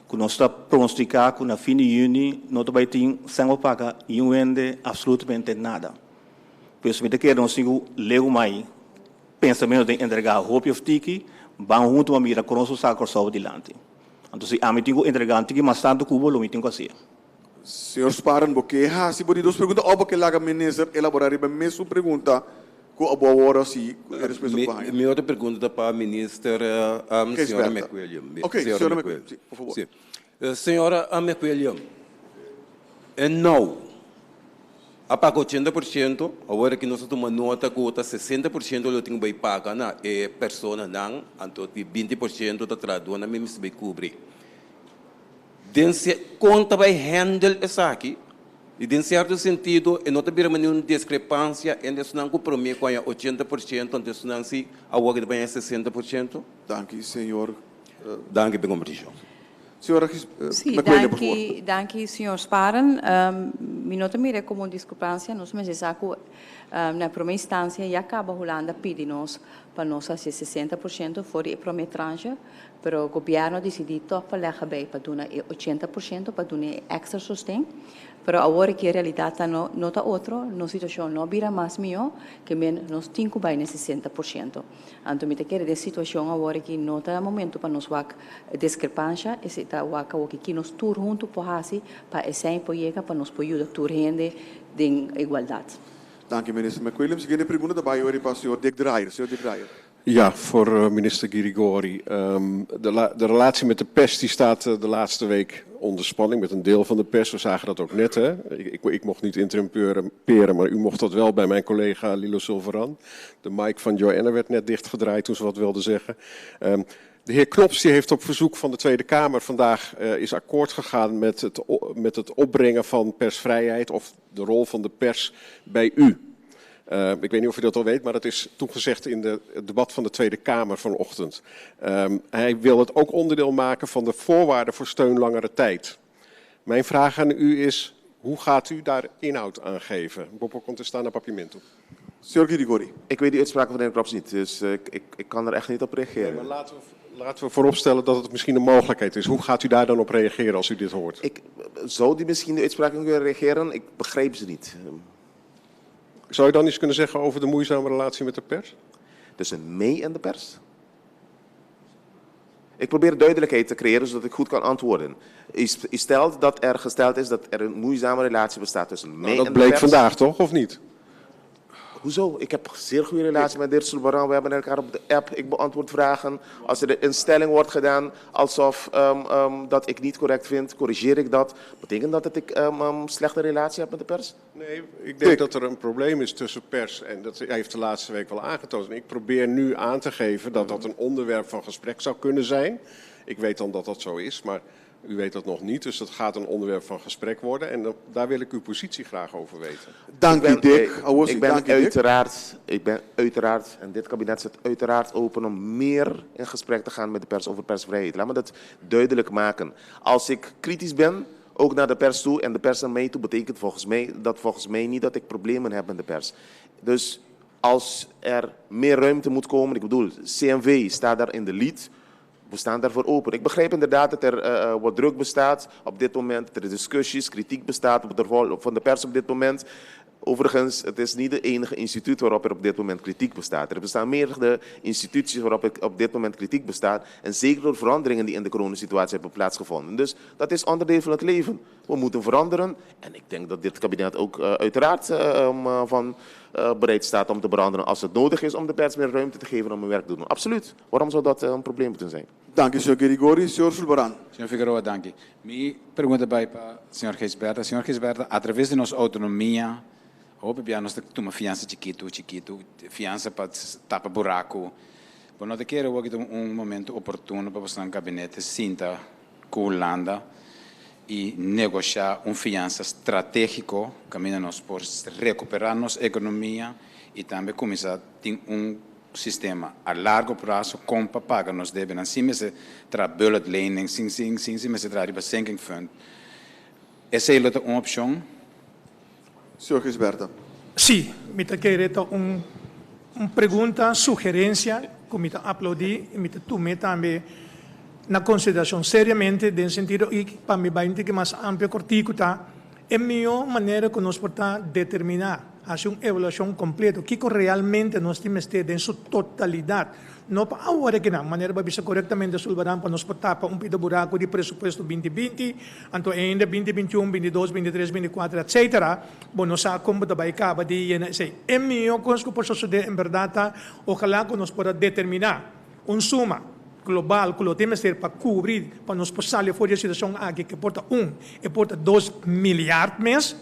ku nos ta pronostiká ku na fin di yüni no ta bai tin sèn pa paga niun hende apsolutamente nada. Pues mi ta kere nos tin ku leu mai pensamentu den entregá hopi òf tiki, ban huntu pa mira kon nos por saka Kòrsou dilanti. Anto si ami tin ku entregá un tiki mas tantu ku bo, lo mi tin ku hasié. Señor Sparen, bo ke hasi bo di dos pregunta òf bo ke laga minister elaborá riba e mesun pregunta ku abo awor hasi ku e respuesta ku bo haña? Mi otro pregunta ta pa minister señora McWilliam. Ok, señora McWilliam, si, por fabor. Si. Señora McWilliam, e nou a paga 80%, awor aki nos a tuma nota ku ta 60% lo tin ku bai paga na e personanan, anto di 20% ta trahadónan mi mester bai kubri. Den kon ta bai handle esaki? I den sierto sentido e no ta bira manera un diskrepansia entre esnan ku promé ku haña 80% anto esnan si awor ta bai haña 60%? Danki, señor. Danki pa e kombertishon. Señora Sí, McWilliam, por favor. danki, danki señor Sparen. Mi no ta mira como un discrepancia, nos mester sa cu na prome instancia ya caba Hulanda pidi nos pa nos haci 60% for di e prome tranche, pero gobierno a dicidi toch pa lega bay pa duna e 80% pa duna e extra sosten. Pero awor aki e realidad ta no no ta otro, nos situacion no a bira mas miho, ke men nos tin cu bay na e 60%. Anto mi ta kere den situacion awor aki no ta momento pa nos wak discrepancia, esey ta wak awor ki nos tur hunto por haci pa esey por yega pa nos por yuda tur hende den igualdad. Danki Minister McWilliams. Siguiente pregunta ta bay ori pa señor Dick Drayer. Señor Dick Drayer. Ja, voor minister Girigori. De, de relatie met de pers die staat de laatste week onder spanning met een deel van de pers. We zagen dat ook net. Hè? Ik, ik, ik mocht niet interrumperen, maar u mocht dat wel bij mijn collega Lilo Sulvaran. De mic van Joanne werd net dichtgedraaid toen ze wat wilde zeggen. De heer Knops die heeft op verzoek van de Tweede Kamer vandaag is akkoord gegaan met het, met het opbrengen van persvrijheid of de rol van de pers bij u. Ik weet niet of u dat al weet, maar dat is toegezegd in de, het debat van de Tweede Kamer vanochtend. Hij wil het ook onderdeel maken van de voorwaarden voor steun langere tijd. Mijn vraag aan u is, hoe gaat u daar inhoud aan geven? Bo por kontestá na Papiamentu. Señor Girigori. Ik weet die uitspraak van de heer Knops niet, dus ik, ik, ik kan er echt niet op reageren. Nee, maar laten we, laten we vooropstellen dat het misschien een mogelijkheid is. Hoe gaat u daar dan op reageren als u dit hoort? Ik zou die misschien de uitspraak kunnen reageren, ik begrijp ze niet. Zou je dan iets kunnen zeggen over de moeizame relatie met de pers? Tussen mij en de pers? Ik probeer duidelijkheid te creëren zodat ik goed kan antwoorden. U, u stelt dat er gesteld is dat er een moeizame relatie bestaat tussen mij Nou, dat en de bleek pers. vandaag toch, of niet? Hoezo? Ik heb zeer goede relatie met de heer Sulbaran. We hebben elkaar op de app. Ik beantwoord vragen. Als er een stelling wordt gedaan alsof dat ik niet correct vind, corrigeer ik dat. Betekent dat dat ik een slechte relatie heb met de pers? Nee, ik denk dat er een probleem is tussen pers en dat heeft de laatste week wel aangetoond. En ik probeer nu aan te geven dat dat een onderwerp van gesprek zou kunnen zijn. Ik weet dan dat dat zo is, maar u weet dat nog niet. Dus dat gaat een onderwerp van gesprek worden. En daar wil ik uw positie graag over weten. Dank u, Dick. Ik ben uiteraard, ik ben uiteraard, en dit kabinet zit uiteraard open om meer in gesprek te gaan met de pers over persvrijheid. Laat me dat duidelijk maken. Als ik kritisch ben, ook naar de pers toe en de pers naar mij toe, betekent volgens mij dat volgens mij niet dat ik problemen heb met de pers. Dus als er meer ruimte moet komen, ik bedoel, CNV staat daar in de lead. We staan daarvoor open. Ik begrijp inderdaad dat er wat druk bestaat op dit moment, dat er discussies, kritiek bestaat op de rol van de pers op dit moment. Overigens, het is niet de enige instituut waarop er op dit moment kritiek bestaat. Er bestaan meerdere instituties waarop er op dit moment kritiek bestaat. En zeker door veranderingen die in de coronasituatie hebben plaatsgevonden. Dus dat is onderdeel van het leven. We moeten veranderen. En ik denk dat dit kabinet ook uiteraard van bereid staat om te veranderen als het nodig is om de pers meer ruimte te geven om hun werk te doen. Absoluut. Waarom zou dat een probleem moeten zijn? Dank u, señor Girigorie. Señor Sulbaran. Señor Figueroa, dank u. Mi pregunta ta bai pa señor Gijsbertha. Señor Gijsbertha, a traves di nos autonomia, hopi bia nos ta tuma fiansa chikitu, chikitu, fiansa pa tapa buraku. Bo no ta kere awor ki ta un momento oportuno pa bosnan gabinete sinta ku Hulanda i negoshá un fiansa stratégiko kaminda nos por rekuperá nos ekonomia i tambe kuminsá tin un sistema a largo plaso kon pa paga nos debenan sin mester traha bullet lening, sin sin sin sin mester traha riba sinking fund. Esei lo ta un opshon? Señor Gisberta. Sí, mi ta kere ta un un pregunta, sugerencia cu mi ta aplaudi y mi ta tume tambe na consideracion seriamente den sentido y pa mi bay un tiki mas amplio cortico ta e miho manera cu nos por ta determina, haci un evaluacion completo kico realmente nos tin mester den su totalidad. No pa awor aki nan, manera bo a bisa korektamente Sulbaran, pa nos por tapa un pida buraku di presupuesto binti binti, anto ainda binti bintiun, bintidos, bintitres, bintikuater, etcetera, bo no sa kon bo ta bai kaba di yena esei. E mihó kos ku por sosodé en bèrdat ta ojalá ku nos por a determiná un suma global ku lo tin mester pa kubri pa nos por sali for di e situashon aki ku por ta un, e por ta dos miliard mes.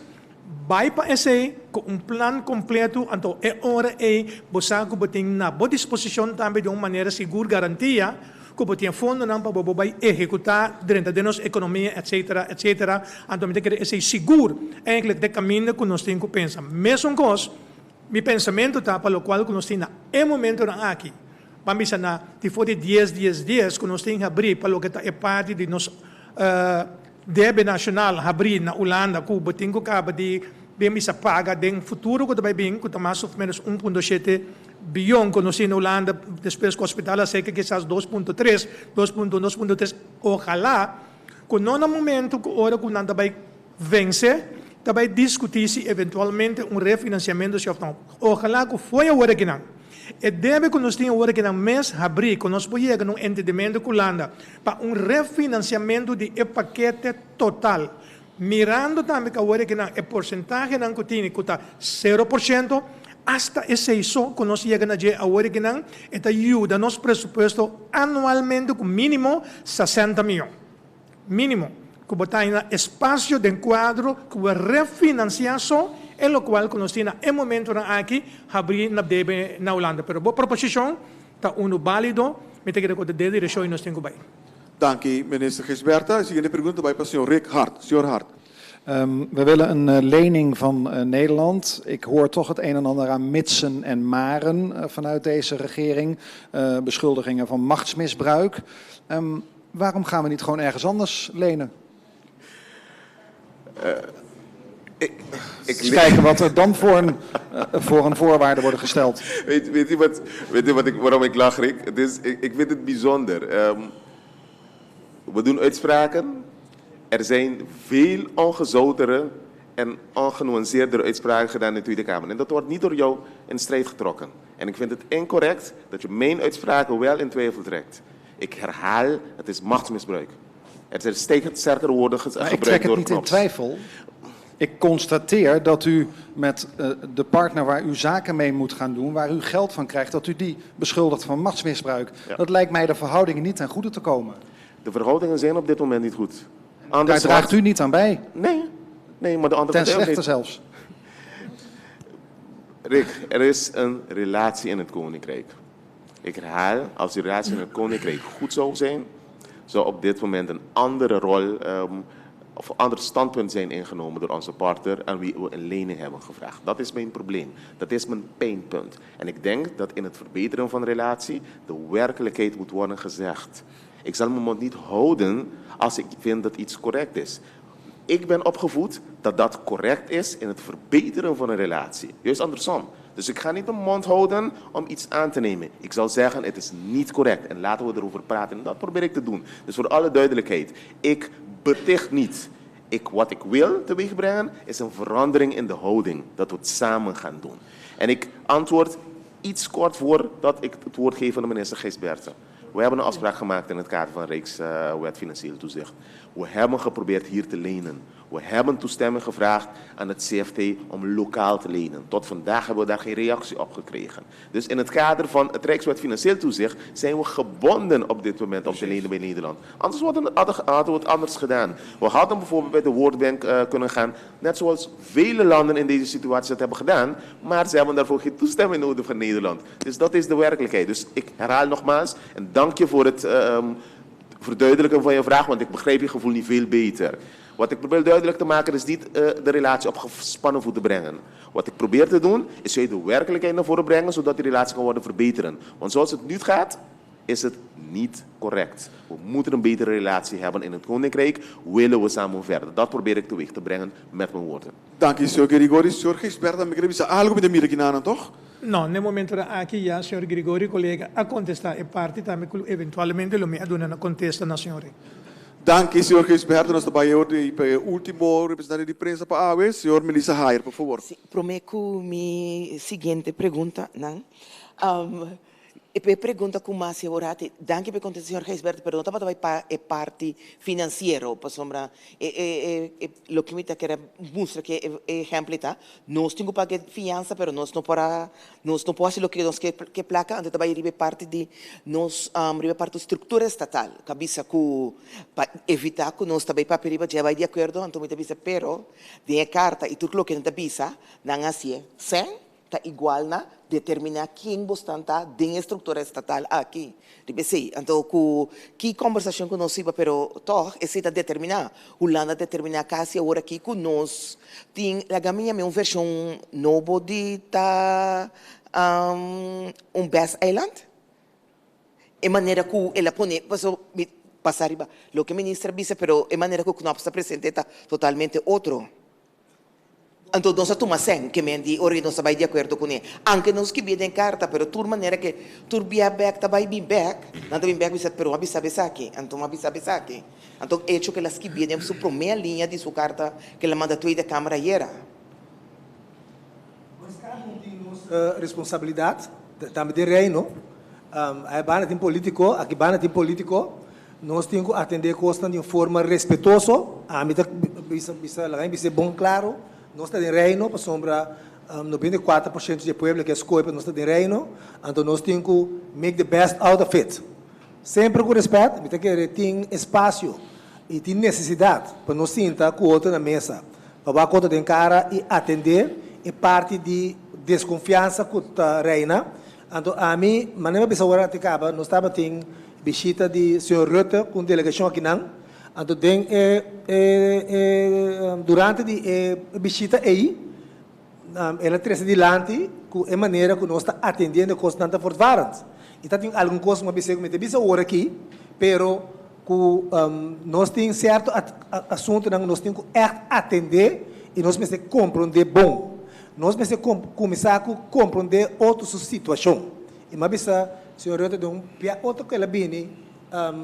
Bai pa esei ku un plan kompleto, anto e ora ei bo sa ku bo tin na bo disposishon tambe di un manera sigur garantia ku bo tin e fondonan pa bo bo bai ehekutá drenta den nos ekonomia etsetera etsetera. Anto mi ta kere esei sigur eindelijk ta e kaminda ku nos tin ku pensa. Mesun kos mi pensamentu ta pa lokual ku nos tin na e momentonan aki, ban bisa na tifo di dies dies dies ku nos tin habrí pa loke ta e parti di nos Debe nashonal habrí na Ulanda ku bo tin ku kaba di bin bisa paga den futuro ku ta bai bin ku ta mas of menos un punto shete biyon ku nos tin na Ulanda despues ku hospital a seka kisas dos punto tres, dos punto un, dos punto tres. Ojalá ku no na momento ku ora ku nan ta bai vense ta bai diskutí si eventualmente un refinansiamentu si of no. Ojalá ku fo'i awor akinan e debe ku nos tin awor akinan mes habrí ku nos por yega na un entendimentu ku Ulanda pa un refinansiamentu di e pakete total, mirando tambe ku awor aki nan e porsentahenan ku tini ku ta sero por shento, asta esei so ku nos yega na dje awor aki nan e ta yuda nos presupuesto anualmente ku mínimo sesenta mion. Mínimo, ku bo ta haña espasio den kuadro ku bo refinansiá so e lokual ku nos tin na e momentonan aki habrí na debe na Hulanda. Pero bo proposishon Ta unu bálido, mi ta kere ku ta den direkshon i nos tin ku bai. Danki, Minister Gijsbertha. E siguiente pregunta ta bai pa señor Rick Hart. Señor Hart. We willen een lening van Nederland. Ik hoor toch het een en ander aan mitsen en maren vanuit deze regering. Beschuldigingen van machtsmisbruik. Waarom gaan we niet gewoon ergens anders lenen? Ik, ik Eens kijken wat er dan voor een, voor een voorwaarden worden gesteld. Weet, weet u, wat, weet u wat ik, waarom ik lach, Rick? Het is, ik, ik vind het bijzonder. We doen uitspraken. Er zijn veel ongezoutere en ongenuanceerdere uitspraken gedaan in de Tweede Kamer. En dat wordt niet door jou in strijd getrokken. En ik vind het incorrect dat je mijn uitspraken wel in twijfel trekt. Ik herhaal, het is machtsmisbruik. Er zijn steeds sterkere woorden Maar ik gebruikt trek het door niet in Knops. twijfel. Ik constateer dat u met eh, de partner waar u zaken mee moet gaan doen, waar u geld van krijgt, dat u die beschuldigt van machtsmisbruik. Dat lijkt mij de verhoudingen niet ten goede te komen. De verhoudingen zijn op dit moment niet goed. Anders Daar draagt u niet aan bij. Nee, nee maar de andere Ten slechte zelfs. Rick, er is een relatie in het Koninkrijk. Ik herhaal, als die relatie in het Koninkrijk goed zou zijn, zou op dit moment een andere rol of een ander standpunt zijn ingenomen door onze partner aan wie we een lening hebben gevraagd. Dat is mijn probleem. Dat is mijn pijnpunt. En ik denk dat in het verbeteren van relatie de werkelijkheid moet worden gezegd. Ik zal mijn mond niet houden als ik vind dat iets correct is. Ik ben opgevoed dat dat correct is in het verbeteren van een relatie. Juist andersom. Dus ik ga niet mijn mond houden om iets aan te nemen. Ik zal zeggen, het is niet correct en laten we erover praten. En dat probeer ik te doen. Dus voor alle duidelijkheid, ik beticht niet. Wat ik wil teweegbrengen is een verandering in de houding. Dat we het samen gaan doen. En ik antwoord iets kort voordat ik het woord geef aan de minister Gijsbertha. We hebben een afspraak gemaakt in het kader van Rijkswet Financieel Toezicht. We hebben geprobeerd hier te lenen. We hebben toestemming gevraagd aan het CFT om lokaal te lenen. Tot vandaag hebben we daar geen reactie op gekregen. Dus in het kader van het Rijkswet Financieel Toezicht zijn we gebonden op dit moment om te lenen bij Nederland. Anders hadden we het anders gedaan. We hadden bijvoorbeeld bij de World Bank kunnen gaan, net zoals vele landen in deze situatie dat hebben gedaan, maar ze hebben daarvoor geen toestemming nodig van Nederland. Dus dat is de werkelijkheid. Dus ik herhaal nogmaals en dank je voor het verduidelijken van je vraag, want ik begrijp je gevoel niet veel beter. Wat ik probeer duidelijk te maken is niet de relatie op gespannen voet te brengen. Wat ik probeer te doen is je de werkelijkheid naar voren brengen, zodat die relatie kan worden verbeteren. Want zoals het nu gaat, is het niet correct. We moeten een betere relatie hebben in het Koninkrijk, willen we samen verder. Dat probeer ik teweeg te brengen met mijn woorden. Dank u, señor Girigorie. Señor Gijsbertha, mi ke bisa algo mi ta mira akinan, toch? No, na e momento aki ya señor Girigorie colega a contesta e parti tambe cu eventualmente lo mi a duna na contesta na señor. Danki, señor Gijsbertha. Nos ta bai awor di pa e ultimo representante di prensa pa awe, señor Melissa Hayer, por favor. Sí, prome cu mi siguiente pregunta, nan. E pregunta cu mas e ora te, danki pa e contesta, señor Gijsbertha, pero no tabata bai pa e parti financiero, pasobra e, e, e, loke mi ta kere mustra cu e ehempel ta, nos tin cu paga e fiansa, pero nos no por a, nos no por haci loke nos ke ke placa, anto ta bai riba e parti di nos, riba e parti structura estatal, cu a bisa cu pa evita cu nos ta bai papia riba dje, bai di acuerdo, anto mi ta bisa, pero den e carta y tur loke nan ta bisa, nan a hacié sen ta igual na determiná ken bosnan ta den e struktura estatal aki. Riba esei, anto ku ki kombersashon ku nos hiba, pero tòg esei ta determiná. Hulanda a determiná kasi awor aki ku nos tin, laga mi yam'é un vershon nobo di ta un best eiland. E manera ku el a pone, paso mi pasa riba loke minister a bisa, pero e manera ku Knops ta present'é ta totalmente otro. Anto nos a tuma sèn, ke men di ora nos a bai di akuerdo kuné. Anke nos skibié den karta, pero tur manera ke tur bia bèk ta bai bin bèk, nan ta bin bèk bisa, pero a bisa besaki, anto a bisa besaki. Anto echo ke el a skibié den su promé liña di su karta ke el a manda Tweede Kamer ayera. Nos kada un tin nos responsabilidat, tambe den Reino. Aya banda tin polítiko, aki banda tin polítiko. Nos tin ku atendé kosnan di un forma respetuoso. Ami ta bisa bisa laga mi bis'é bon klaro, nos ta den Reino pasobra 94% di e pueblo ke a skohe pa nos ta den Reino, anto nos tin ku make the best out of it. Semper ku respèt, mi ta kere tin espasio i tin nesesidat pa nos sinta ku otro na mesa pa wak otro den kara i atendé e parti di deskonfiansa ku ta reina. Anto ami, manera mi a bisa ora te kaba, nos tabatin Bishita di señor Rutte cu un delegacion akinan. Anto den e e e durante di e bishita ey el a trece dilanti cu e manera cu nos ta atendiendo e cosnan ta voortvarend. Y ta tin algun cos cu mi a bisa cu mi ta bisa awor aki, pero cu nos tin cierto asuntonan cu nos tin cu echt atende y nos mester comprende bon. Nos mester cuminsa cu comprende otro su situacion. I mi a bisa señor Rutte den un pia otro ku el a bini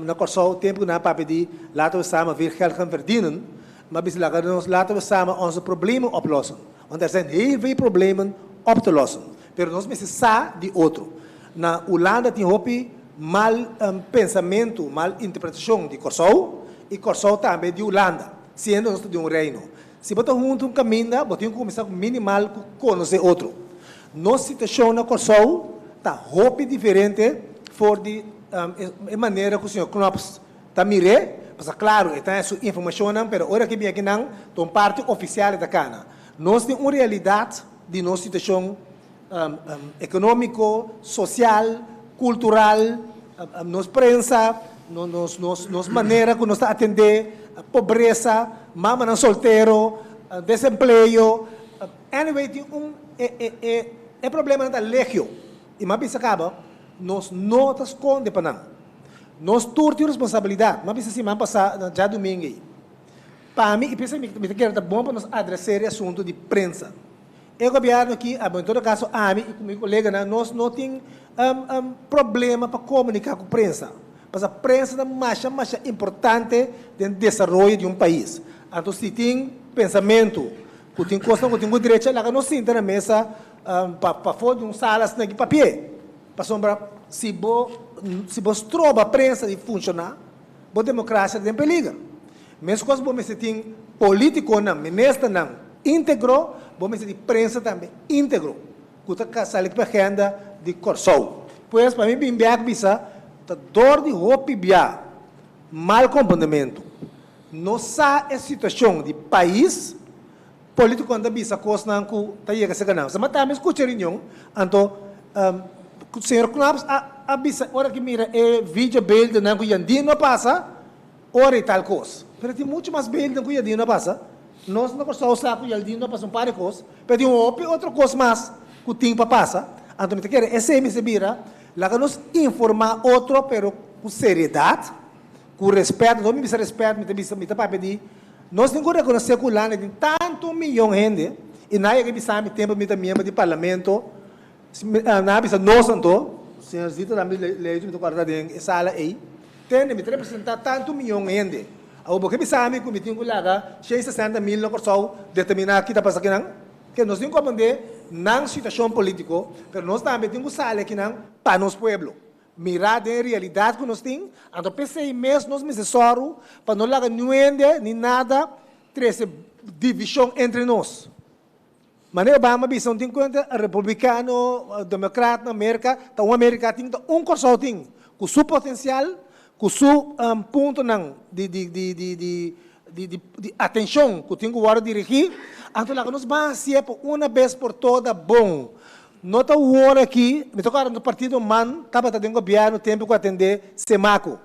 na Kòrsou tempu ku nan a papia di laten we samen weer geld gaan verdienen. Mi a bisa laga nos laten we samen onze problemen oplossen. Want er zijn heel veel problemen op te lossen. Pero nos mester sa di otro. Na Hulanda tin hopi mal pensamentu, mal interpretashon di Kòrsou i Kòrsou tambe di Hulanda, siendo nos ta di un reino. Si bo ta huntu un kaminda, bo tin ku kuminsá ku minimal ku konosé otro. Nos situashon na Kòrsou ta hopi diferente for di e manera ku señor Knops ta mir'é. Pasobra klaru, e ta haña su informashonnan, pero ora ke bin akinan ta un parti ofisial e ta kana. Nos tin un realidat di nos situashon ekonómiko, sosial, kultural, nos prensa, nos manera ku nos ta atendé pobresa, mamanan soltero, desempleo. Anyway, tin un e problemanan ta legio i mi a bisa kaba nos no ta skonde pa nan. Nos tur tin responsabilidat. Mi a bisa siman pasá na djadumingu ei. Pa mi, i p'esei mi ta kere ta bon pa nos adresé e asuntu di prensa. E gobierno aki, abo en todo caso ami y cu mi coleganan, nos no tin problema pa comunica cu prensa. Pasobra prensa ta masha masha importante den desaroyo di un pais. Anto si tin pensamento cu tin cosnan cu tin cu drecha, laga nos sinta na mesa pafo di un sala asina aki papia. Pasobra si bo si bo stroba prensa di funciona, bo democracia ta den peliger. Meskos bo mester tin politikonan, ministernan íntegro, bo mester tin prensa tambe íntegro, ku ta sali ku agenda di Kòrsou. Pues pa mi bin bèk bisa ta dor di hopi bia mal komprondementu. No sa e situashon di pais, politikonan ta bisa kosnan ku ta yega serka nan. Sama tambe skucha reunion, anto señor Knops a bisa ora ki mira e videobeeldennan ku Jandino a pasa, Ora i tal kos. Pero tin muchu mas beelden ku Yaldino a pasa. Nos na Kòrsou sa ku Yaldino a pasa un par di kos, pero tin hopi otro kos mas ku tin pa pasa. Anto mi ta kere esei mester bira, laga nos informá otro pero ku seriedat, ku rèspèt. Anto mi bisa rèspèt, mi ta bisa, mi ta papia di nos tin ku rekonosé ku Hulanda tin tantu miyon hende i nan a yega bisa mi tempu mi ta miembro di parlamento, Nan a bisa nos anto, señor Zito tambe lei mi ta kòrda den e sala ei, tende mi ta representá tantu miyon hende. Awor bo ke bisa mi ku mi tin ku laga 160 mil na Kòrsou determiná ki ta pasa akinan? Ke nos tin ku komprendé nan situashon polítiko, pero nos tambe tin ku sali akinan pa nos pueblo. Mirá den e realidat ku nos tin, anto p'esei mes nos mester sòru pa no laga niun hende ni nada trese divishon entre nos. Manera Obama bisa un tin cuenta republicano, democrat na Merca, ta un America tin, ta un Corsou tin, cu su potencial, cu su puntonan di di di di di di di di atencion cu tin cu wordo dirigi, anto laga nos ban hacié pa una bes por toda bon. No ta wor aki, mi ta acorda nos partido man tabata den gobierno tempo cu atende Semaco.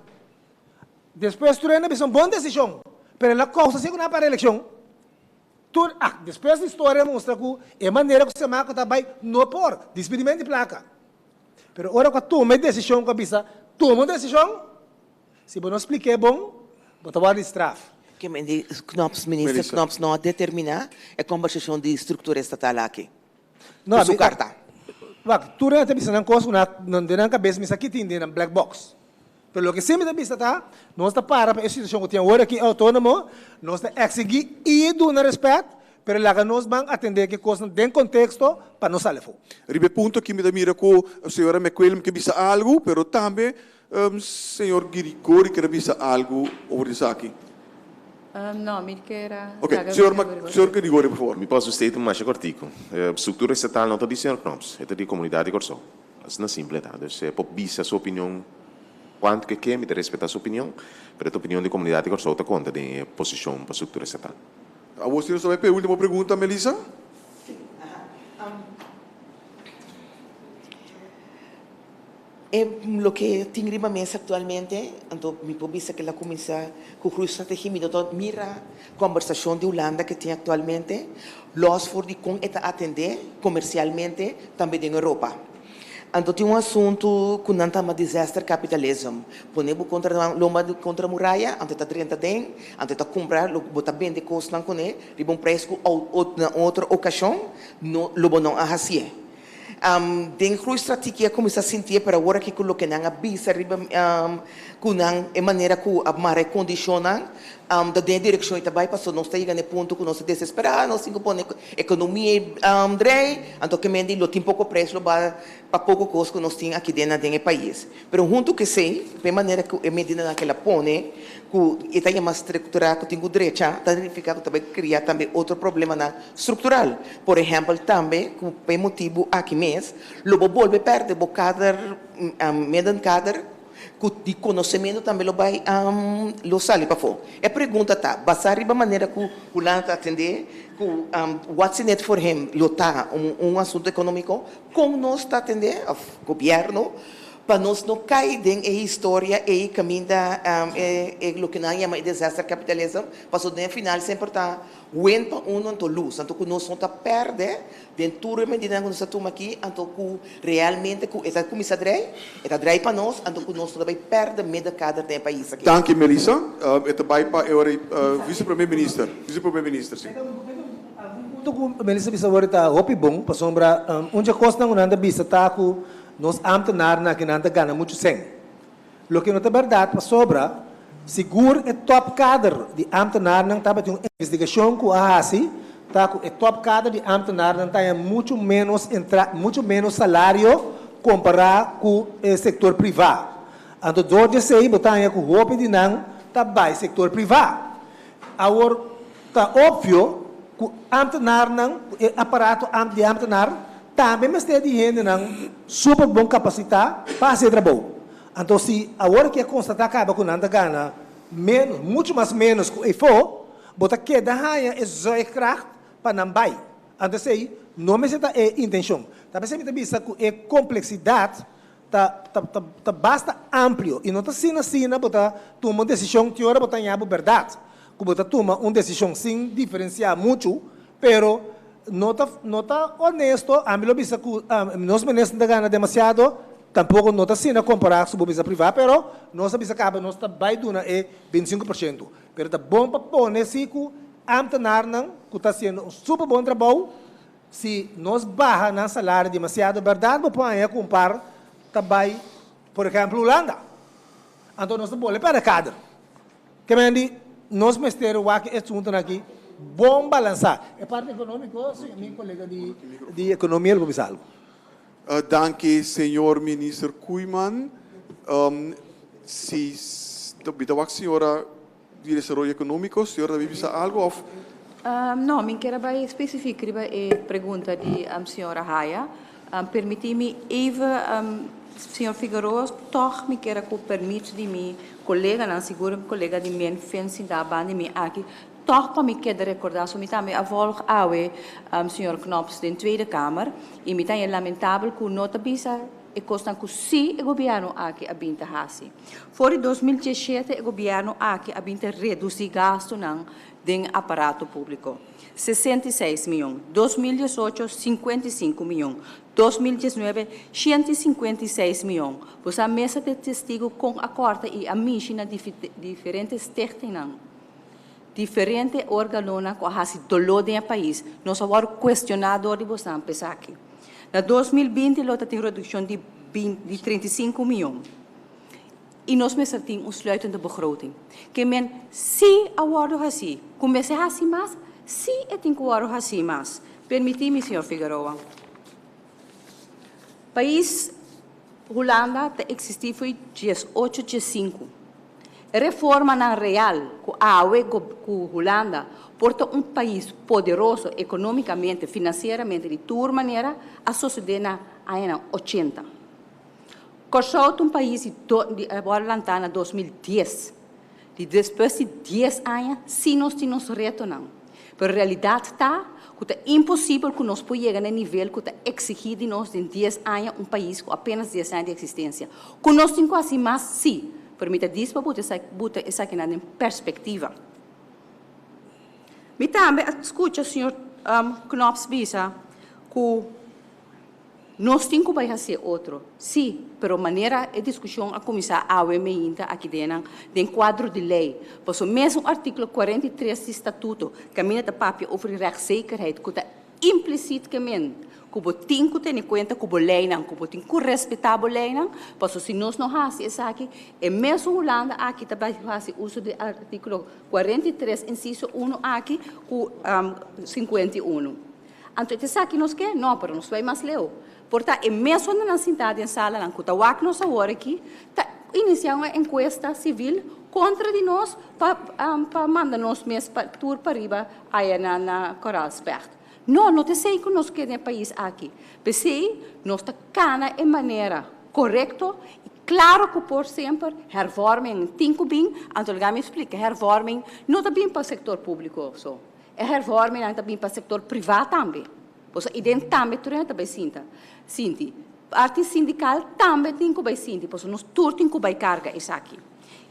Despues tur hende a bisa un bon decision, pero el a causa si cu nan a para eleccion. Tur ah, despues di storia mustra ku e manera ku Semaco ta bai no por dispidiment di plaka. Pero ora ku a tuma e desishon ku a bisa tuma un desishon, si bo no splik'é bon, bo ta wòrdu di straf. Ke men di Knops, Minister Knops no a determiná e kombersashon di struktura estatal aki No, ku su karta. Wak, tur nan ta bisa nan kos ku nan den nan kabes mi sa ki tin den nan black box. Pero loke si mi ta bisa ta, nos ta para pa e situashon ku tin awor aki outónomo, nos ta eksigí i duna rèspèt, pero laga nos ban atendé ki kosnan den konteksto pa no sali afó. Riba e punto aki mi ta mira ku señora McQuillan ke bisa algu, pero tambe señor Girigori ker a bisa algu over di esaki. No, mi ker a Ok, laga señor Girigori por señor Girigori por favor. Mi por haci un statement masha cortico. Structura estatal no ta di señor Knops, e ta di comunidad di Corsou. Asina simple ta. Dus e por bisa su opinion cuanto ke ke, mi ta respeta su opinion, pero e ta opinion di comunidad di Corsou ta conta den e posicion pa structura estatal. Awor si nos ta bai pa e ultimo pregunta, Melissa. E loke tin riba mesa actualmente, anto mi por bisa ke la cuminsa cu groeistrategie, mi no ta mira combersacion di Hulanda ke tin actualmente, los for di con e ta atende comercialmente tambe den Europa. Anto tin un asuntu cu nan ta ama disaster capitalism, pone bo contra lomba contra muraya, anto e ta drenta den, anto e ta cumpra lo bo ta bende cosnan cune riba un prijs cu na otro ocasion no lo bo no a hacié. Um, den groeistrategie a kuminsá sintié, pero awor aki ku loke nan a bisa riba um, ku nan e manera ku a mara e kondishonnan, um, ta den e direkshon ei ta bai, pasobra nos ta yega na e punto ku nos ta desesperá, nos tin ku pone ekonomia um, drei, anto ke men di lo tin poko prijs lo ba pa poko kos ku nos tin aki den na den e pais. Pero huntu ku esei, pa e manera ku e medidanan ku el a pone, ku e ta yama struktura ku tin ku drecha, ta nifiká ku ta bai kria tambe otro problemanan struktural. Por ehèmpel tambe ku pa e motibu aki mes, lo bo bolbe pèrdè bo kader, middenkader, ku di konosementu tambe lo bai lo sali pafó. E pregunta ta, basá riba manera ku Hulanda ta atendé ku what's in it for him lo ta un asuntu ekonómiko, Kon nos ta atendé, òf gobièrnu, pa nos no kai den e historia ei kaminda e loke nan yama e disaster capitalism, pasobra den e final semper ta win pa uno anto lose, anto ku nos no ta pèrdè den tur e medidanan ku nos ta tuma aki, anto ku realmente ku e ta kuminsá drei, e ta drei pa nos, anto ku nos no ta bai pèrdè middenkader den e pais aki. Danki Melissa. E ta bai pa e ora ei Vice Prome Minister. Vice Prome Minister, si. Algun punto ku Melissa bisa awor ta hopi bon, pasobra un dje kosnan ku nan ta bisa ta ku nos ámtenarnan aki nan ta gana muchu sèn. Loke no ta bèrdat pasobra sigur e tòp kader di ámtenarnan tabatin un investigashon ku a hasi ta ku e tòp kader di ámtenarnan ta haña muchu ménos entra muchu ménos salario kompará ku e sektor privá. Anto dor di esei bo ta haña ku hopi di nan ta bai sektor privá. Awor ta opvio ku ámtenarnan, ku e aparato di ámtenar tambe mester di hendenan super bon kapasitá pa hasi e trabou. Anto si awor ke konstatá kaba ku nan ta gana ménos, muchu mas ménos ku efo, bo ta keda haña e zuigkracht pa nan bai. Anto esei no mester ta e intenshon. Ta p'esei mi ta bisa ku e kompleksidat ta ta ta ta basta amplio y no ta asina asina bo ta tuma un decision ki ora bo ta haña bo berdad cu bo ta tuma un decision sin diferencia mucho pero no ta no ta honesto ami lo bisa cu nos minister ta gana demasiado tampoco no ta asina compara cu bo bisa priva pero nos a bisa caba nos ta bay duna e 25% pero ta bon pa pone si cu ambtenarnan cu ta haciendo un super bon trabou. Si nos baha nan salario demasiado berdad bo por haña ku un par ta bai por ehempel Hulanda. Anto nos ta bole perde kader. Ke men di nos mester wak e asuntonan aki bon balansa. E parti economico si mi colega di di economia lo por bisa algo. Danki señor minister Koeiman. Si mi ta wak señora Di desaroyo economico, señor ta bisa algo of? No, mi kier a bai specifiek riba e pregunta di señora Haya. Permiti mi even, señor Figueroa, toch mi kier a cu permit di mi coleganan, sigur mi colega di men fen sinta banda di mi aki, toch pa mi keda recorda, so mi tambe a volg awe señor Knops den Tweede Kamer y mi ta haña lamentabel cu no ta bisa e cosnan cu si e gobierno aki a bin ta haci. For di 2017 e gobièrnu aki a bin ta redusí gastunan den aparato públiko, 66 mion, 2018, 55 mion, 2019, 156 mion. Bo sa mes a ta testigu kon a kòrta i a mishi na diferente stichtingnan, diferente órganonan ku a hasi doló den e pais. Nos a wòrdu kuestioná dor di bosnan p'esaki. Na 2020 lo ta tin redukshon di 35 mion. I nos mester tin un sluitende begroting. Ke men si a wòrdu hasí, ku mester hasi mas, si e tin ku wòrdu hasí mas. Permití mi, señor Figueroa. Pais Hulanda ta eksistí fo'i 18 diesinku. E reformanan real ku awe ku Hulanda por ta un pais poderoso ekonómikamente, finansieramente, di tur manera, a sosodé na añanan ochenta. Kòrsou ta un pais di di a wòrdu lantá na 2010. Di despues di dies aña sí nos tin nos retonan. Pero realidat ta ku ta imposibel ku nos por yega na e nivel ku ta eksigí di nos den dies aña un pais ku apenas dies aña di eksistensia. Ku nos tin ku hasi mas? Sí. Pero mi ta dis pa buta buta esakinan den perspektiva. Mi tambe a skucha señor Knops bisa ku. Nos tin ku bai hasié otro, sí, pero manera e diskushon a kuminsá awe meinta aki den nan den kuadro di lei, pasobra mesun artíkulo 43 di statuto kaminda ta papia over di rechtszekerheid ku ta implisiet ke men. ku bo tin ku tene kuenta ku bo leinan, ku bo tin ku respetá bo leinan, pasobra si nos no hasi esaki, e mesun Hulanda aki ta bai hasi uso di artíkulo 43 insiso uno aki ku 51. Anto e ta esaki nos ke? No, pero nos bai mas leu. Por ta e mesun nan sintá den salanan ku ta wak nos awor aki ta inisiá un enkuesta sivil kontra di nos pa pa manda nos mes pa tur pariba aya na na Koraalspecht. No, no ta esei ku nos ke den e pais aki. P'esei nos ta kana e manera korekto i klaro ku por semper hervorming tin ku bin, anto laga mi splika, hervorming no ta bin pa sektor públiko so, e hervormingnan ta bin pa sektor privá tambe. Pasobra i den tambe tur hende ta bai sinta, sinti. Parti sindikal tambe tin ku bai sinti, pasobra nos tur tin ku bai karga esaki.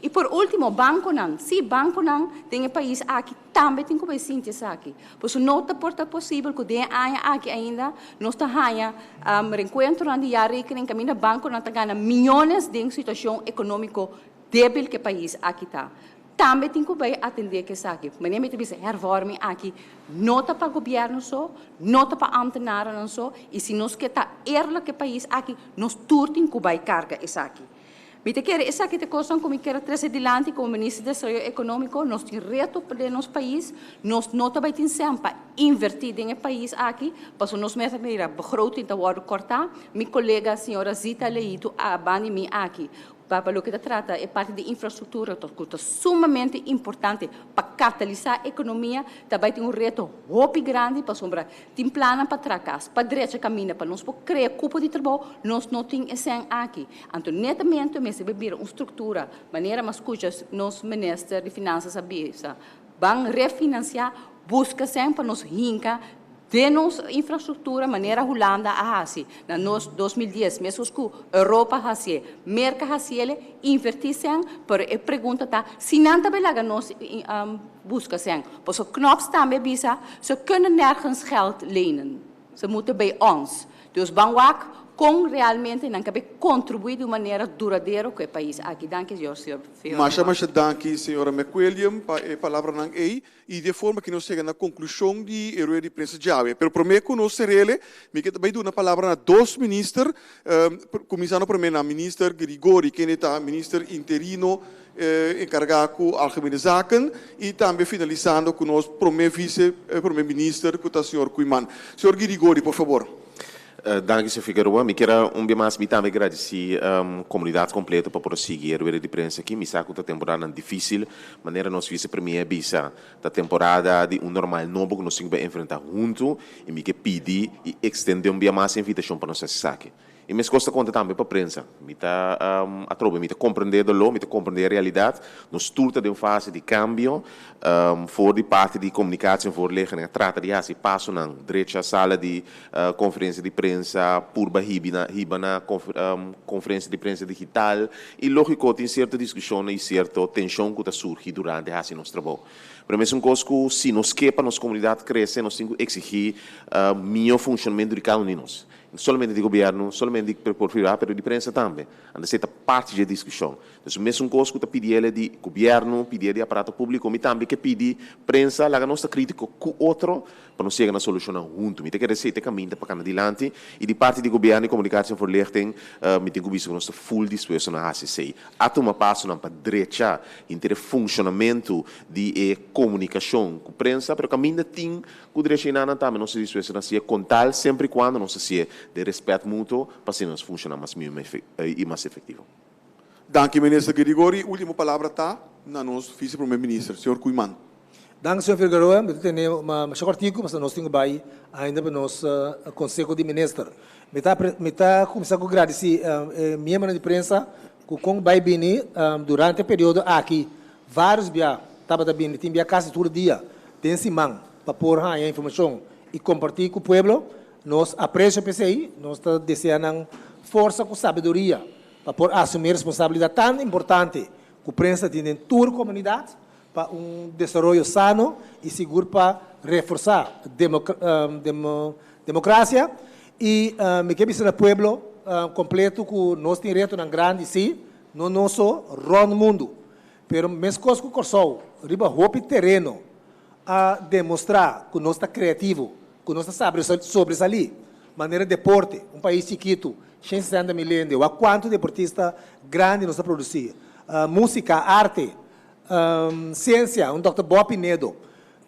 I por último, bankonan. Sí, bankonan den e pais aki tambe tin ku bai sinti esaki. Pasobra no ta por ta posibel ku den e aña aki ainda nos ta haña renkuentronan di jaarrekening kaminda bankonan ta gana miyones den situashon ekonómiko débil ku e pais aki ta. Tambe tin ku bai atendé ku esaki. Manera mi ta bisa hervorming aki no ta pa gobièrnu so, no ta pa ámtenarennan so i si nos ke ta eerlijk ku e pais aki nos tur tin ku bai karga esaki. Mi ta kere esaki ta kosnan ku mi kier a trese dilanti komo Minister di Desaroyo Ekonómiko. Nos tin reto den nos pais, nos no ta bai tin sèn pa invertí den e pais aki pasobra nos mester mira begroting ta wòrdu kòrtá. Mi kolega señora Zita Leito a banda di mi aki Pa pa loke ta trata e parti di infrastruktura ku ta sumamente importante pa katalisá ekonomia, ta bai tin un reto hopi grandi pasobra tin plannan pa traha kas, pa drecha kaminda, pa nos por krea kupo di trabou, nos no tin e sèn aki. Anto netamente mester bai bira un struktura, manera mi a skucha nos minister di Finansas a bisa, ban refinansiá, buska sèn pa nos hinka Den nos infrastruktura manera Hulanda a hasi na nos 2010, meskos ku Europa hasié, Merka hasiele, invertí sèn, pero e pregunta ta si nan ta bai laga nos buska sèn. Pasobra Knops tambe a bisa, ze kunnen nergens geld lenen, ze moeten bij ons. Dus ban wak kon realmente nan ka bai kontribuí di un manera duradero ku e pais aki. Danki, señor Figueroa. Masha masha danki, señora McWilliam, pa e palabranan ei. I di e forma ki nos yega na konklushon di e rueda di prensa djawe. Pero promé ku nos ser'ele, mi ke ta bai duna palabra na dos minister, kuminsando promé na Minister Grigori, kende ta minister interino enkargá ku Algemene Zaken, i tambe finalisando ku nos promé vise promé minister ku ta señor Koeiman. Señor Grigori, por fabor. Danki, señor Figueroa. Mi kier a un bia mas mi tambe gradisí komunidat kompleto pa por a sigui e rueda di prensa aki. Mi sa ku ta temporadanan difísil. Manera nos visepremier a bisa, ta temporada di un normal nobo ku nos tin ku bai enfrentá huntu i mi ke pidi i ekstendé un bia mas e invitashon pa nos hasi esaki. I meskos ta konta tambe pa prensa. Mi ta atrobe, mi ta komprendé doló, mi ta komprendé e realidat. Nos tur ta den un fase di kambio. For di parti di komunikatie en voorlichting a trata di hasi pasonan drecha sala di konferensia di prensa, purba hibi na hiba na konferensia di prensa digital. I lógiko tin sierto diskushonnan i sierto tenshon ku ta surgi durante hasi nos trabou. Pero mesun kos ku si nos ke pa nos komunidat krese nos tin ku eksigí mihó funshonamentu di kada un di nos. No solamente di gobièrnu, solamente di por privá, pero di prensa tambe. Anto esei ta parti dje diskushon. Entonces mesun kos ku ta pidi el di gobièrnu, pidi el di aparato públiko, mi tambe ke pidi prensa laga nos ta krítiko ku otro pa nos yega na solushonnan huntu. Mi ta kere esei ta e kaminda pa kana dilanti i di parti di gobièrnu i komunikatie en voorlichting mi tin ku bisa ku nos ta ful dispuesto na hasi esei. A tuma pasonan pa drecha henter e funshonamentu di e komunikashon ku prensa, pero kaminda tin Ku drecha enanan tambe nos ta dispuesto na hasié kon tal semper i kuando nos hasié den respèt mutuo pa asina nos funshoná mas mihó i mas efektivo. Danki Minister Grigori. Ultimo palabra ta na nos Vice Prome Minister, señor Koeiman. Danki señor Figueroa. Mi ta tene masha kòrtiku pasobra nos tin ku bai ainda pa nos Konseho di Minister. Mi ta mi ta kuminsá ku gradisí e miembronan di prensa ku kon bai bini durante e periodo aki vários bia tabata bini tin bia kasi tur dia Den siman pa por haña informashon i kompartí ku pueblo. Nos apresio p'esei, nos ta desea nan forsa ku sabiduria pa por asumí responsabilidat tan importante ku prensa tin den tur komunidat pa un desaroyo sano i sigur pa reforsá demokrasia. I mi ke bisa na pueblo kompleto ku nos tin retonan grandi, sí, no nos so, rònt mundu. Pero meskos ku Kòrsou riba hopi tereno a demostrá ku nos ta kreativo, ku nos ta sabi sobresalí. Manera deporte, un pais chikitu, 160 mil hende, wak kuantu deportista grandi nos a produsí. Músika, arte, siensia, un dòkter Bob Pinedo.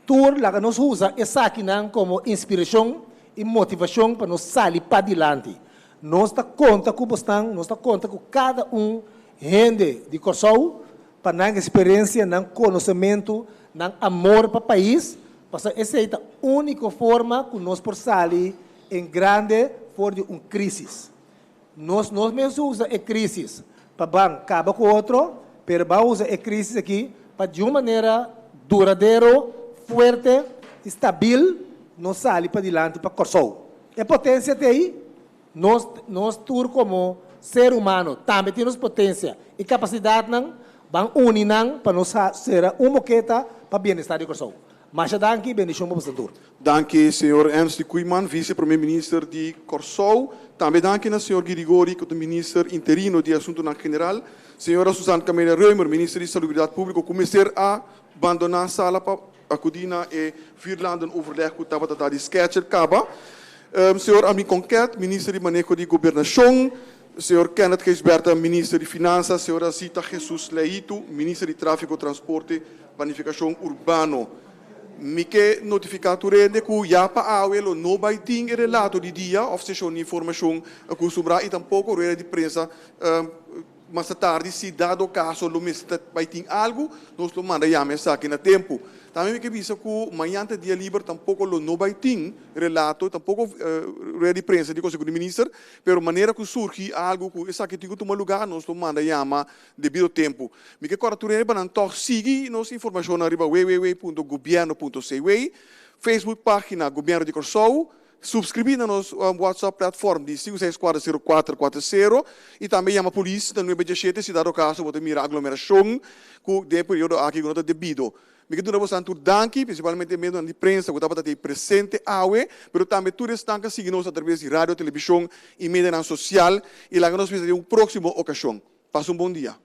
Tur laga nos usa esakinan komo inspirashon i motivashon pa nos sali padilanti. Nos ta konta ku bosnan, nos ta konta ku kada un hende di Kòrsou pa nan eksperensia, nan konosementu, nan amor pa pais, pasobra esei ta úniko forma ku nos por sali en grande for di un krísis. Nos no mester usa e krísis pa ban kaba ku otro, pero ban usa e krísis aki pa di un manera duradero, fuerte i stabil nos sali padilanti pa Kòrsou. E potensia ta ei, nos nos tur komo ser humano tambe tin nos potensia i kapasidatnan, ban uni nan pa nos sera un moketa pa bienestar di Kòrsou. Masha danki i bendishon pa boso tur. Danki señor Ernst Koeiman, Vice Prome Minister di Kòrsou. Tambe danki na señor Girigori ku ta Minister interino di Asuntunan General. Señora Suzanne Camelia Römer, Minister di Salubridat Públiko ku mester a bandoná sala pa akudí na e vierlandenoverleg ku tabata ta di sketcher kaba. Señor Armin Konket, Minister di Maneho di Gobernashon. Señor Kenneth Gijsbertha, Minister di Finansa. Señora Zita Jesus Leito, Minister di Tráfiko, Transporte, Planifikashon Urbano. Mi ke notifiká tur hende ku ya pa awe lo no bai tin e relato di dia òf seshon di informashon akustumbrá i tampoko rueda di prensa mas tardi. Si dado kaso lo mester bai tin algu, nos lo manda yama esaki na tempu. Tambe mi ke bisa ku mañan ta dia liber tampoko lo no bai tin relato, tampoko rueda di prensa di Konseho di Minister, pero manera ku surgi algu ku esaki tin ku tuma lugá nos lo manda yama debido tempu. Mi ke kòrda tur hende pa nan tòg sigui nos informashonnan riba www.gobierno.cw, Facebook página Gobièrnu di Kòrsou, Subscribi na nos WhatsApp platform di sinku seis kuater sero kuater kuater sero i tambe yama polis na nuebe diashete si dado kaso bo ta mira aglomerashon ku den e periodo aki ku no ta debido. Mi ke duna bosan tur danki, prinsipalmente e medionan di prensa ku tabata tei presente awe, pero tambe tur esnan ku a sigui nos atraves di radio, telebishon i medianan sosial i laga nos bisa den un próksimo okashon. Pasa un bon dia.